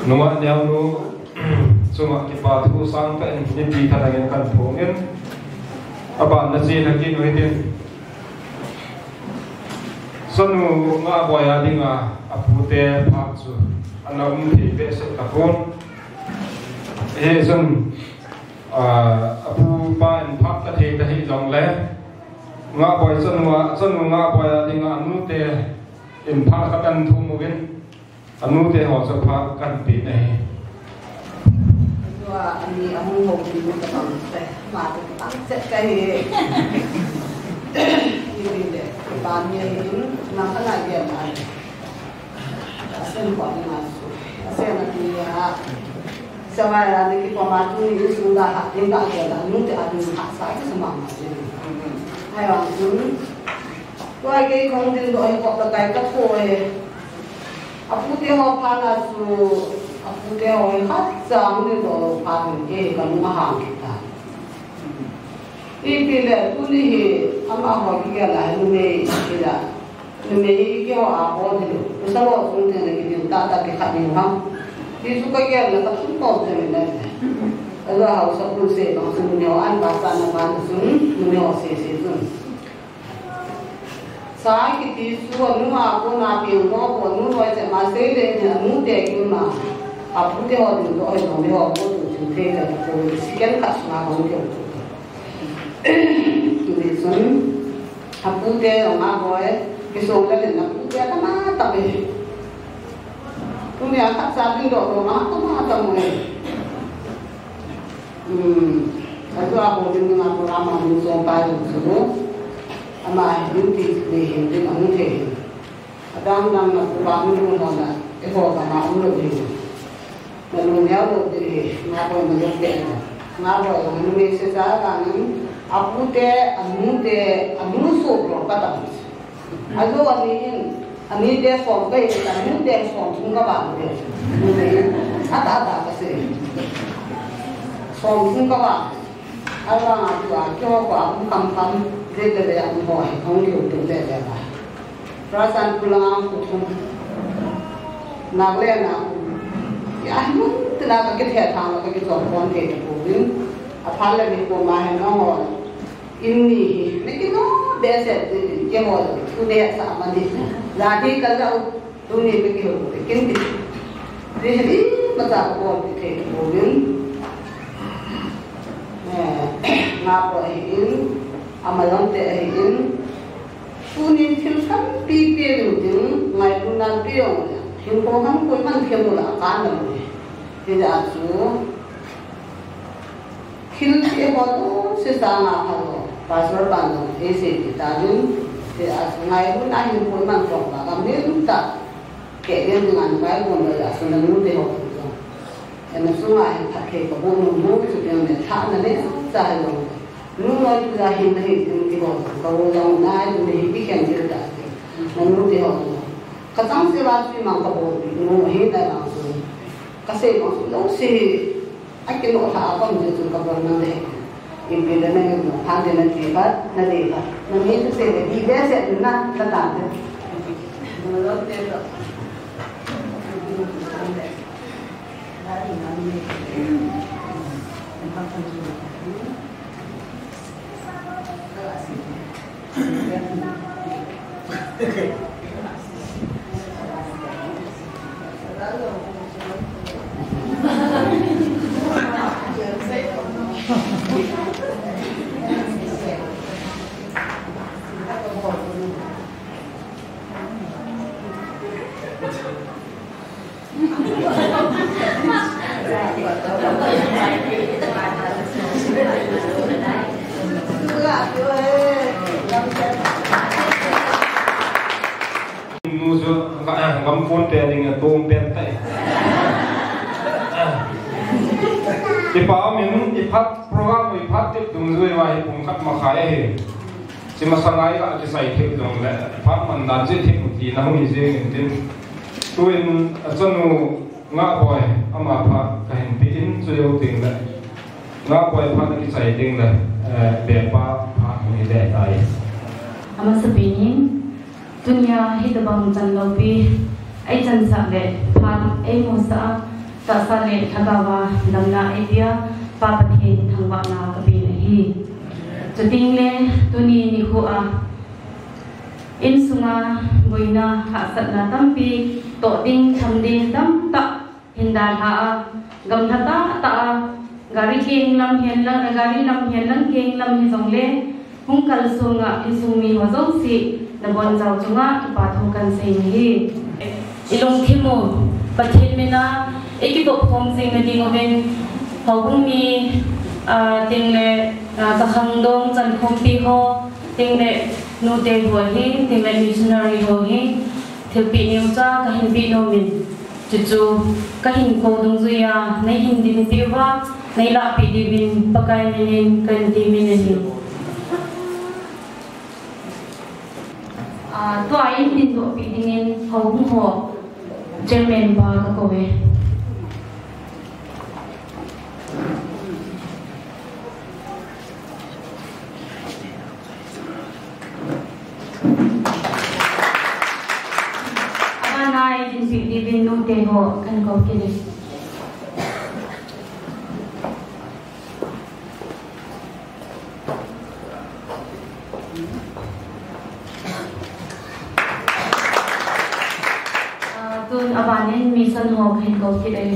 Nungah neonu chunga kipa thu sangtah in mipi khat angin kan phong in, aban na chi na kinu hitin. Sanu Ngahboi a dinga apute phat chu Ana um thei behseh tapon. Hichun, ah, apu pa in phat ta thei ta hijongle, Ngahboi chanu a, chanu Ngahboi a dinga anute in phat khat ahin thum uvin, anute ho chu phat kahin pe ahi. Tua ani ahung ho ding ka bang te, ma te bang chet ka hi. Ni ni le, ba ni hin, na ka na dia ma. Asen ko ni ma su. Asen na ni ya. Sawai la ni ki ko ma tu ni su da ha, ni da ke la, nu te a ni ha sa ki sa ma ma ni. Ai wa su. Ko ai ke kong din do ai ko ta kai ka ko e. Apu te ho pha na su, apu te ho e khat chang din do lo pha ni ke ka nu ma ha ki ta. Ipi le, tuni hi, amaho kigel a hi numei hi la. Numei hi keiho a bol hi lo. Pasal ho chung teng le kiding tah tah kikhat ding ham. Ti chu kagel le kathum tom teng le. Ajo haosapu se bang chu numei ho an pasal na ban chun, numei ho sese chun. Sa kiti chu anu a kona peng ho ko nu loi che ma sei le ni anu te ki ma. Apu te ho ding to ho numei ho ko tu chu thei le ko second khat sunga ko ke. Tuni chun, apu te jong a boi, kisong le le na pu te tama tama e. Tuni a khat sa ding doh doh ma tama tama e. Hmm, ajo a boi ding ma ko ama min so pa jong chu. Ama hin ti le hin ding ang the hin. Adang dang na pu pa nu nu ho na, eiho kama um lou ding. Na nu neo lou ding hi, Ngahboi na lou ding. Ngahboi na nu me se sa ka ni, apu te, anu te, anu su lou ka tam. Ajo ani in, ani te som ka hi, anu te som thum ka bang te. Ata ata ka se. Som thum ka bang. Ahivang a tua, keiho pa, um kam kam, ve ve ve, um boi, um kiu tu ve ve ba. Churachandpur langa khu thum. Nagaland a khu. Ya, mun tina ka kithe thang, ka kichom kon thei ta pouvin. Aphat le nikho ma hin nangho in ni hi, ni kino behseh, keiho thu dehsa ma ni. Jati ka ja u, tuni ka kihou, kin ti. Ti hi, imacha ka bol thei ta pouvin. Eh, Ngahboi ahin, ama jong te ahin. Tunin thil tampi pe ding, ngailutna pe jong le, hinkho ham koiman themmo la akan lam e. Hijeh a chu, thil pe ho jouse sanga phalou, Pastor pan jong eiseipeh tauvin, hijeh a chu ngailutna hinkho iman tong pa gam lim tah, keh ding ding an kai kon la a chu nanu te ho jong. Ena sunga hin phatthei kaboh nom nom chu ding le, thahna le cha hi jong. Nunoi tuja hin nahi ding ti ho, ka u jong nai tu nahi ti khen ti ta ti. Nanu ti ho. Ka chang se va chu mang ka bol pi, nu hi na lang chu. Ka sei mang chu lo se hi. A kinoh tha a kom je chu ka bol nang de. Ipi le na ngai mo, phan de na ti khat, na de khat. Na mi tu se le, ipi behseh na, na tan de. Nu chu, eh, gam phone te ding a tum pen tai. Ipa min, i phat program, i phat tep dungjui va hi pung khat makhai ahi. Chi masa ngai ka kisai thip dong le, phat man dan chi thip ti na hung hi jing in tin. Tuin, a chanu Ngahboi, ama phat ka hin pe in chu deu ting le. Ngahboi phat na kichai ting le, eh, Bepa phat hung hi le tai. Amasa pen in, tunia hitabang chan loupi, ei chansah le phat ei musah a, tahsa le lhagao a damna ei pia, Pa Pathen thangvahna ka pen ahi. Chuteng le tuni nikho a, Insunga boina hahsatna tampi, toh ding, tham ding tamtah hin dalha a, gamla tahtah a, gari keng lam hen lang, gari lam hen lang, keng lam hijongle, hung kalsong a insung mi ho jouse nabonchau chunga kipa thu kahin sei ahi. I lungthim u Pathen mina i kivop khom jing na ding uvin, houbung mi, ah, tengle, ah, ka khangdong chankhompi ho, tengle nute ho hi, tengle missionary ho hi, thilpeh neocha kahin peh nom in. Chuchu kahinkho dungjuia neihin dinpeh uva, neilahpeh diuvin Pakai minin kahin temmin ahi. Ah, tua in dindohpeh dingin houbung ho chairman pa kakou e. Abana in dinpeh diuvin nute ho kahin kou kit e. Ah, tun abanin mission ho kahin kou kit e.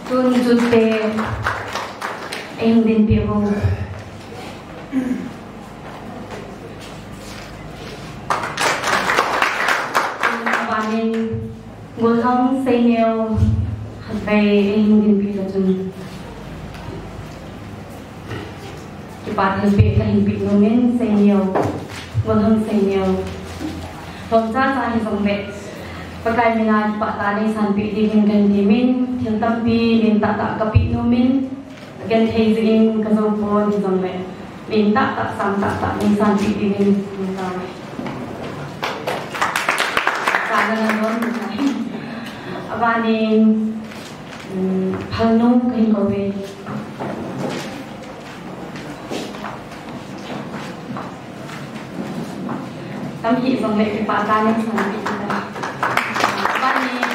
Tun chute eidinpeh u. Tun abanin Golhang Seineo khatvei eidinpeh le chun. Kipa thilpeh kahin peh nomin Seineo, Golhang Seineo. Lhomcha cha hijongle, Pakai mina kipah tah a neisanpeh diuvin kahin temin, thil tampi lentah tah kapeh nomin, genthei jeh in kajou pon hijongle, lentah tah, sangtah tah neisanpeh diuvin, lhomcha. Abanin, um, Phalnu kahin kou e. Tam hijongle kipah tah a neisanpeh diuvin. Abanin,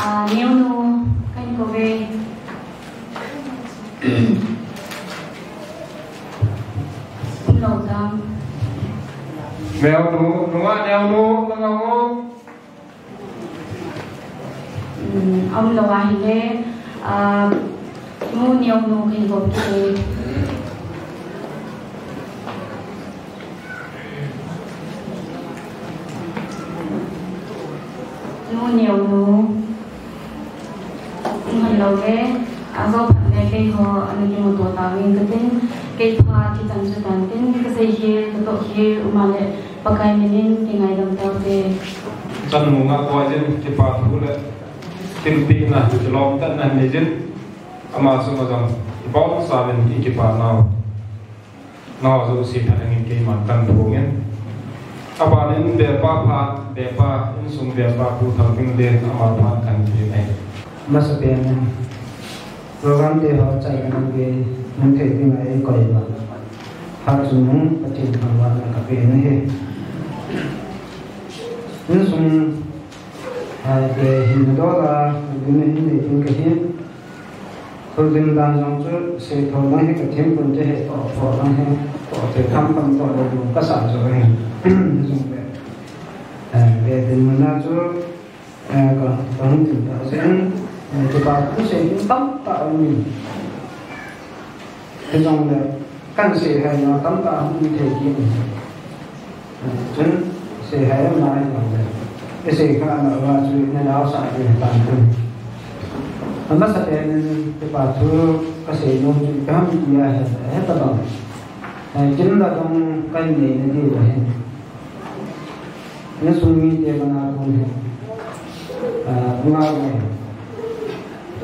ah, Neonu kahin kou e. Umlou tam. Neonu, nunga Neonu, nunga o. Um, aumlou ahile, ah, Nu Neonu kahin kou kit e. Nu Neonu. Umlou e, ajo phat le keiho ana kimuto tauvin katin, kei phat kichan chu tantin, kasei hi, katoh hi, um a le, Pakai minin kingaidam taute. Chan nunga koijin kipa thu le thilpehna, kilom tatna neijin, ama sunga jong ibonchauvin ikipa nau. Nau jouse phatnin keiman kahin phongin. Abanin bepa phat, bepa, insung bepa Pu Thalbing le ama phat kahin phongin. Masapen in program te ho chai kahin ve, hung thei dinga eikoi uva. Phat chungnung Pathen thangvahna kapen ahi. Insung, ah, te hin dola, din hin nei ding kahi. Thulhing dan jong chu seithou lang hi kathem pon, te hi toh, toh lang hi toh, te tham pon toh le lu kasa jo hi. Jong le, eh, ve dinmun a chu, eh, ka, kahung tin ta jeh in, eh, kipa thu sei ding tamtah aumin. Hijongle, kahin seihai nau tamtah hung um thei kit in. Chun, seihai nau ahi jongle, isei kha nau va chu ina lausah ding ahitan. Amasapen in kipa thu kasei nom chu ipi ham tia ahile, hetobang, eh, kin la dong kahin neina diu ahi. Insung mite mana kon hi, ah, ngau ngai.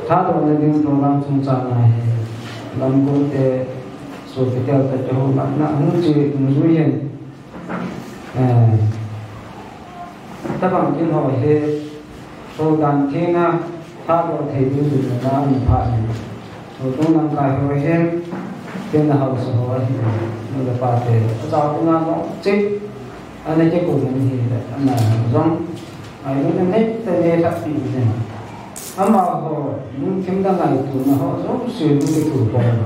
Thadohna ding program chungchang ahi. Lamkon te, sopi tel te, te ho na, na, hung che dungjui hin. Eh, tabang kin ho hi, sodan thina, thadoh thei ding dungjui na um pha hin. Sotung lamkai ho hin, tin na haosa ho ahi. Nu le pa te, achau te na no, che. Ana kikoi in ahile, ama jong ngailutna neitah in eilhahpeh in. Amaho lungthim le ngaitona ho jouse hung kithopi in.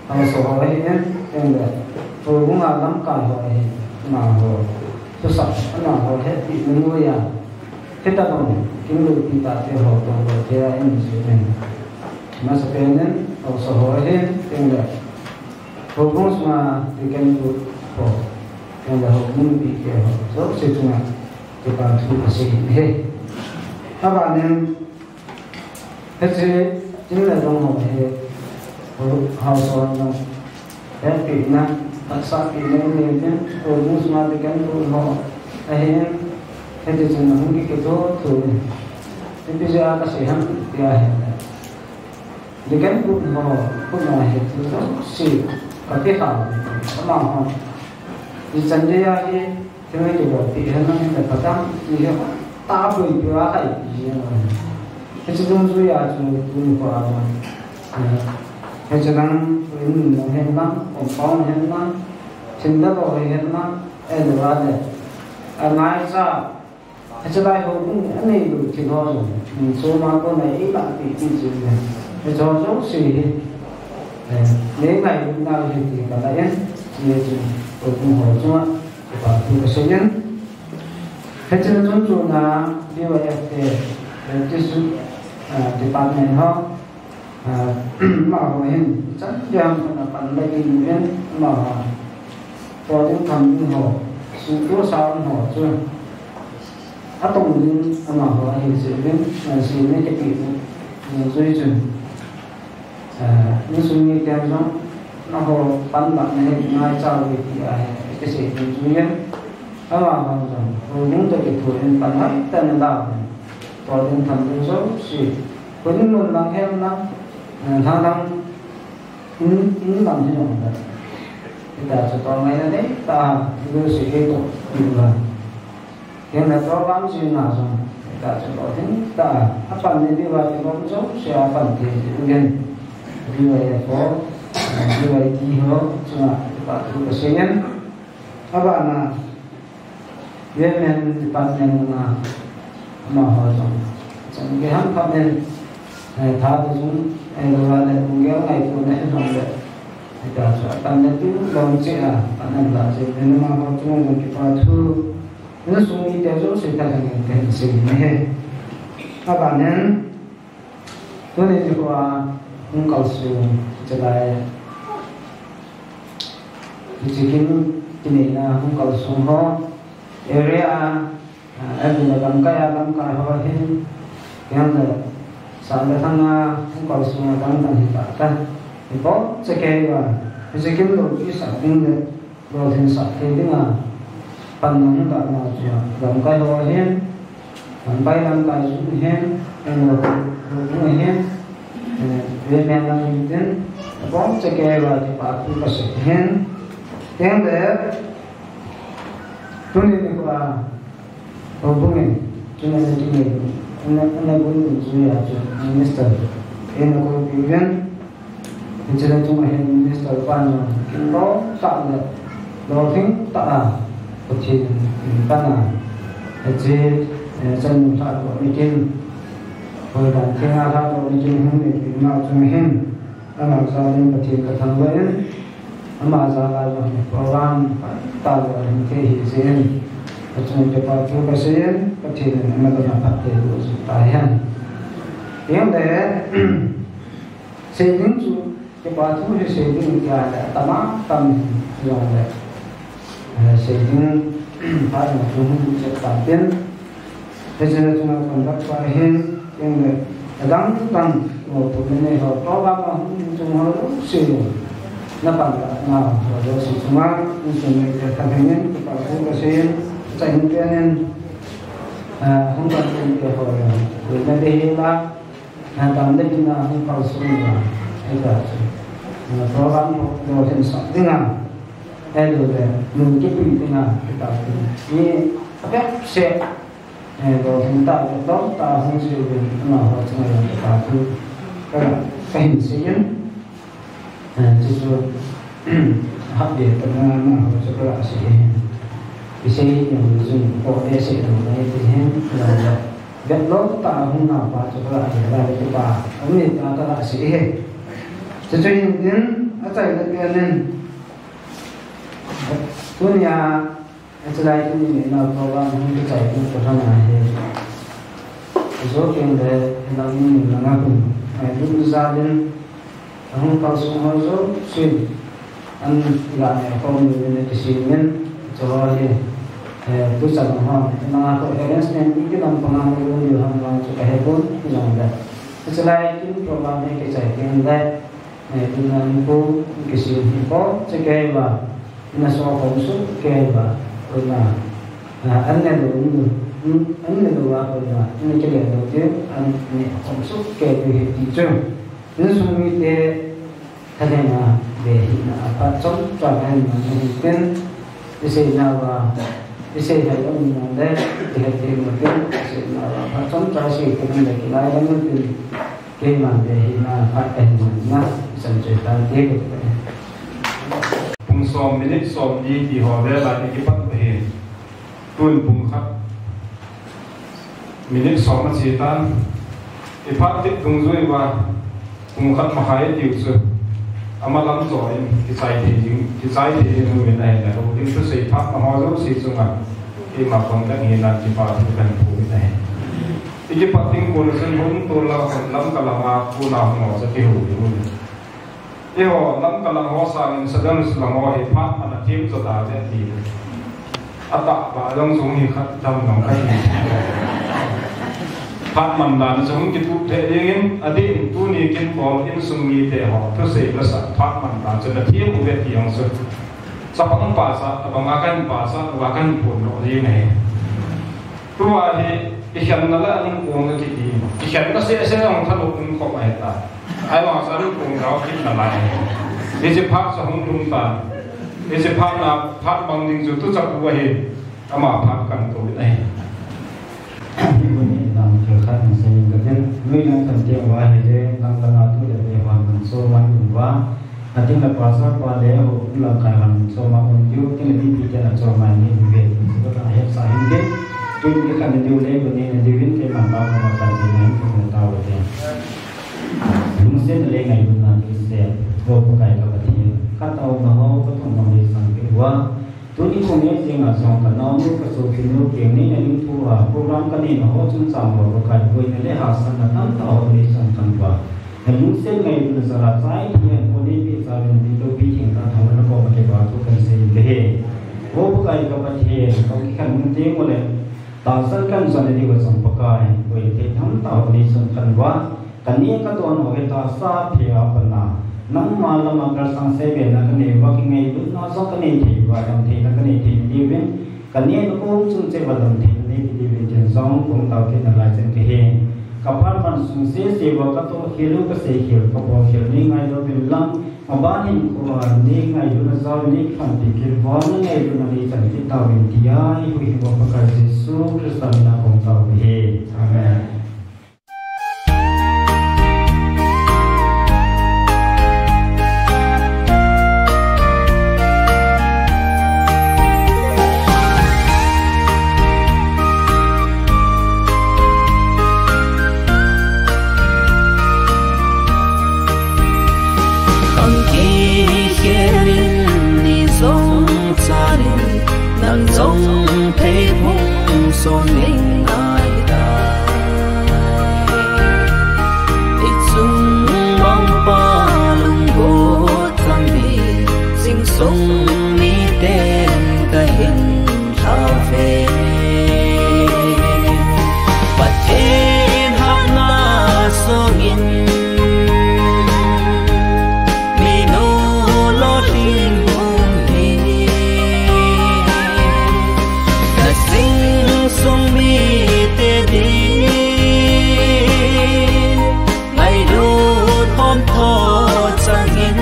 Haosa ho ahin, tengle houbung a lamkai ho ahin, amaho thusah, amaho hetpeh noiya, hitobang kimloupi tah te ho toh ho te a in jui in. Masapen in haosa ho ahin, tengle houbung sunga deacon pu ho, tengle houbung mipi te ho jouse chunga kipa thu kasei ahi. Abanin, hiche Chinlejong ho hi, haosa ho jong hetpehna, haksatpehna inei uvin, houbung sunga deacon pu ho ahin, hiti chun ahung kikitho tho in. Ipi jeh a kasei ham tia ahile, deacon pu ho khut a hi thu jouse kapeh lha uvin, amaho ichan geiya hi thil kibolpeh henlang, hinla phatam ti hi taboipi a lhaipi jeng ahi. Hiche dungjuia chu tuni kho a, eh, hiche lang, in nung henlang, compound henlang, thil dang ho henlang, ahiloule angaicha, hiche lai houbung a neilou thil ho jong, choma kona eilahpeh pi chu, hiche ho jouse hi, eh, nei ngailutnau ahi ti kalah in, hiche houbung ho chunga kipa thu kasei in. Hiche chungchona B Y F te, Baptist, ah, department ho, ah, amaho hin ichan geiya pan le gin in, amaho toh ding tham ding ho, suhtoh sa ho chu atong ding amaho ahi jeh uvin, seina kipe jui chun, ah, insung miten jong nangho panlahna hi ngaicha uve tia hi kasei ding jui in. Amaho jong houbung toh kithoin pan hoitah in ala uvin, toh ding tham ding jouse, khun mun lang henlang, eh, lhang lang, in, in lang hijongle, hitia chu toh ngaina neitah a jouse kitoh diu ahi. Hinla program jui na jong, hitia chu lolhing tah a pan ding diuva kilom jouse a pan thei diu ahin, B Y F ho, B Y T ho chunga kipa thu kasei in. Abana Women Department a amaho jong chan gei ham phat in, eh, tha toh jong, eh, ahiloule lunggel ngaitona hijongle, hitia chu apan le tu lom cheh a pan alah jeh in amaho chunga jong kipa thu insung mite jouse thalheng in kahin sei ahi. Abanin, tuni nikho a hung kalsong, hiche lai, hiche kin kineina hung kalsong ho, area a, ah, ahiloule lamkai a lamkai ho ahin, hijongle sah le thang a hung kalsong adang dang hita ta, ibon cheh kei uva, hiche kin loupi sah ding le lolhing sah thei dinga pan nung dan a chu lamkai ho ahin, lamkai lamkai jong ahin, ahiloule houbung ahin, eh, women lang ahin tin, ibon cheh kei uva kipa thu kasei ahin. Tengle tuni nikho a houbung in, chuna ana kinei, ana, ana gon dungjuia chu minister eina koupi uvin, hiche le chunga hin minister pan jong kilom tah le lolhing tah a Pathen in pan a, hiche, eh, chanu lhadoh nikin, hoidan thenga lhadoh nikin hung neipeh nau chunga hin, ama jal in Pathen kathangvah in, ama jal a jong program tah jong hin thei ahi jeh in, achunga kipa thu kasei in, Pathen in ama jal a phattheiboh jing tahen. Hijongle, sei ding chu, kipa thu hi sei ding tia le, atama tam hijongle, eh, sei ding phat in thu hung chet tatin, hiche chunga conductor ahin, tengle adang dang, mo pu mene ho, program a hung chung ho jouse, na panlahna ho jouse chunga, insung mite thalheng in kipa thu kasei in, chahin pen in, ah, hung pan mite ho jong, na dei hila, na tam le kin a hung kalsong uva, hitia chu, ah, program ho lolhing sah dinga, ahiloule mun kipui dinga, hitia chu, mi abep seh, eh, lolhing tah le lom tah a hung jui uvin, amaho chunga jong kipa thu ka, kahin sei in, eh, chuchu, hapde tah a amaho chu kaga sei ahi. Isei ni hung jun ko te se no mai ti hin lo la. Vet lo ta hung na pa chu la ai la le pa. Ani ta ta la si he. Chu chu hin din a chai la ke nen. Tunia a chai lai ni ni na ko la hung ki chai ko ko na he. Zo ken le na ni na na kun. Ai du za din. Ahung kalsong ho jouse, an la ne khom ni ne kisem in, chu hi, eh, tu chan ho, na ko arrangement ni ki lam panga mo lu ni ham la chu ka he pon, ki lam da. Chu lai kin program hi kichai kin da, eh, tu na ni ko, kisem hi ko, chu ke ba, na so khom su ke ba, ko na, ah, an ne lu, an ne lu wa ko na, an ne ke le lu ke, an ne khom su ke bi hi ti chu. Insung mite thaneina ve hina a phat chomcha ahin mang ahin tin, i seinauva, i seihai um nung le, i het ding u tin, i seinauva phat chomcha sei tin le kilai lam u tin, keiman ve hina a phat ahin mang na, i san choi tan te. Pung som minute som ni ti ho le la i kipat u ahi. Tun pung khat minute som a che tan. I phat tep dungjui uva pung khat makhai tiu chu. Ama lam jo in kichai thei ding, kichai thei ding hung in ahi le. Houlim thusei phat na ho jouse chunga keima contact hina kipa thu kahin phu in ahi. I kipat ding kon chun hung tol la hung lam ka lama puna hung ho chu kihou ding. Eiho, Lamka lang ho sangin Sadar Hills lang ho hi phat man a thim jo ta ve ti. Atah ba jong jong hi khat dam jong khat hi. Phat man dan jong kitup thei dingin, adeh in tuni kin bol insung mite ho thusei la sa phat man dan chu na thim u ve ti jong chu. Chapang pa sa, tabang a kan pa sa, wa kan pun lo ding ahi. Tua hi, i khenna le an kong a kiti. I khenna sese jong thanom um khop ahi ta. Ahivang chu an kong jao kit nalai. Hiche phat chu hung lhung tan. Hiche phat na, phat bang ding chu tuchah u ahi. Ama phat kan tou in ahi. Hiche nang thil khat nang sei in ka tin. Nui nang kan ti uva ahile, nang langa tu le te hon nang so man uva. Atin le pastor pa le ho lamkai hon choma um diu, tin le mipi ten a choma ni um ve, tin se ka hepsa hin tin. Tun ki khan diu le ko ni na diu in keiman ba ka ma ka tin na hin tin na tao te. Lungset le ngailutna kisei, ho Pakai ka Pathen. Ka taona ho, ka thumna ho le sang kei uva. Tuni khonge jing a jong ka naonu ka sopinu keng neina ding thu a program ka neina ho chungchang uva Pakai boina le hahsatna tamtah ho nei chang khan uva. Na lungset ngailutna jal a chai thei hen, kho nei peh chauvin ding loupi theng tah tha uva na koma kipathu kan sei in kahi. O Pakai ka Pathen, ka kikhen nung teng uleh tahsan kan jon na diuva jong Pakai, boi thei tamtah ho nei chang khan uva. Ka neh ka don ho hi tahsa phe a pat a, nangma lama kalsang seibe na ka nei uva, kingailutna jong ka nei thei uva, damtheina ka nei thei na diuvin, ka neh na um chung cheh uva damtheina nei kit diuvin tin jong kong tao kit nalai chen kahi. Ka phat man sung sese uva ka tohkhel u, ka seikhel, ka bolkhel nei ngailut uvin lang, maban hinkho a nei ngailutna jal nei kiphanpi kit uva, na ngailutna nei chan kit tauvin tia i huhhing uva Pakai Jesu Christa min a kong tao kahi. Amen. Kang kikhelin ni jong chanin, nang jong thei phung son ning ngai ta. I chung bang pa lunggot chang ni, jing sung miten ka hin tha ve. Pathen hatna songin, minu lolhing hung hi. Na jing sung mite ding, ngailut hom tho changin,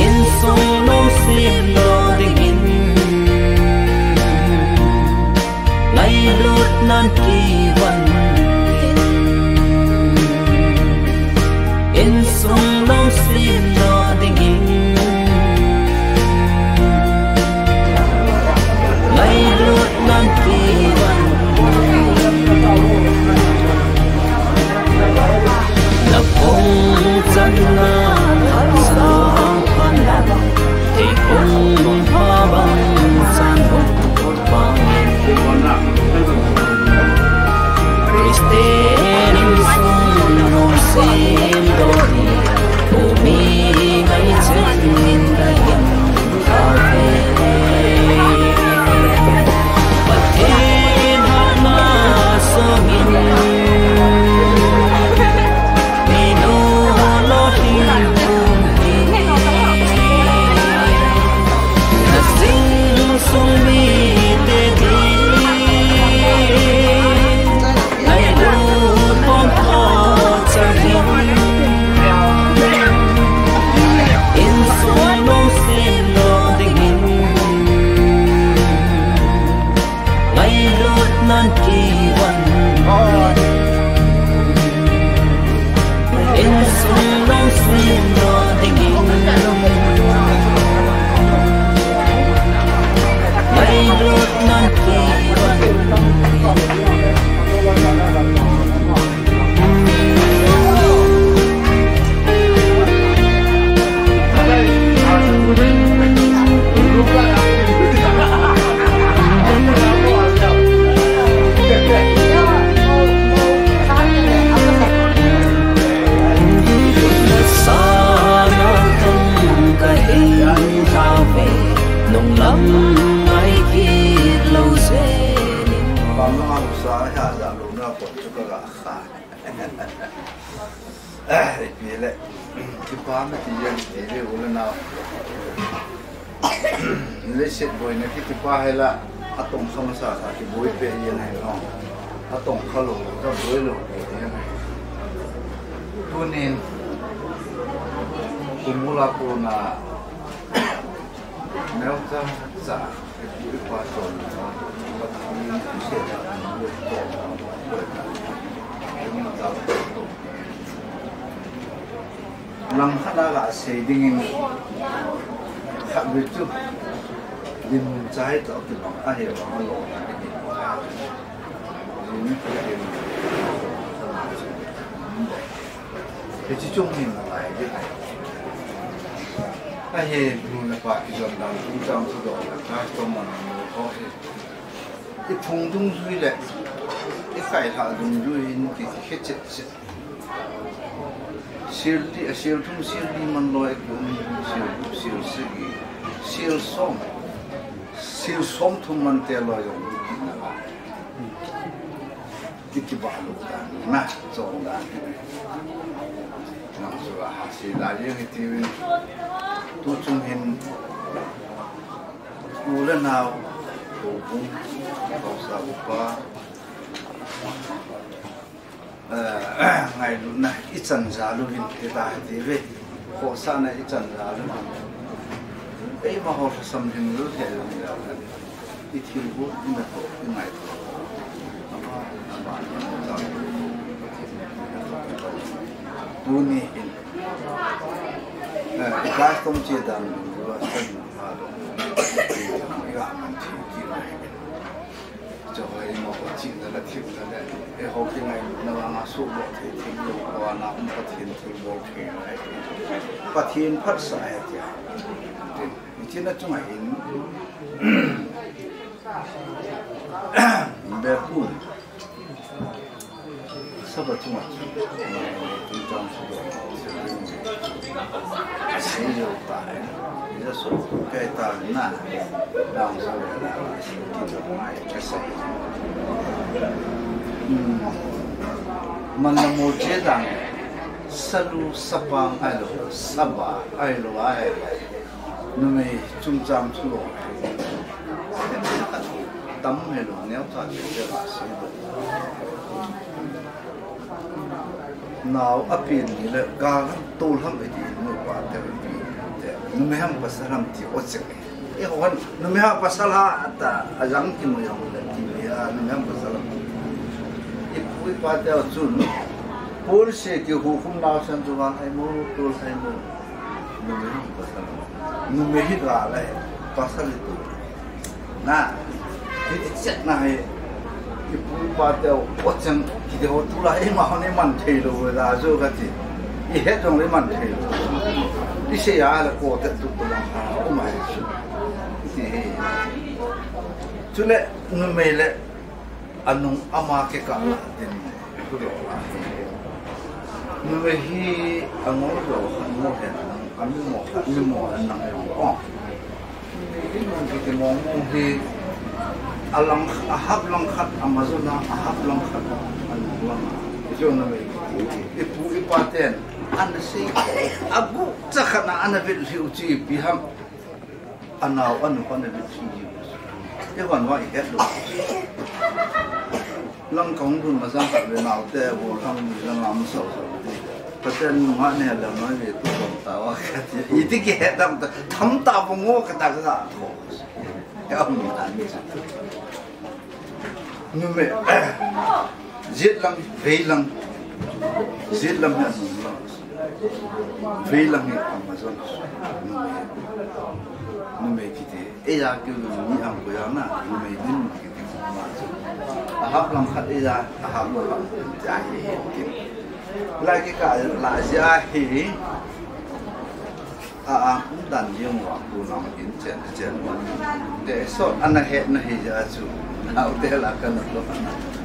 insung lungset lo dingin, ngailutnan kivon in, insung lungset lo dingin, Nung lam mai kit lo se ning. Bang hausa ha ja lo na ko chu ka ga kha. Eh, ipi le, kipa mati jeng ti le u le nao. Leiset boina kiti pa hi la, atong kha masa sa kiboi peh jeng ahi no. Atong kha lou, kaboi lou peh jeng ahi. Tunin, kum ula kona, neocha cha, ipi ipa chon, Pathen kisei, Lang khat a gasei dingin, khatvei chu dinmun chai toh kibang ahi vang a lona kiti. Dinmun chu dinmun. Hiche chung hin nalai ding ahi. Ahi, nu le pa kijom dan, chungchang thudoh le, custom man nu ho hi. Iphung dungjui le, ikhailhah dungjui hin kikhe chet chet. Sel li, a sel thum, sel li man loi, kum, sel gup, sel sagi, sel som, sel som thum man te loi jong kina la. Ti kibah lou dan, na, chong dan. Nang chu a ha se la jeng hi tiuvin. Tu chung hin, u le nao, houbung, haosa upa, eh, ngailutna ichan jal uvin, ti ta hi tiuve. Khohsahna ichan jal uvin. Eima ho lhasam lhinglel thei uvin. I thilbol, i natoh, i ngaito. Ama, ama, ama, tuni hin. Eh, i custom che dan, i ga man thi, thi na hi. Cho hoi mo ko chi na la thi na le. E ho ki ngai na la nga su bo thi thi lo ko na um Pathen thilbol thi na. Pathen phatsah ahi tia. Tin. Hiche na chunga hin, Bepul, Saba chunga chu, chungchang chu, asei jou tai. Jesu Christa na, dang sa le na, ki jo mai, ka sai. Hmm. Man na mo che dang, salu sapang ai lo, saba ai lo ai. Numei chungchang chu lo. Tam he lo, neo ta che che la se lo. Nao a pen ni le, ga lam to lam e ti, nupa te pi te. Numei ham pasal ham ti o che. E ho han, numei ham pasal ha ta, a jang ki mo jang le ti, a numei ham pasal ham. Ipu ipa te o chun. Pon se ki hu khum nao san chu van ai mo, to ai mo. Numei hi pasal. Numei hi ga le, pasal hi tu. Na, hi chet na hi, ipu ipa te o chang kiti ho tu la, ima ho ni man thei lo la, jo ka ti. I het jong le man thei lo. I sei a la ko te tu tu la, o mai su. Ti hi. Chule, numei le, Anung ama kikah a din, kudo a hi. Numei hi angol jo khat mo hen, ami mo khat, mi mo hen nang e o. Numei hi nung kiti mong mong hi, alang, ahap lang khat, ama jo na, ahap lang khat, anung lang. Ijo numei kiti, ipu ipa ten, ana sei, agu cha khat na, ana vet lhiu chi ipi ham. Anao, anu, ana vet lhiu. Keiho vang i het lou. Lang kahung dun masang khat ve nao te, bol hang ni lang am sao sao ti. Pathen nunga ne la noi ve tu bol ta va ka ti. Iti kihet tam ta, tham ta bol ngo ka ta ka tho. Ka um na ni sa. Numei, jetlang, veilang, jetlang hi anung lang, veilang hi Amazon. Numei, numei kiti, eija kiu ni ang ko ya na, numei din kiti ma chu. Ahap lang khat eija, ahap lang khat eija hi hi kiti. Lai kikah la jeh a hi. A, a, um dan jeng uva, pu nang in chen, chen uva. Te, so, ana hetna hi jeh a chu. Naote la kana lo.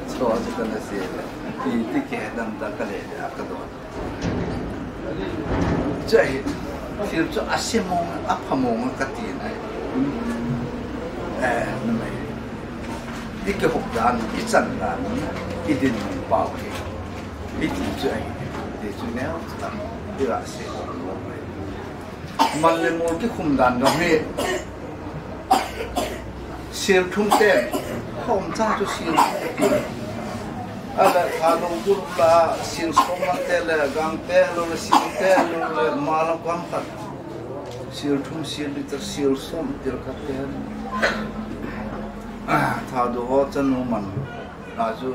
So, chu kana sei le. Ti, ti kihet dan ta ka le, a ka do. Chu hi, thil chu a se mong, a pha mong ka ti nai. Eh, numei. I kihop dan, i chan dan, i dinmun pau hi. Hiti chu ahi, ti chu neo chu tam, i la sei lo lo mai. Mal le mol kikhum dan jong hi, sel thum ten, khom cha chu sel. Ala, Thadou group la, sel som man te le, gang te lo le, sel te lo le, mal a kam khat. Sel thum, sel liter, sel som, tel khat te. Ah, Thadou ho chanu man, a chu,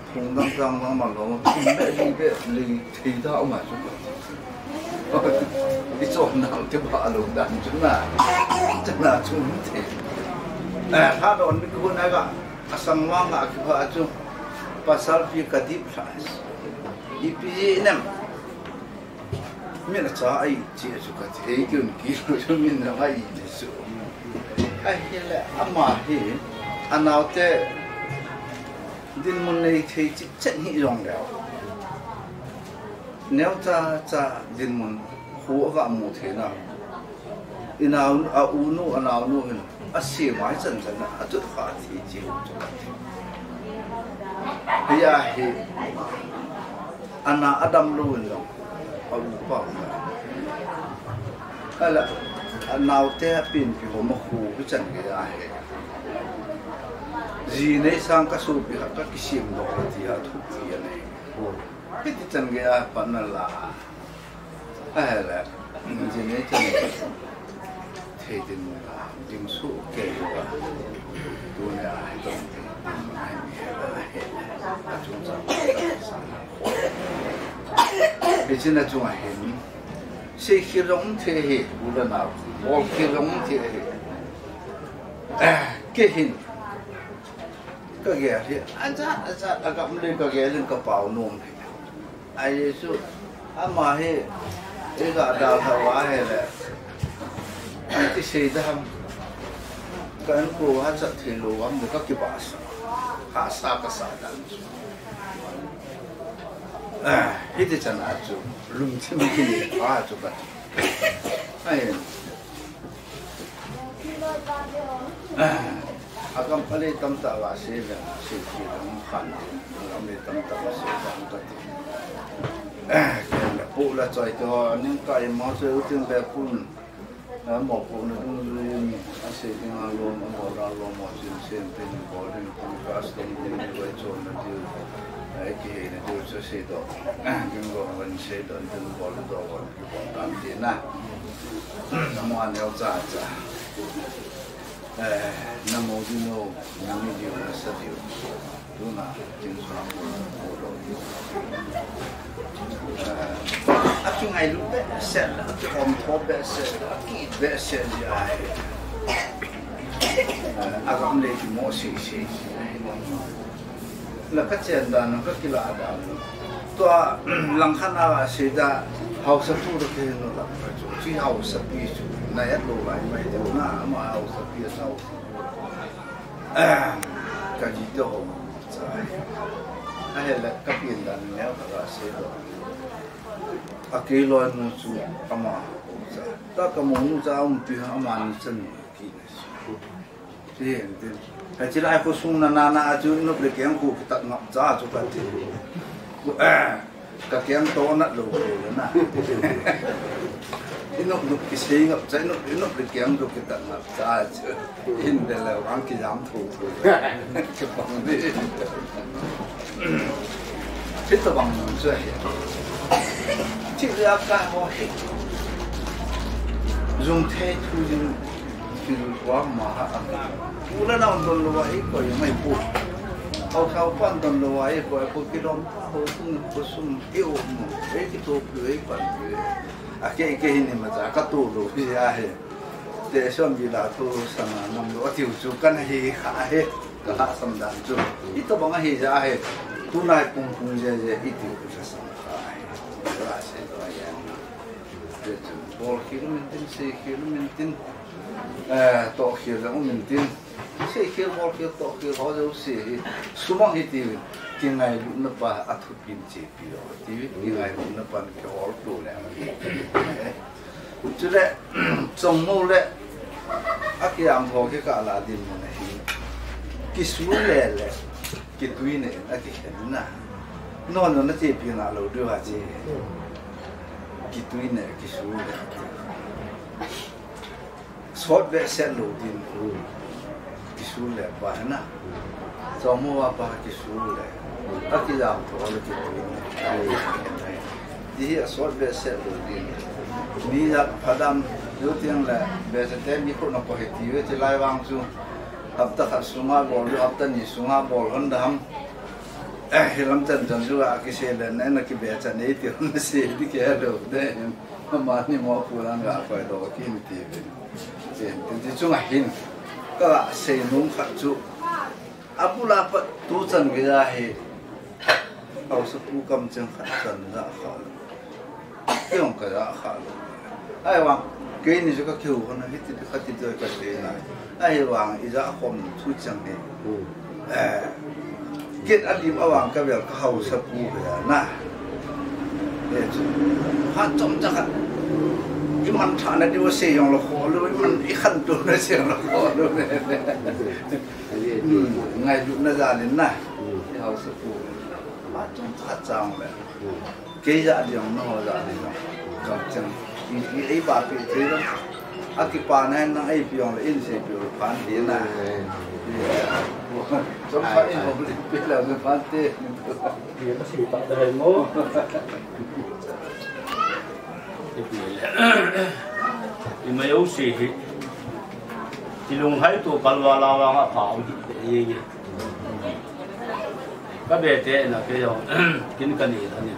Phung dang dang dang ma lo, thum beh, li beh, li thei da um a chu. I chon dang te ba lo dan chu na. Chu na chu thei. Eh, Thadou mi ku na ga, asang ma nga ki ba chu. Pasal pi ka dip sa. Ipi nem. Min a cha ai chi chu ka thei kiun ki chu min na ai chu. Ahile ama hi, anaote, dinmun nei thei chih chen hi jong leu. Neo cha cha dinmun khu aga mu thei na. Inau, a unu, anaonu hin, a si mai chan chan a, a tut kha thi chi hu chu ka thei. Hi a hi, ana adam lu in lo, a u pa u na. Ala, anaote a pin pi ho ma khu, pi chan ke a hi. Ji nei sang ka su pi ha ka kisim do ka ti ha thu pi a nei. Hiti chan gei a pan na la. Ahile, jin nei chan thei din la, ding su kei lu a. Tuni a hi tong ding a hi la hi. A chung chang sa na. Hi chin a chung a hin. Sei khel jong thei hi, u le nao. Ol khel jong thei hi. Eh, kei hin. Ka gel hi, a jat, a jat, a gam le ka gel in ka pau nom hi. A Jesu, ama hi, i ga dal hao a hi le. An ti sei da ham. Ka an ko ha chat thei lo ham de ka kibahsa. Hahsa ka sa dan chu. Ah, hiti chan a chu. Lungthim kile pa chu ka. Ai. A kam a le tamtah va se ve, se ki dang khan, a kam le tamtah va se dang ka ti. Ken le pu la choi to, ning kai mo se u tin be pun. A mo pu na dung zui mi, a se ding a lom, a mo la lom mo chin se pin bol ding, pun custom ding, vai chon na diu. Ai ki he na diu se se do. Ding go van se do, ding bol do van ki bol dan ti na. Namu a neo cha cha. Eh, namu ding no, nami ding na sa ding. Tuna, tin sa mo, mo lo. Eh, a ki ngailu behseh, a ki om tho behseh, a ki behseh ya. Eh, a gam le ki mo si si. La ka chen dan, ka kila dan. Tua, lang khat a la sei da, hausa tu ro ke no la ka chu. Chi hausa pi chu. Na ya lo lai mai tu na, ma hausa pi sa hausa. Ka ji to ho. Sa. A he la ka pin dan ne ka la sei do. A ke lo mu chu ama. Sa. Ta ka mo nu cha um pi ha ama ni chan ki. Ti, ti. Ka chi lai ko sung na na na a chu inop le keng ko kitat ngap cha chu ka ti. Ko, eh, ka keng to na lo ko le na. Inop nop kisei ngap cha, inop, inop le keng to kitat ngap cha chu. Hin de le wang ki jam thu thu. Ki pang ni. Ti to bang nun chu hi. Ti le a ka ho hi. Jung the thu jing. Thil tua ma ha a. Pu le nao don lo a i koi mai pu. Hau sau pan don lou a, i ko, i ko kilom ta ho tung ko sum i u mo. Ei ki to pi ei pan pi. A ke ke hin ma ja ka to lou hi a he. Te som bi la to sana nam lo tiu chu kan hi kha he. Ka ha sam dan chu. I to bang hi ja he. Tu nai pung pung je je i tiu chu sam kha he. Ra se to ya. Te chu bol khel min tin, sei khel min tin. Eh, to khel min tin. Sei khel, bol khel, to khel, ho jouse hi sumang hi tiuvin, kingailutna pa a thupin chepi lo tiuvin, kingailutna pan kihol to le. Chule, chong mo le, a kiam tho kikah la dinmun ahi. Kisu le le, kitui ne, a kikhen na. No, no, na chepi na lo diu a che. Kitui ne, kisu le. Sot behseh lou din. Kisu le pa na. Chomo va pa kisu le. A kijam tho le kitui ne. Ti hi a sot behseh lou din. Ni ja phadam, jo tiang le, behseh te mi ko na ko he ti ve ti lai vang chu. Hapta khat sunga bol, hapta ni sunga bol hon dam. Eh, hilam chan chan chu a kisei le, na, na kibe chan ei ti hon sei di ke lo de. Amani mo pu lang ga koi do kin ti ve. Ti, ti, ti chunga hin. Ka la sei nom khat chu. A bul a pat tu chan gei a hi. Haosapu kamcheng khat chan ja kha lo. Kei jong ka ja kha lo. Ahivang, keini chu ka kiu hon a hiti ti kha ti ti ka sei na. Ahivang, i ja khom thu chang hi. Eh, kei a lim a vang ka vel ka haosapu ve na. Eh, chu. Ha chom cha khat. I man tha na diu sei jong lo kho lo, i man i khan tu na sei jong lo kho lo. Hmm, ngailutna jal in na. I haosapu. Ha chom cha khat chang le. Kei ja diu, na ho ja diu. Kamcheng. I, i, ei ba pi thei lo. A kipa na na ei pi jong le in sei pi lo phan di na. Chom pa in ho li pi la me phan te. Ye ka sei pa da hai mo. I pi le. I ma yo sei hi. Kilunghai to kalva la wa nga pa u di ye ye. Ka be te na ke jong. Kin ka ni la ni.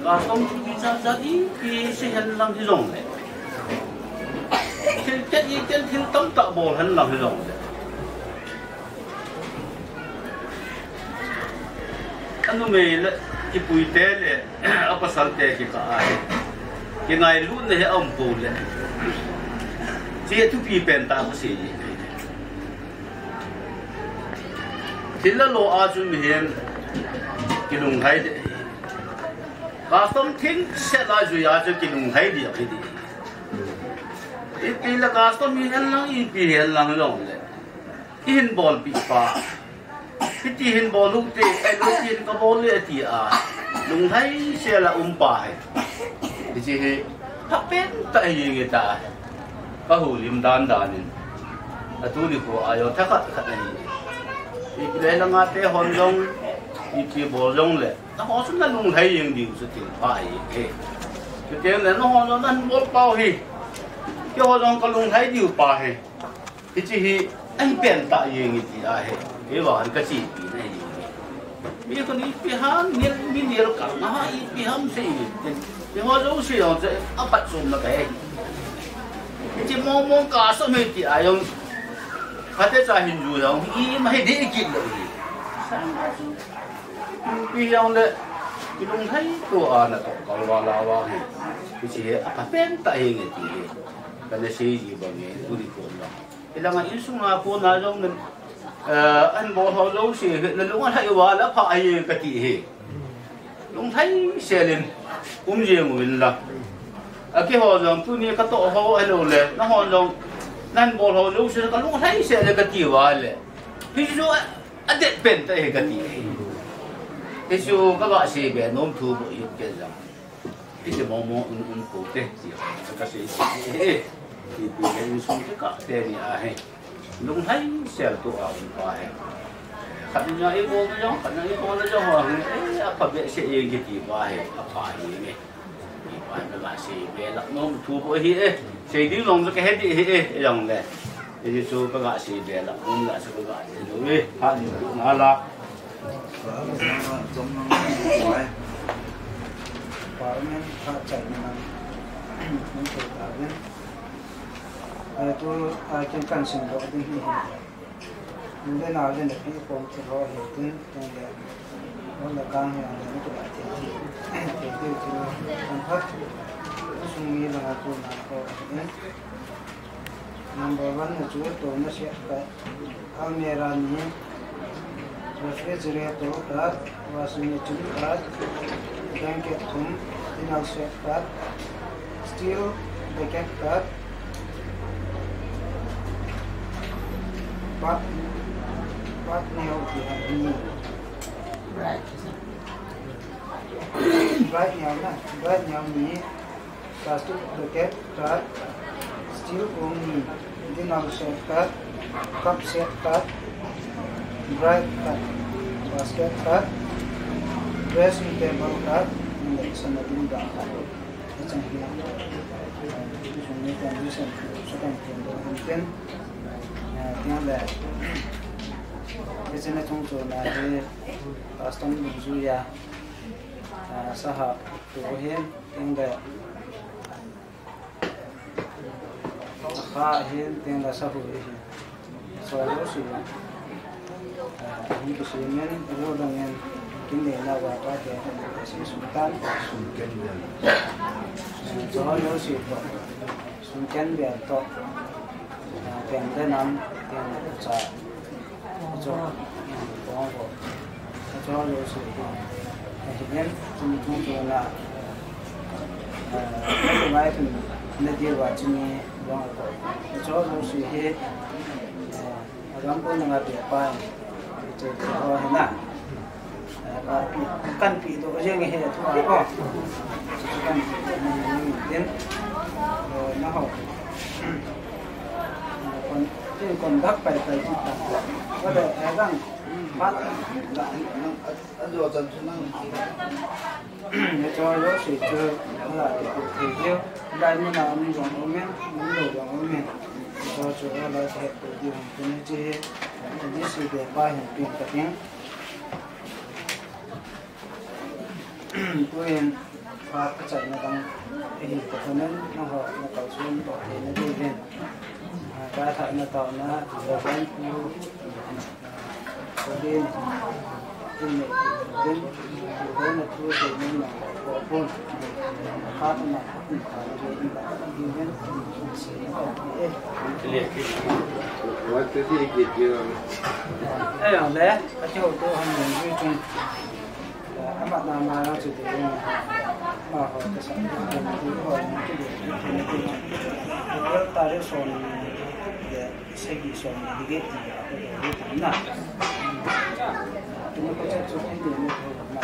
Ka tong chu ki cha cha i, i sei hen lang hi jong le. Thil tet i tet thil tam tah bol hen lang hi jong le. A numei le, kipui te le, a pasal te kikah a. Kingailutna hi a um po le. Chi thupi pen ta ka sei. Thil la lo a chu mihem kilunghai de. Custom thing set la jui a chu kilunghai di a ki di. Ipi la custom hi hen lang, ipi hen lang jong le. I hin bol pi pa. Hiti hin bol u te, ai lo tin ka bol le ti a. Lunghai se la um pa he. Hichi hi. Pha pen ta hi nge ta. Ka hu lim dan dan in. A tu ni ko a yo tha khat khat ni. Ipi le la nga te hon jong. Ipi bol jong le. Na ho sun na lunghai jeng diu chu tin pa hi. He. Chu te le na ho na nan bol pau hi. Ke ho jong ka lunghai diu pa he. Hichi hi, ahi pen ta jeng i ti a he. Kei vang ka chi pi na hi. Mi ko ni pi ham, ni mi ni ro kar na ha i pi ham sei. Ke ho jouse jong che, a pat sum na ka he. Hichi mo mo ka so me ti a jong. Ka te cha hin ju jong, i ma he de ki lo hi. Sang ka su. Pi jong le, kilunghai to a na to kalva la wa hi. Hichi hi, a pha pen ta jeng i ti he. Ka na sei ji bang e, tu ni ko la. Hilanga insung a kona jong nen, eh, an bol ho jouse hi, na lunga lhai uva la pha ahi kati hi. Lunglhai sel in, um jeng uvin la. A keiho jong tuni ka toh ho ahilou le, nahon jong, nan bol ho jouse ka lunglhai sel in kati uva le. Hichu a, adet pen ta hi kati hi. Hichu ka ga sei be nom thu bou hi pen jong. Hiti mo mo un un ko te, ti ka sei ti. Eh, ti ti le insung te ka te ni a he. Lunglhai sel to a um pa he. Khat ni a i bol na jong, khat ni a i bol na jong ho he. Eh, a pha behseh jeng kiti pa he, a pha hi nge. Ti pa he ka sei be la nom thu bou hi e. Sei ding jong ka he di hi e, jong le. Hichu ka ga sei be la, mun la chu ka ga sei lou e. Phat ni ku nga la. Parliament phat chaina lang. Mun ko ta ven. Eh, tu, ah, kin kan sin lo ding hi. Mun de na de na pi kom ti lo hi tin, tin de. Mun da kang hi an de ni tu la ti ti. Ti ti ti lo. Kan phat. Sung ni la tu na ko. Number one na chu tona set khat, almirah ni, refrigerator khat, washing machine khat, blanket thum, dinner set khat, steel bucket khat, bath, bath neo khat ni. Bright. Bright neo na, bright neo ni. Plastic bucket khat, steel kong ni, dinner set khat, cup set khat, bright khat, basket khat, dressing table khat, ni le sana ding da khat. Hichang hi, eh, sung ni condition, second condition, eh, tiang le, hichang na chung chu na hi, custom dungjuia, eh, saha tu hin, tiang le, Kha hin tin la sa hu hi. So lo si. Ah, hin ki si men, lo dang hin, kin ne na wa pa ke, si su tan. Sun ken bel. So lo si to. Sun ken bel to. Ah, ken de nam, ken cha. Cho, ko, ko. Cho lo su hi. Hi nen, tum, tum, tum na. Eh, ko mai tum, na dia wa chini, long ko. Cho lo su hi. Eh, ram ko na pe pa. Cho, cho hi na. Eh, ka pi, kan pi to, jeng hi tu ko. Kan pi to, ni, ni, ni, den. Eh, na ho. Kon, tin kon dak pai pai ti ta. Ko de, eh, dang. Pat. Ajo chan chu nang. Ne cho lo si chu, ala ti ku thei diu. Dai mun a um jong um in, um lo jong um in. Cho chu ala ti het ku diu hung tin chi. Ni si de pa hin pin ka ting. Tuin, phat ka chaina dang, eh, ka thanen, na ho, na kal sun to, eh, na di din. Ah, ka tha na to na, ka ban ku, ko din, din ne, din, ko na tu, ko na, ko pun, ka ta na, ko pun, ka na, din, din, din, din, eh. What did he give you? Eh, le, ka ti ho to, han, ni, ni, ni. Ama na ma na chu te ma ho ka sa ni ho ni chu de ni. April tarik som ni de sagi som ni de ti ya ko de ni na. Tu ko cha chu ni ni ko na.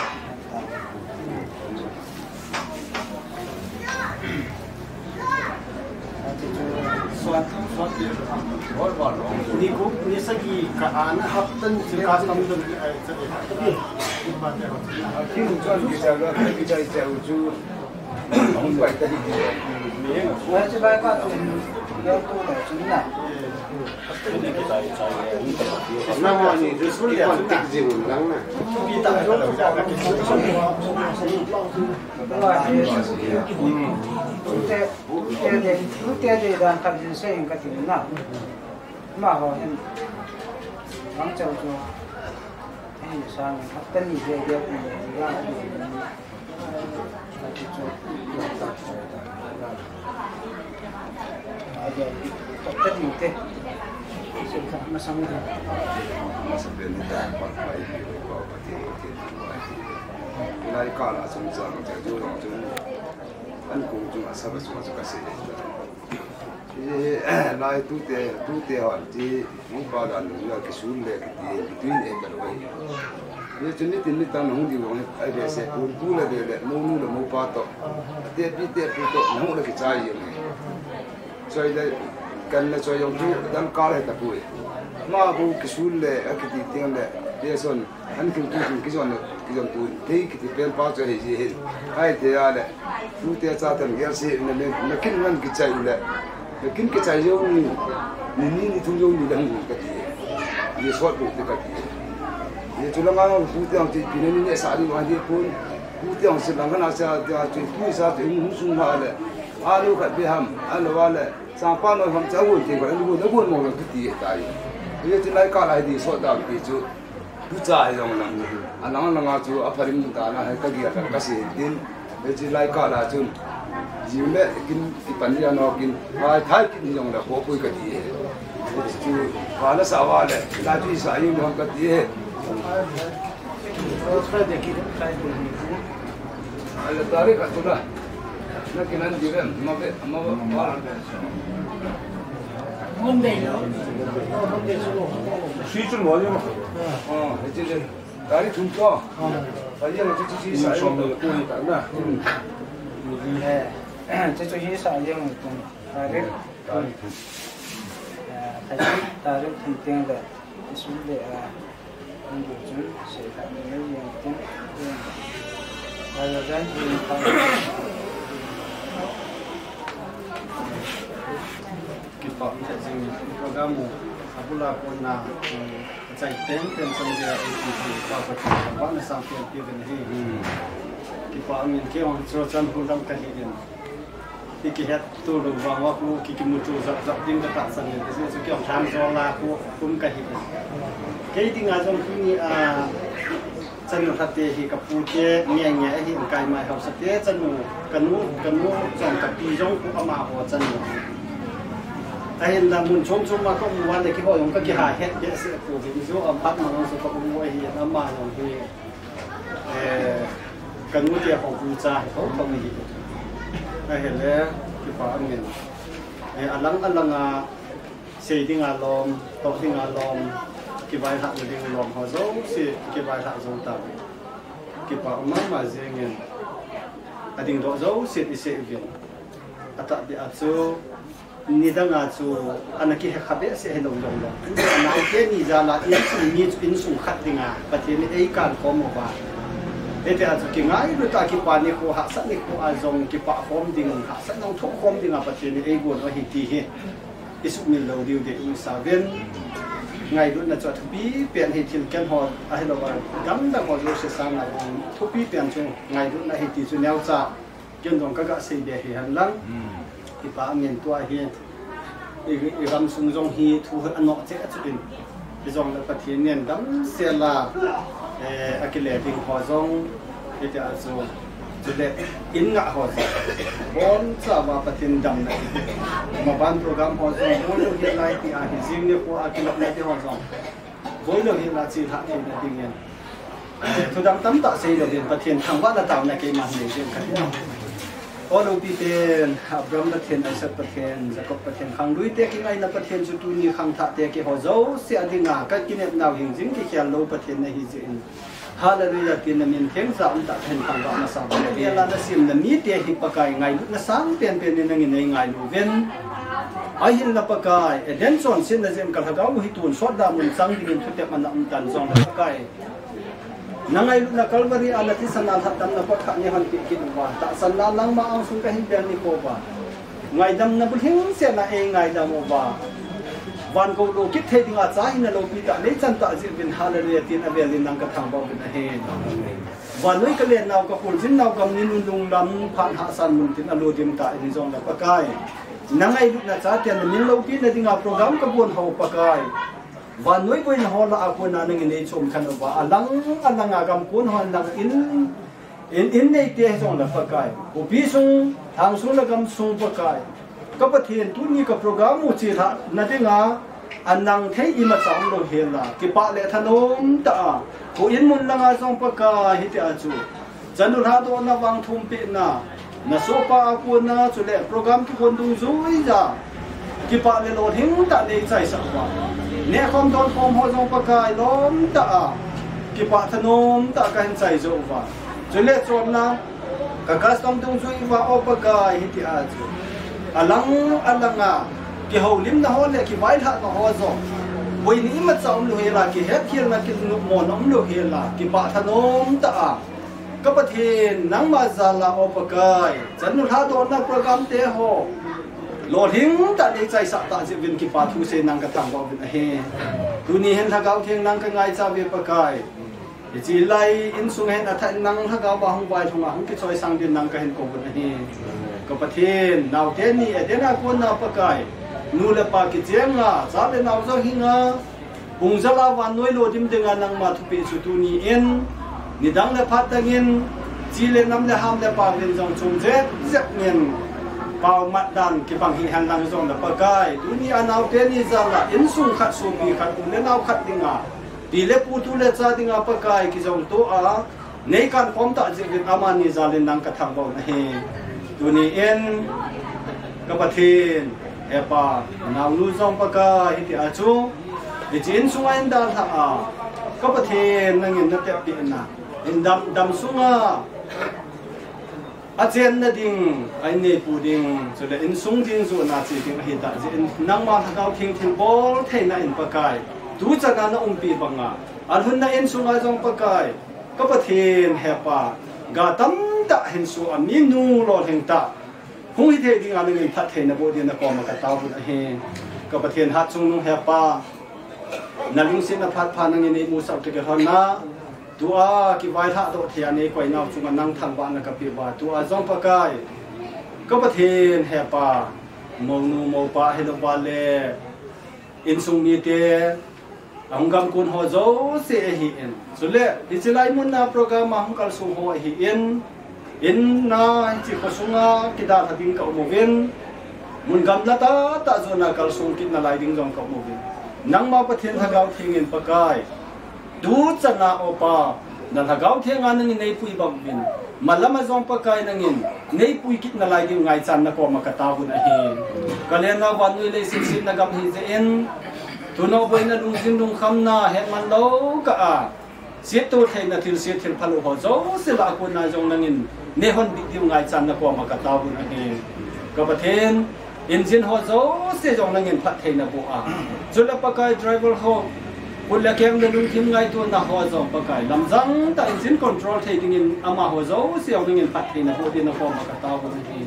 Ni ko, ni sagi ka ana haptan si ka tam dun ki ai sa. Ki mu chuan ki chau lo, ki chau chau chu. Hung pai ta di. Wa chu bai pa chu. Lo tu da chu na. Na mo ni ju sul ya tik ji mun lang na. Ute, ute de, ute de dan khat hin sei in ka ti na. Ma ho hin. Bang chau chu. Ei, sang in hapta ni de de, ei, ya, ei, ka ti chu. Ai de, hapta ni te. Sei kha masang de. Masa pe ni ta pa pa i pi ko pa ti ti. Lai ka la chung chang chang chu long chung. An kong chung a sa ba chung chu ka sei de. Hi, lai tute, tute hon, ti, mu pa dan, ya kisul le, kiti, between e ka lo hi. Ye chu nitin nitan hung di vang, ai be se, kun tu le be le, mo nu le mo pa to. Te pi te pu to, mo le kichai ye. Choi le, kan le choi yong tu, dan ka le ta pu. Ma bu kisul le, a kiti tiang le, ye son. An kin tu kin kijon le, kijon tu, thei kiti pen pa chu hei ji hin. Hai thei a le, tute cha tan gel si, na, na, na kin ngan kichai le. Kin kichai jou ni, ni ni ni thum jou ni lang kati. Ni sot bu te kati. Ni chu langa pu te ang ti pina ni ne sa ni ma ni pun. Pu te ang si lang na sa, sa chu pu sa te hung sung ma le. Alu khat be ham, alu wa le. Sang pa no ham cha won te ko, alu na won mo la kati tai. Ni chu lai ka lai di sot da ti chu. Tucha hi jong lang. Alang langa chu aphalim ta na hi ka gel ka sei din. Hiche lai kah a chun. Jing le kin kipan dia no kin. Hai thai kin jong le ko pui kati e. Chu pa la sa wa le. La chu sa yin jong kati e. Ala tari ka tu la. Na kinan di ven. Ma be, ma ba. Monday lo. Monday lo. Si chun mo yo. Oh, hiche le. Tarik thum to. Tarik thum to. Tarik thum to. Tarik thum. Tarik thum teng le. Isun le a. Ang chun se ta ni le yang teng. Ayo dan ni ta. Kipa um jing program u abula kona, achai teng teng chang dia, kipa Pathen thangvahna sang pen pe uvin ahi. Kipa um in kei hung chu chan hu lam kahi in. Ki kihet tu lou vang uva khu ki kimu tu jap jap ding katahsan in. Hiche chu kei hung thang jo la khu kum kahi in. Kei dinga jong tuni a Chanu lhate hi ka pu te nge nge ahi, in kai mai hausa te chanu, kanu, kanu chong ka pi jong pu amaho chanu. Ahinla mun chom chom ma ka um uva le keiho jong ka kiha het behseh pouvin jo a phat ma jong chu ka um u ahi, ama jong hi, eh, kanu te ho pu cha hi ko ka um hi. Ahile kipa amin. Eh, alang alang a Sei dinga lom, toh dinga lom, kivailhah na ding lom ho jouse, kivailhah jou tauve. Kipa um mama jengin, ading doh jouse isei uvin. Atahbeh a chu, nidang a chu, ana kihekha behseh hilou jong le. Anaote ni jal a, insung ni chu insung khat dinga, Pathen in eikan khom uva. Hiti a chu, kingailut a kipa nikho, hahsat nikho a jong, kipah khom ding, hahsat nang thoh khom dinga, Pathen in eigon u ahi ti hi. Isuhmil lou diu ding i sa uvin. Ngailutna chu athupi pen hi, thil khen ho ahilou a, dang dang ho jouse sanga thupi pen chu ngailutna ahi ti chu neocha ken jong ka ga sei be hi hen lang. Hmm. Kipa amin tua hi. I, i gamsung jong hi thu anoh cheh chu in. Hijongle Pathen in damsel a, eh, akile ding ho jong, hitia chu, chule in ngah ho jong, boncha uva Pathen damna hi. Maban program ho jong, boi lou hel a, hitia hi jing nikho a kilopna te ho jong, boi lou hel a chelhah theina dingin, eh, thudang tamtah sei louvin Pathen thangvahna taona keiman nei jeng kati. O loupi pen, Abraham Pathen, Isaac Pathen, Jacob Pathen, khanglui te kingaina Pathen chu tuni khangthah te keiho jouse a dinga, ka kinep nau hingjing kikhel lou Pathen nahi jeh in. Hallelujah, tin na min theng sa um tah pen thangvah masa uvin. Ela na sim na mite hi Pakai ngailutna sang pen pen in nangin nei ngailu uvin. Ahinla Pakai, Eden chonsetna jeh in ka lhagao hi tun sot da mun chang dingin thutep ana um tan jongle Pakai. Na ngailutna Calvary a na thisan a lhatdamna phatthah nei hon peh kit uva. Tahsanna nangma angsung ka hin pen nikho uva. Ngaidamna bulhingsetna ei ngaidam uva. Van gou lou kit thei dinga cha hina loupi tah nei chan tah jeh uvin hallelujah tin avel in nang ka thangvah uvin ahi. Vannoi ka lennau ka kholjin nau gam ni nunung lam phat hahsat mun tin alo dim tah in jongle Pakai. Na ngailutna chate na min loupina dinga program ka bon ho Pakai. Vannoi boina ho lah a kona nangin nei chom khen uva, alang alang a gam kon ho lang in, in, in neite hijongle Pakai. Khopi sung, lhang sung le gam sung Pakai. Ka Pathen tuni ka program u chelhah na dinga, anang thei imacha umlou hel a, kipah le thanom tah a. Kho in mun langa jong Pakai hitia chu. Chanu lhadohna vang thumpehna, na sohpa a kona chule program kihon dungjuiya, kipah le lolhing tah nei chaisah uva. Nehkhom donkhom ho jong Pakai lom tah a, kipah thanom tah a kahin chai jou uva. Chule chonna, ka custom dungjui uva o Pakai hitia chu. Alang alang a, kihoulimna ho le kivailhahna ho jong. Boina imacha umlou hel a, kihetkhelna kinopmona umlou hel a, kipah thanom tah a. Ka Pathen, nangma jal a o Pakai, chanu lhadohna program te ho. Lolhing tah neichaisah tah jeh uvin kipa thu sei nang kathangvah uvin ahi. Tuni hin Lhagao Theng nang kangaicha uve Pakai. Hiche lai insung hin athah in nang Lhagao va hung vailhung a hung kichoisang din nang kahin kou uvin ahi. Ka Pathen, naote ni Eden a kona Pakai, nu le pa kichenga, cha le nao jong hinga, hung jal a vannoi lo dim dinga nangma thupeh chu tuni in, nidang le phat dang in, chi le nam le ham le pao in jong chom jep jep in, pao mat dan kibang hihen lang jong le Pakai, tuni a naote ni jal a insung khat, sopi khat, u le nao khat dinga, pi le pu, tu le cha dinga Pakai kijong to a, neikan khom tah jeh uvin amani jal in nang kathangvah u ahi. Tuni in, ka Pathen, Hepa, naonu jong Pakai, hitia chu, hiche insunga eidalhah a, ka Pathen, nangin natepeh na, in dam, dam sunga, achenna ding, a inneipu ding, chule insung ding, jona che ding ahitah jeh in, nangma Lhagao Theng thilbol theina in Pakai, tuchan a naumpi banga, alhunna insunga jong Pakai, ka Pathen Hepa, ga tamtah hinso a minu lolhing tah hung hithei dinga nangin phattheina boh din nakoma katao uvin ahi. Ka Pathen Hatchungnung Hepa, nalungsetna phat pha nangin neimusah u toh kilhonna, tua kivailhah doh thei a neikoi nau chunga nang thangvahna kapeh uva, tua jong Pakai, ka Pathen Hepa, mounu moupa hilouva le, insung mite, ahung gamkon ho jouse ahin. Chule, hiche lai muna program a hung kalsong ho ahin. In na hiche khosunga kidalha ding kaum uvin. Mun gamla tah tah jona kalsong kit nalai ding jong kaum uvin. Nangma Pathen Lhagao Theng in Pakai, tuchan a O Pa, na Lhagao Theng a nangin neipui bang uvin. Malam a jong Pakai nangin neipui kit nalai ding ngaichan nakoma katao uvin ahi. Kalen a vannoi leiset semna gam hijeh in, thunoh boina lungjing lungkhamna hetman lou kah a, setto theina thilse thilphalou ho jouse lah a kona jong nangin neihonbit diu ngaichan nakoma katao uvin ahi. Ka Pathen, engine ho jouse jong nangin phattheina boh a. Chule Pakai driver ho, khut le keng le lungthim ngaitona ho jong Pakai, lamjang tah engine control thei dingin amaho jouse jong nangin phattheina boh din nakoma katao uvin ahi.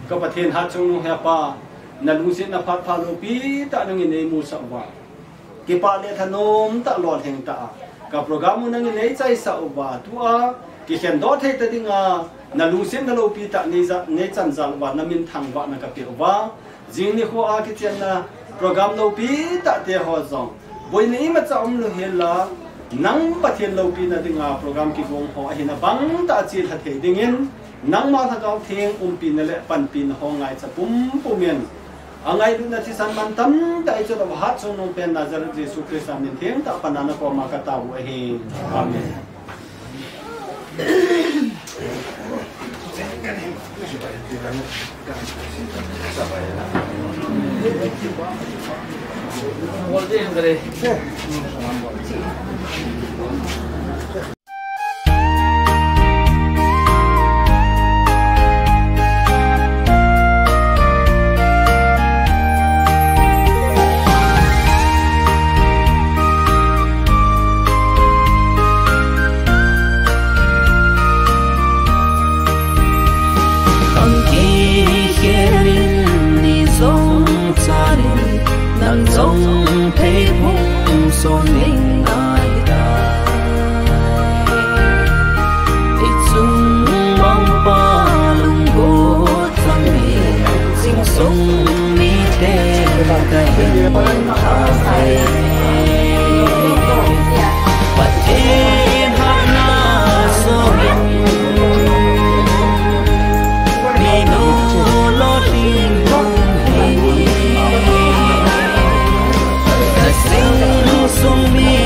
Ka Pathen Hatchungnung Hepa, nalungsetna phat pha loupi tah nangin neimusah uva, kipah le thanom tah lolhing tah a, ka program u nangin neichaisah uva, tua kikhendoh thei ta dinga, nalungsetna loupi tah neija-, neichan jal uva, namin thangvahna kapeh uva, jing nikho a kichenna program loupi tah te ho jong, boina imacha umlou hel a, nang Pathen loupina dinga program kigong ho ahina bang tah a chelha thei dingin, nangma Lhagao Theng umpina le panpina ho ngaicha pumpum in, angailutna thisan mantam tah a ichoi lou Hatchungnung pen Nazareth Jesu Christa min theng tah a pan a nakoma katao u ahi. Amen. Kang kikhelin ni jong chanin, nang jong thei phung son ning nai ta. Ichung mangpa lunggot chang ni, jingsung mite kahin thah e. Pathen hatna sohin, minu lolhing lunghi, ka jingsung mi